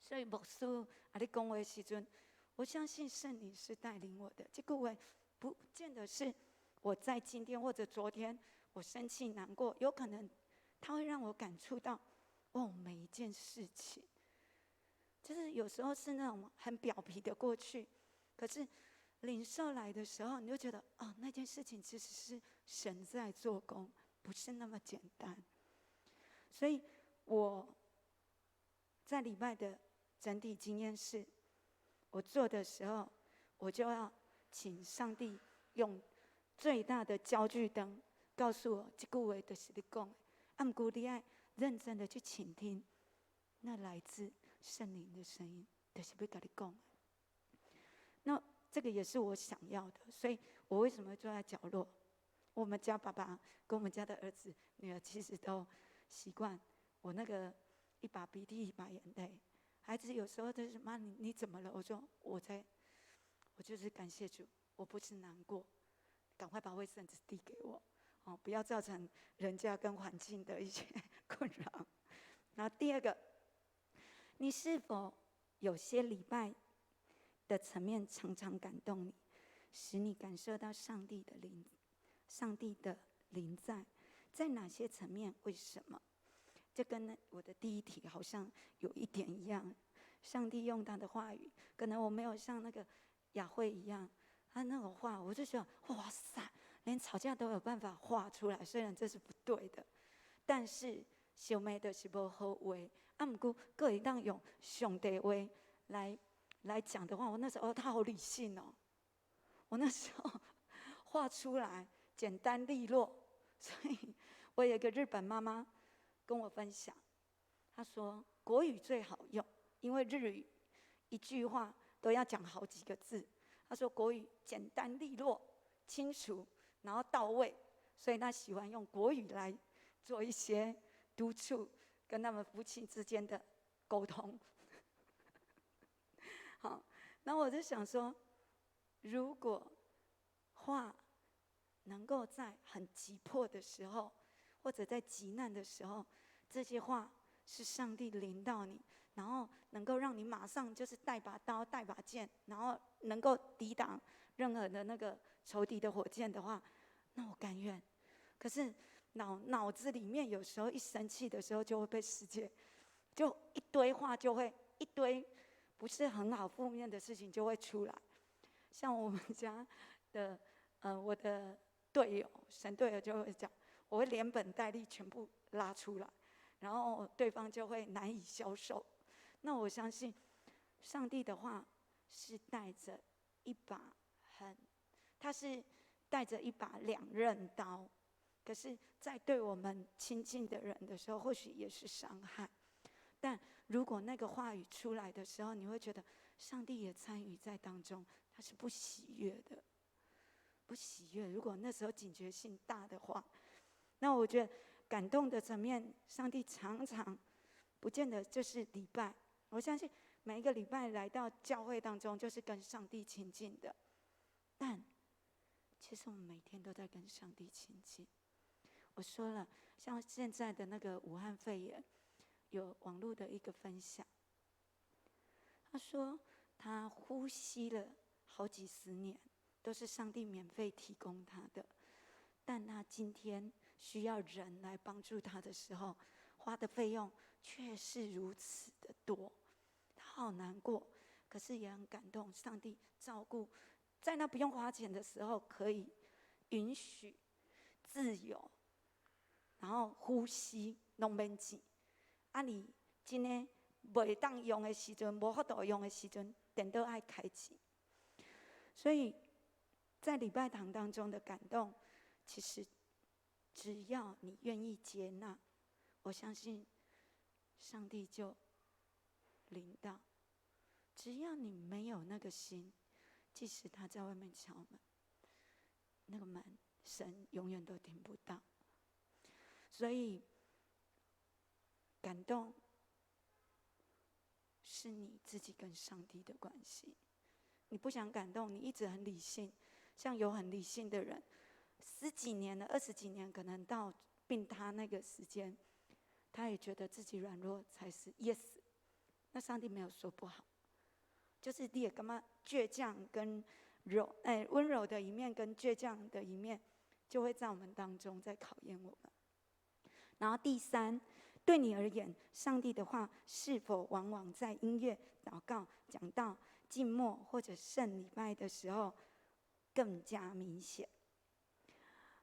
[SPEAKER 10] 所以牧师啊，咧讲话的时阵，我相信圣灵是带领我的。这个话不见得是我在今天或者昨天我生气难过，有可能他会让我感触到，哦，每一件事情，就是有时候是那种很表皮的过去，可是领受来的时候，你就觉得哦，那件事情其实是神在做工，不是那么简单。所以我在礼拜的整体经验是，我做的时候，我就要请上帝用最大的焦距灯告诉我，这句话就是你讲的。啊，毋过你爱认真的去倾听，那来自圣灵的声音，就是欲共你讲的。那这个也是我想要的，所以我为什么会坐在角落？我们家爸爸跟我们家的儿子、女儿其实都习惯我那个一把鼻涕一把眼泪。孩子有时候就是妈，你怎么了？我说我在，我就是感谢主，我不是难过，赶快把卫生纸递给我，哦，不要造成人家跟环境的一些困扰。然后第二个，你是否有些礼拜的层面常常感动你，使你感受到上帝的灵，上帝的临在，在哪些层面？为什么？这跟我的第一题好像有一点一样。上帝用他的话语，可能我没有像那个雅慧一样，他那种话，我就觉得哇塞，连吵架都有办法画出来。虽然这是不对的，但是相骂就是无好话。啊，毋过阁会当用上帝话来讲的话，我那时候他好理性哦。我那时候画出来简单利落，所以我有一个日本妈妈。跟我分享，他说国语最好用，因为日语一句话都要讲好几个字。他说国语简单利落、清楚，然后到位，所以他喜欢用国语来做一些督促跟他们夫妻之间的沟通。好，那我就想说，如果话能够在很急迫的时候，或者在急难的时候，这些话是上帝临到你，然后能够让你马上就是带把刀、带把剑，然后能够抵挡任何的那个仇敌的火箭的话，那我甘愿。可是脑子里面有时候一生气的时候，就会被世界，就一堆话就会一堆不是很好负面的事情就会出来。像我们家的，我的队友，神队友就会讲，我会连本带利全部拉出来，然后对方就会难以消受。那我相信，上帝的话是带着一把很，他是带着一把两刃刀，可是，在对我们亲近的人的时候，或许也是伤害。但如果那个话语出来的时候，你会觉得上帝也参与在当中，他是不喜悦的，不喜悦。如果那时候警觉性大的话，那我觉得感动的层面，上帝常常不见得就是礼拜。我相信每一个礼拜来到教会当中，就是跟上帝亲近的。但其实我们每天都在跟上帝亲近。我说了，像现在的那个武汉肺炎，有网络的一个分享，他说他呼吸了好几十年，都是上帝免费提供他的，但他今天需要人来帮助他的时候，花的费用却是如此的多，他好难过，可是也很感动。上帝照顾，在那不用花钱的时候，可以允许自由，然后呼吸拢免钱。啊，你真的袂当用的时阵，无法度用的时阵，颠倒爱开钱。所以在礼拜堂当中的感动，其实只要你愿意接纳，我相信上帝就临到。只要你没有那个心，即使他在外面敲门，那个门神永远都听不到。所以感动是你自己跟上帝的关系。你不想感动，你一直很理性，像有很理性的人，十几年了，20几年，可能到病榻那个时间，他也觉得自己软弱才是 yes。那上帝没有说不好，就是你也感觉倔强跟柔，哎，温柔的一面跟倔强的一面，就会在我们当中在考验我们。然后第三，对你而言，上帝的话是否往往在音乐、祷告、讲道、静默或者圣礼拜的时候更加明显？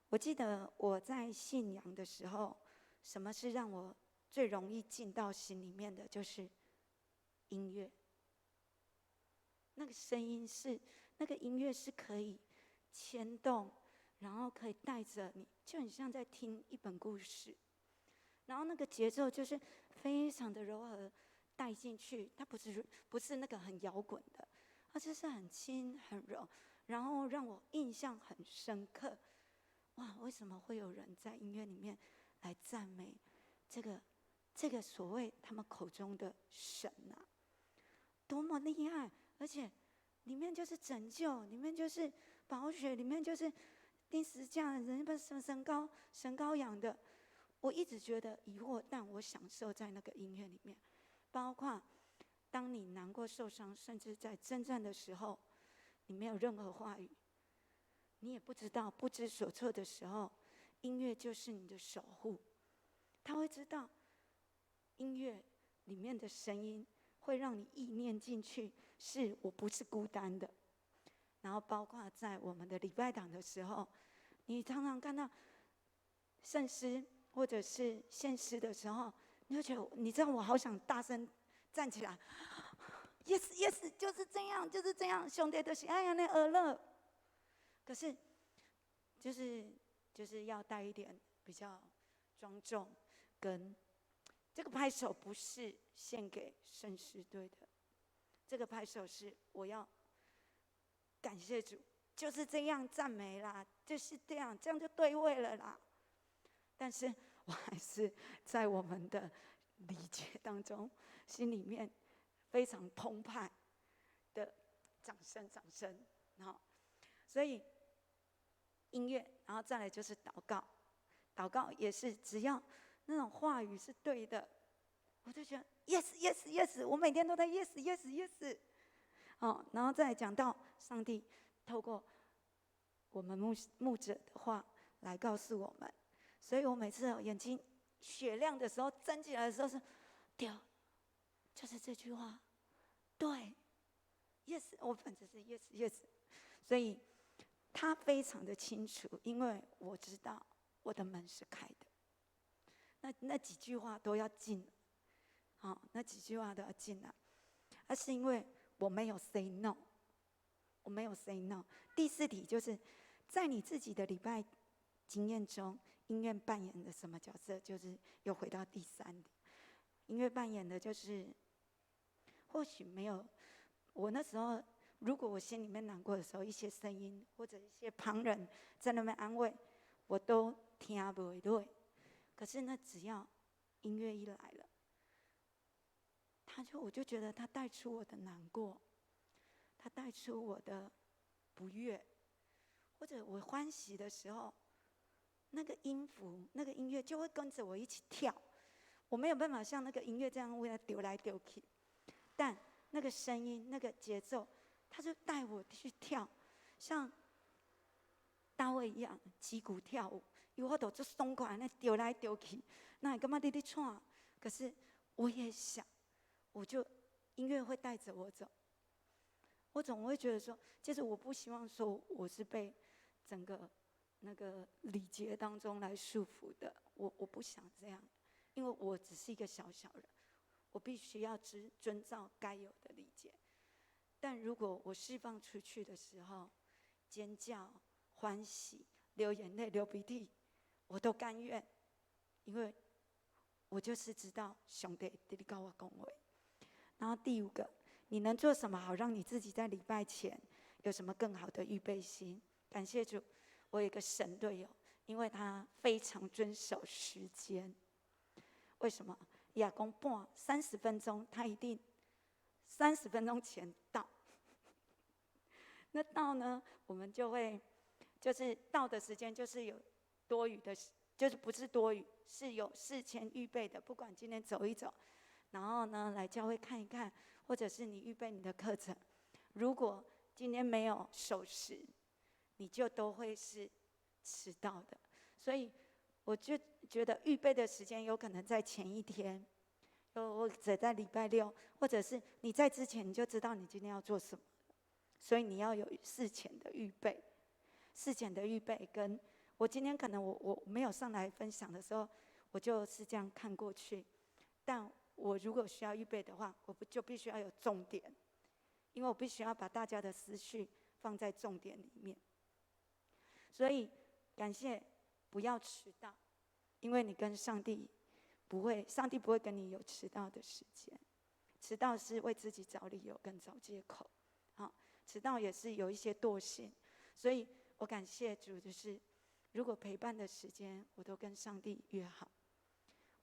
[SPEAKER 10] 我记得我在信仰的时候，什么是让我最容易进到心里面的，就是音乐。那个声音是，那个音乐是可以牵动，然后可以带着你，就很像在听一本故事。然后那个节奏就是非常的柔和，带进去，它不是那个很摇滚的，它就是很轻很柔，然后让我印象很深刻。哇，为什么会有人在音乐里面来赞美这个所谓他们口中的神啊？多么厉害！而且里面就是拯救，里面就是宝血，里面就是钉十字架，人不是神羔羊的。我一直觉得疑惑，但我享受在那个音乐里面。包括当你难过、受伤，甚至在征战的时候，你没有任何话语，你也不知道不知所措的时候，音乐就是你的守护。他会知道，音乐里面的声音会让你意念进去，是我不是孤单的。然后包括在我们的礼拜堂的时候，你常常看到圣诗或者是献诗的时候，你就觉得，你知道我好想大声站起来，yes yes，就是这样，就是这样，上帝就是爱按呢呵咾。可是，就是要带一点比较庄重跟这个拍手不是献给圣诗队的，这个拍手是我要感谢主，就是这样赞美啦，就是这样，这样就对位了啦。但是我还是在我们的礼节当中，心里面非常澎湃的掌声，掌声，好，所以音乐，然后再来就是祷告，祷告也是只要那种话语是对的，我就觉得 yes yes yes，我每天都在 yes yes yes，哦，然后再讲到上帝透过我们牧者的话来告诉我们，所以我每次眼睛雪亮的时候，睁起来的时候是，对，就是这句话，对，yes，我反正是 yes yes，所以他非常的清楚，因为我知道我的门是开的。那几句话都要进，好，那几句话都要进来，而是因为我没有 say no，我没有 say no。第四题就是在你自己的礼拜经验中，音乐扮演的什么角色？就是又回到第三题，音乐扮演的就是，或许没有，我那时候如果我心里面难过的时候，一些声音或者一些旁人在那边安慰，我都听不落。可是那只要音乐一来了，我就觉得他带出我的难过，他带出我的不悦，或者我欢喜的时候，那个音符、那个音乐就会跟着我一起跳。我没有办法像那个音乐这样为他丢来丢去，但那个声音、那个节奏，他就带我去跳，像大卫一样击鼓跳舞。有法度足爽快，按呢趒来趒去，哪会感觉你咧喘？可是我也想，我就音乐会带着我走。我总会觉得说，其实我不希望说我是被整个那个礼节当中来束缚的，我不想这样，因为我只是一个小小人，我必须要遵照该有的礼节。但如果我释放出去的时候，尖叫、欢喜、流眼泪、流鼻涕，我都甘愿，因为我就是知道上帝伫咧佮我讲话。然后第五个，你能做什么好让你自己在礼拜前有什么更好的预备心？感谢主，我有一个神队友，因为他非常遵守时间。为什么？亚公半三十分钟，他一定三十分钟前到。那到呢，我们就会就是到的时间就是有多余的，就是不是多余，是有事前预备的。不管今天走一走，然后呢来教会看一看，或者是你预备你的课程。如果今天没有守时，你就都会是迟到的。所以我就觉得预备的时间有可能在前一天，又或者在礼拜六，或者是你在之前你就知道你今天要做什么，所以你要有事前的预备。事前的预备跟我今天可能我没有上来分享的时候，我就是这样看过去。但我如果需要预备的话，我不就必须要有重点，因为我必须要把大家的思绪放在重点里面。所以感谢不要迟到，因为你跟上帝不会，上帝不会跟你有迟到的时间。迟到是为自己找理由跟找借口，好，迟到也是有一些惰性。所以我感谢主，就是如果陪伴的时间我都跟上帝约好，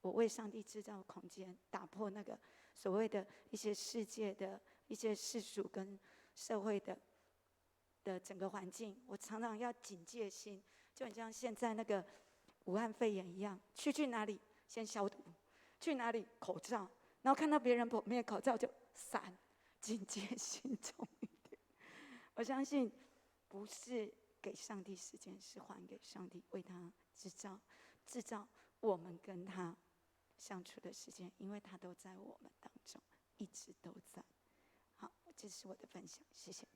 [SPEAKER 10] 我为上帝制造空间，打破那个所谓的一些世界的一些世俗跟社会的整个环境，我常常要警戒心，就很像现在那个武汉肺炎一样，去哪里先消毒，去哪里口罩，然后看到别人没有口罩就闪，警戒心重一点。我相信不是给上帝时间，是还给上帝，为他制造我们跟他相处的时间，因为他都在我们当中，一直都在。好，这是我的分享，谢谢。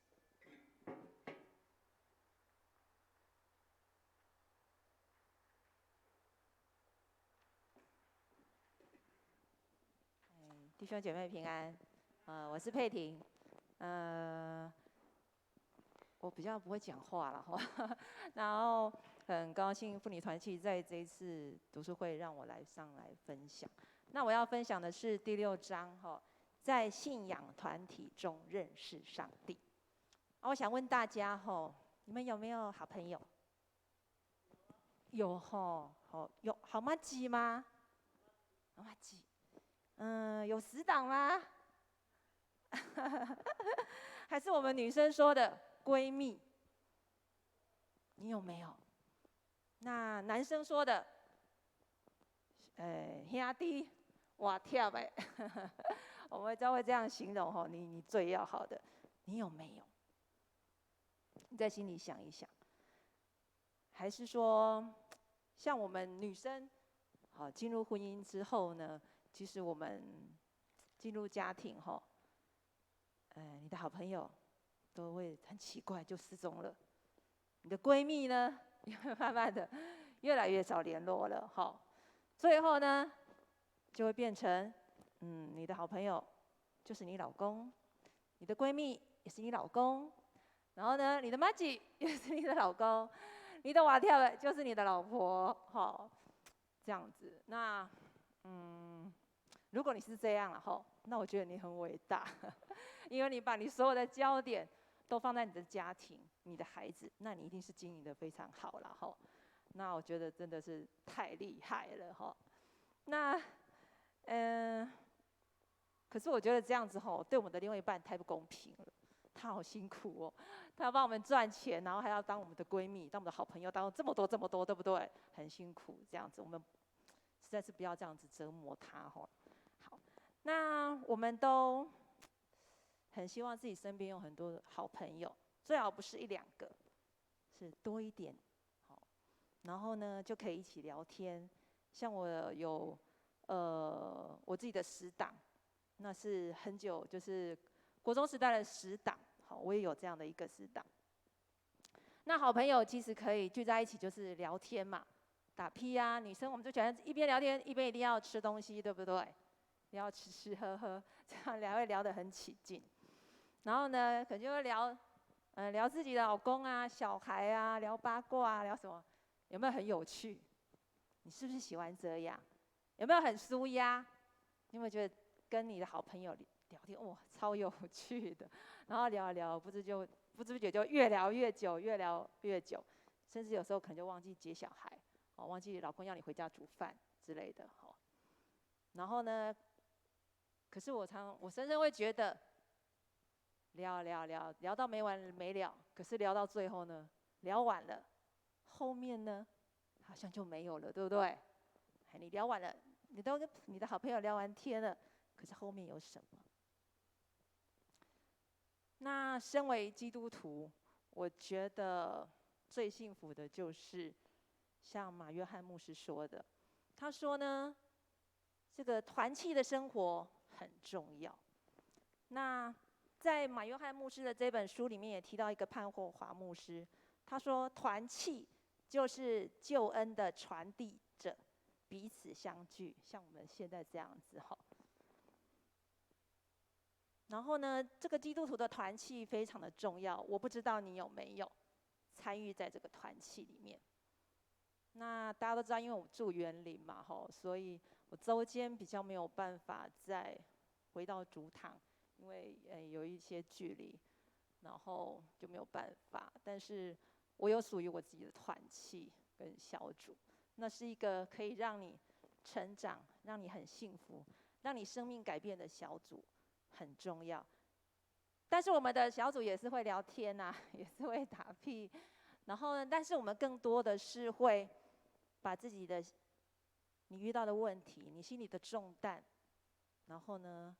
[SPEAKER 11] 弟兄姐妹平安，我是佩婷，我比较不会讲话了哈，然后很高兴妇女团契在这一次读书会让我来上来分享。那我要分享的是第六章哈，在信仰团体中认识上帝。啊，我想问大家哈，你们有没有好朋友？有吼，好有好麻吉吗？好麻吉，有死党吗？还是我们女生说的闺蜜？你有没有？那男生说的，兄弟，活贴的，我们都会这样形容吼，你最要好的，你有没有？你在心里想一想。还是说，像我们女生，好进入婚姻之后呢，其实我们进入家庭吼，你的好朋友都会很奇怪就失踪了，你的闺蜜呢，也会慢慢的越来越少联络了，好，最后呢，就会变成，你的好朋友就是你老公，你的闺蜜也是你老公，然后呢，你的麻吉也是你的老公。你的活贴的就是你的老婆，好，这样子。那，如果你是这样了吼，那我觉得你很伟大，因为你把你所有的焦点都放在你的家庭、你的孩子，那你一定是经营得非常好了吼。那我觉得真的是太厉害了吼。那，可是我觉得这样子吼，对我们的另外一半太不公平了。他好辛苦哦，他要帮我们赚钱，然后还要当我们的闺蜜，当我们的好朋友，当这么多这么多，对不对？很辛苦这样子，我们实在是不要这样子折磨他吼。好，那我们都很希望自己身边有很多好朋友，最好不是一两个，是多一点。好，然后呢就可以一起聊天。像我有我自己的死党，那是很久，就是国中时代的死党。好，我也有这样的一个死党。那好朋友其实可以聚在一起，就是聊天嘛，打屁啊。女生我们就喜欢一边聊天一边一定要吃东西，对不对？要吃吃喝喝，这样聊会聊得很起劲。然后呢，可能就会聊，聊自己的老公啊、小孩啊，聊八卦啊，聊什么？有没有很有趣？你是不是喜欢这样？有没有很舒压？你有没有觉得跟你的好朋友聊天，哇，超有趣的？然后聊一聊，不知不觉就越聊越久，越聊越久，甚至有时候可能就忘记接小孩，哦，忘记老公要你回家煮饭之类的，哦。然后呢，可是我深深会觉得，聊聊聊聊到没完没了，可是聊到最后呢，聊完了，后面呢，好像就没有了，对不对？你聊完了，你都跟你的好朋友聊完天了，可是后面有什么？那身为基督徒，我觉得最幸福的就是像马约翰牧师说的，他说呢，这个团契的生活很重要。那在马约翰牧师的这本书里面也提到一个潘霍华牧师，他说团契就是救恩的传递者，彼此相聚，像我们现在这样子哈。然后呢，这个基督徒的团契非常的重要。我不知道你有没有参与在这个团契里面。那大家都知道，因为我住员林嘛，吼，所以我周间比较没有办法再回到主堂，因为有一些距离，然后就没有办法。但是我有属于我自己的团契跟小组，那是一个可以让你成长、让你很幸福、让你生命改变的小组。很重要，但是我们的小组也是会聊天啊，也是会打屁，然后呢，但是我们更多的是会把自己的你遇到的问题、你心里的重担，然后呢，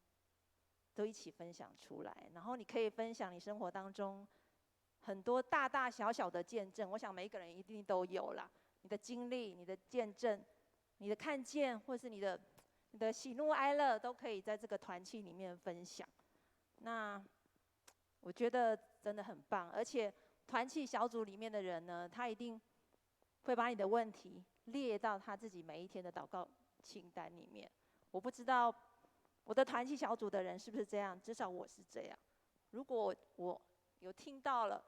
[SPEAKER 11] 都一起分享出来。然后你可以分享你生活当中很多大大小小的见证，我想每一个人一定都有啦，你的经历、你的见证、你的看见，或是你的喜怒哀乐都可以在这个团契里面分享，那我觉得真的很棒。而且团契小组里面的人呢，他一定会把你的问题列到他自己每一天的祷告清单里面。我不知道我的团契小组的人是不是这样，至少我是这样。如果我有听到了，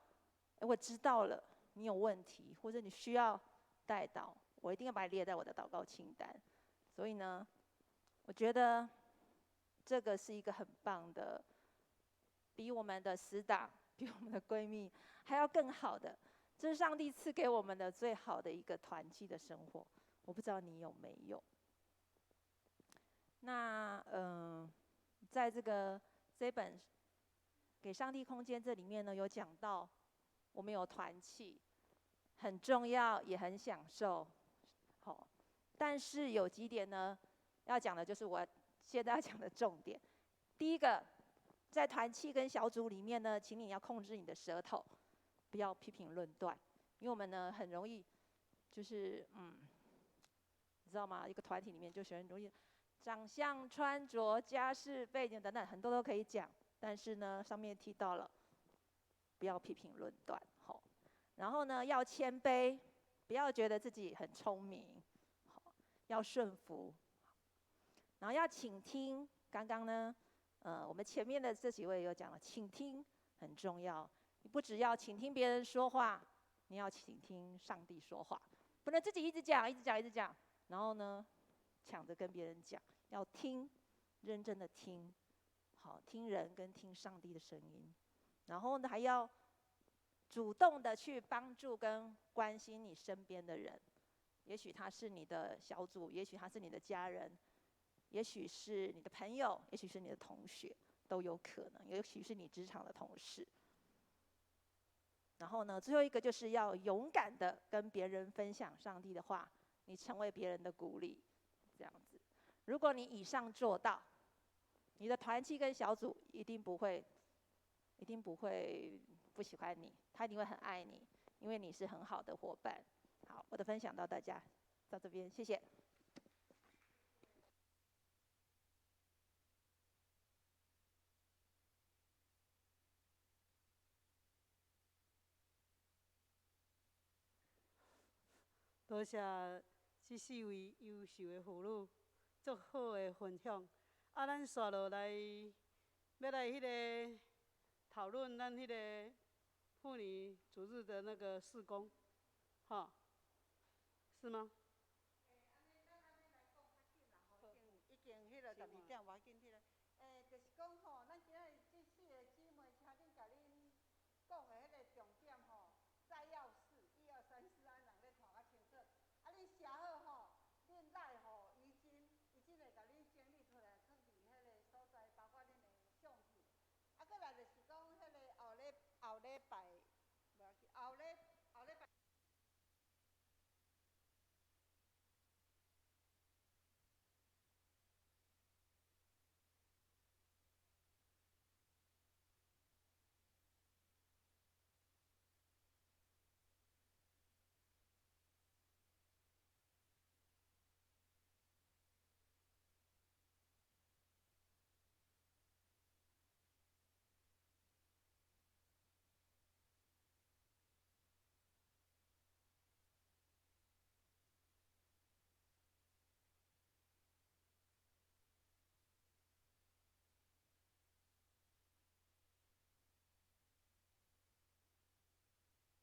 [SPEAKER 11] 我知道了你有问题，或者你需要代祷，我一定要把你列在我的祷告清单。所以呢，我我觉得这个是一个很棒的，比我们的死党、比我们的闺蜜还要更好的，这是上帝赐给我们的最好的一个团契的生活。我不知道你有没有？那在这本《给上帝空间》这里面呢，有讲到我们有团契，很重要，也很享受。好，但是有几点呢，要讲的就是我现在要讲的重点。第一个，在团契跟小组里面呢，请你要控制你的舌头，不要批评论断，因为我们呢很容易，就是你知道吗？一个团体里面就很容易，长相、穿着、家世背景等等，很多都可以讲。但是呢，上面提到了，不要批评论断，好。然后呢，要谦卑，不要觉得自己很聪明，好，要顺服。然后要倾听。刚刚呢，我们前面的这几位有讲了，倾听很重要。你不只要倾听别人说话，你要倾听上帝说话，不能自己一直讲、一直讲、一直讲，然后呢，抢着跟别人讲，要听，认真的听，好，听人跟听上帝的声音。然后呢，还要主动的去帮助跟关心你身边的人，也许他是你的小组，也许他是你的家人，也许是你的朋友，也许是你的同学，都有可能，也许是你职场的同事。然后呢，最后一个就是要勇敢的跟别人分享上帝的话，你成为别人的鼓励，这样子。如果你以上做到，你的团契跟小组一定不会不喜欢你，他一定会很爱你，因为你是很好的伙伴。好，我的分享到大家到这边，谢谢。
[SPEAKER 7] 多谢這四位優秀的婦女，足好的分享。啊，咱紲落來欲來彼个討論咱彼个婦女主日的那個事工，吼，是嗎？
[SPEAKER 5] 已經彼個12點，無要緊彼個。就是講吼，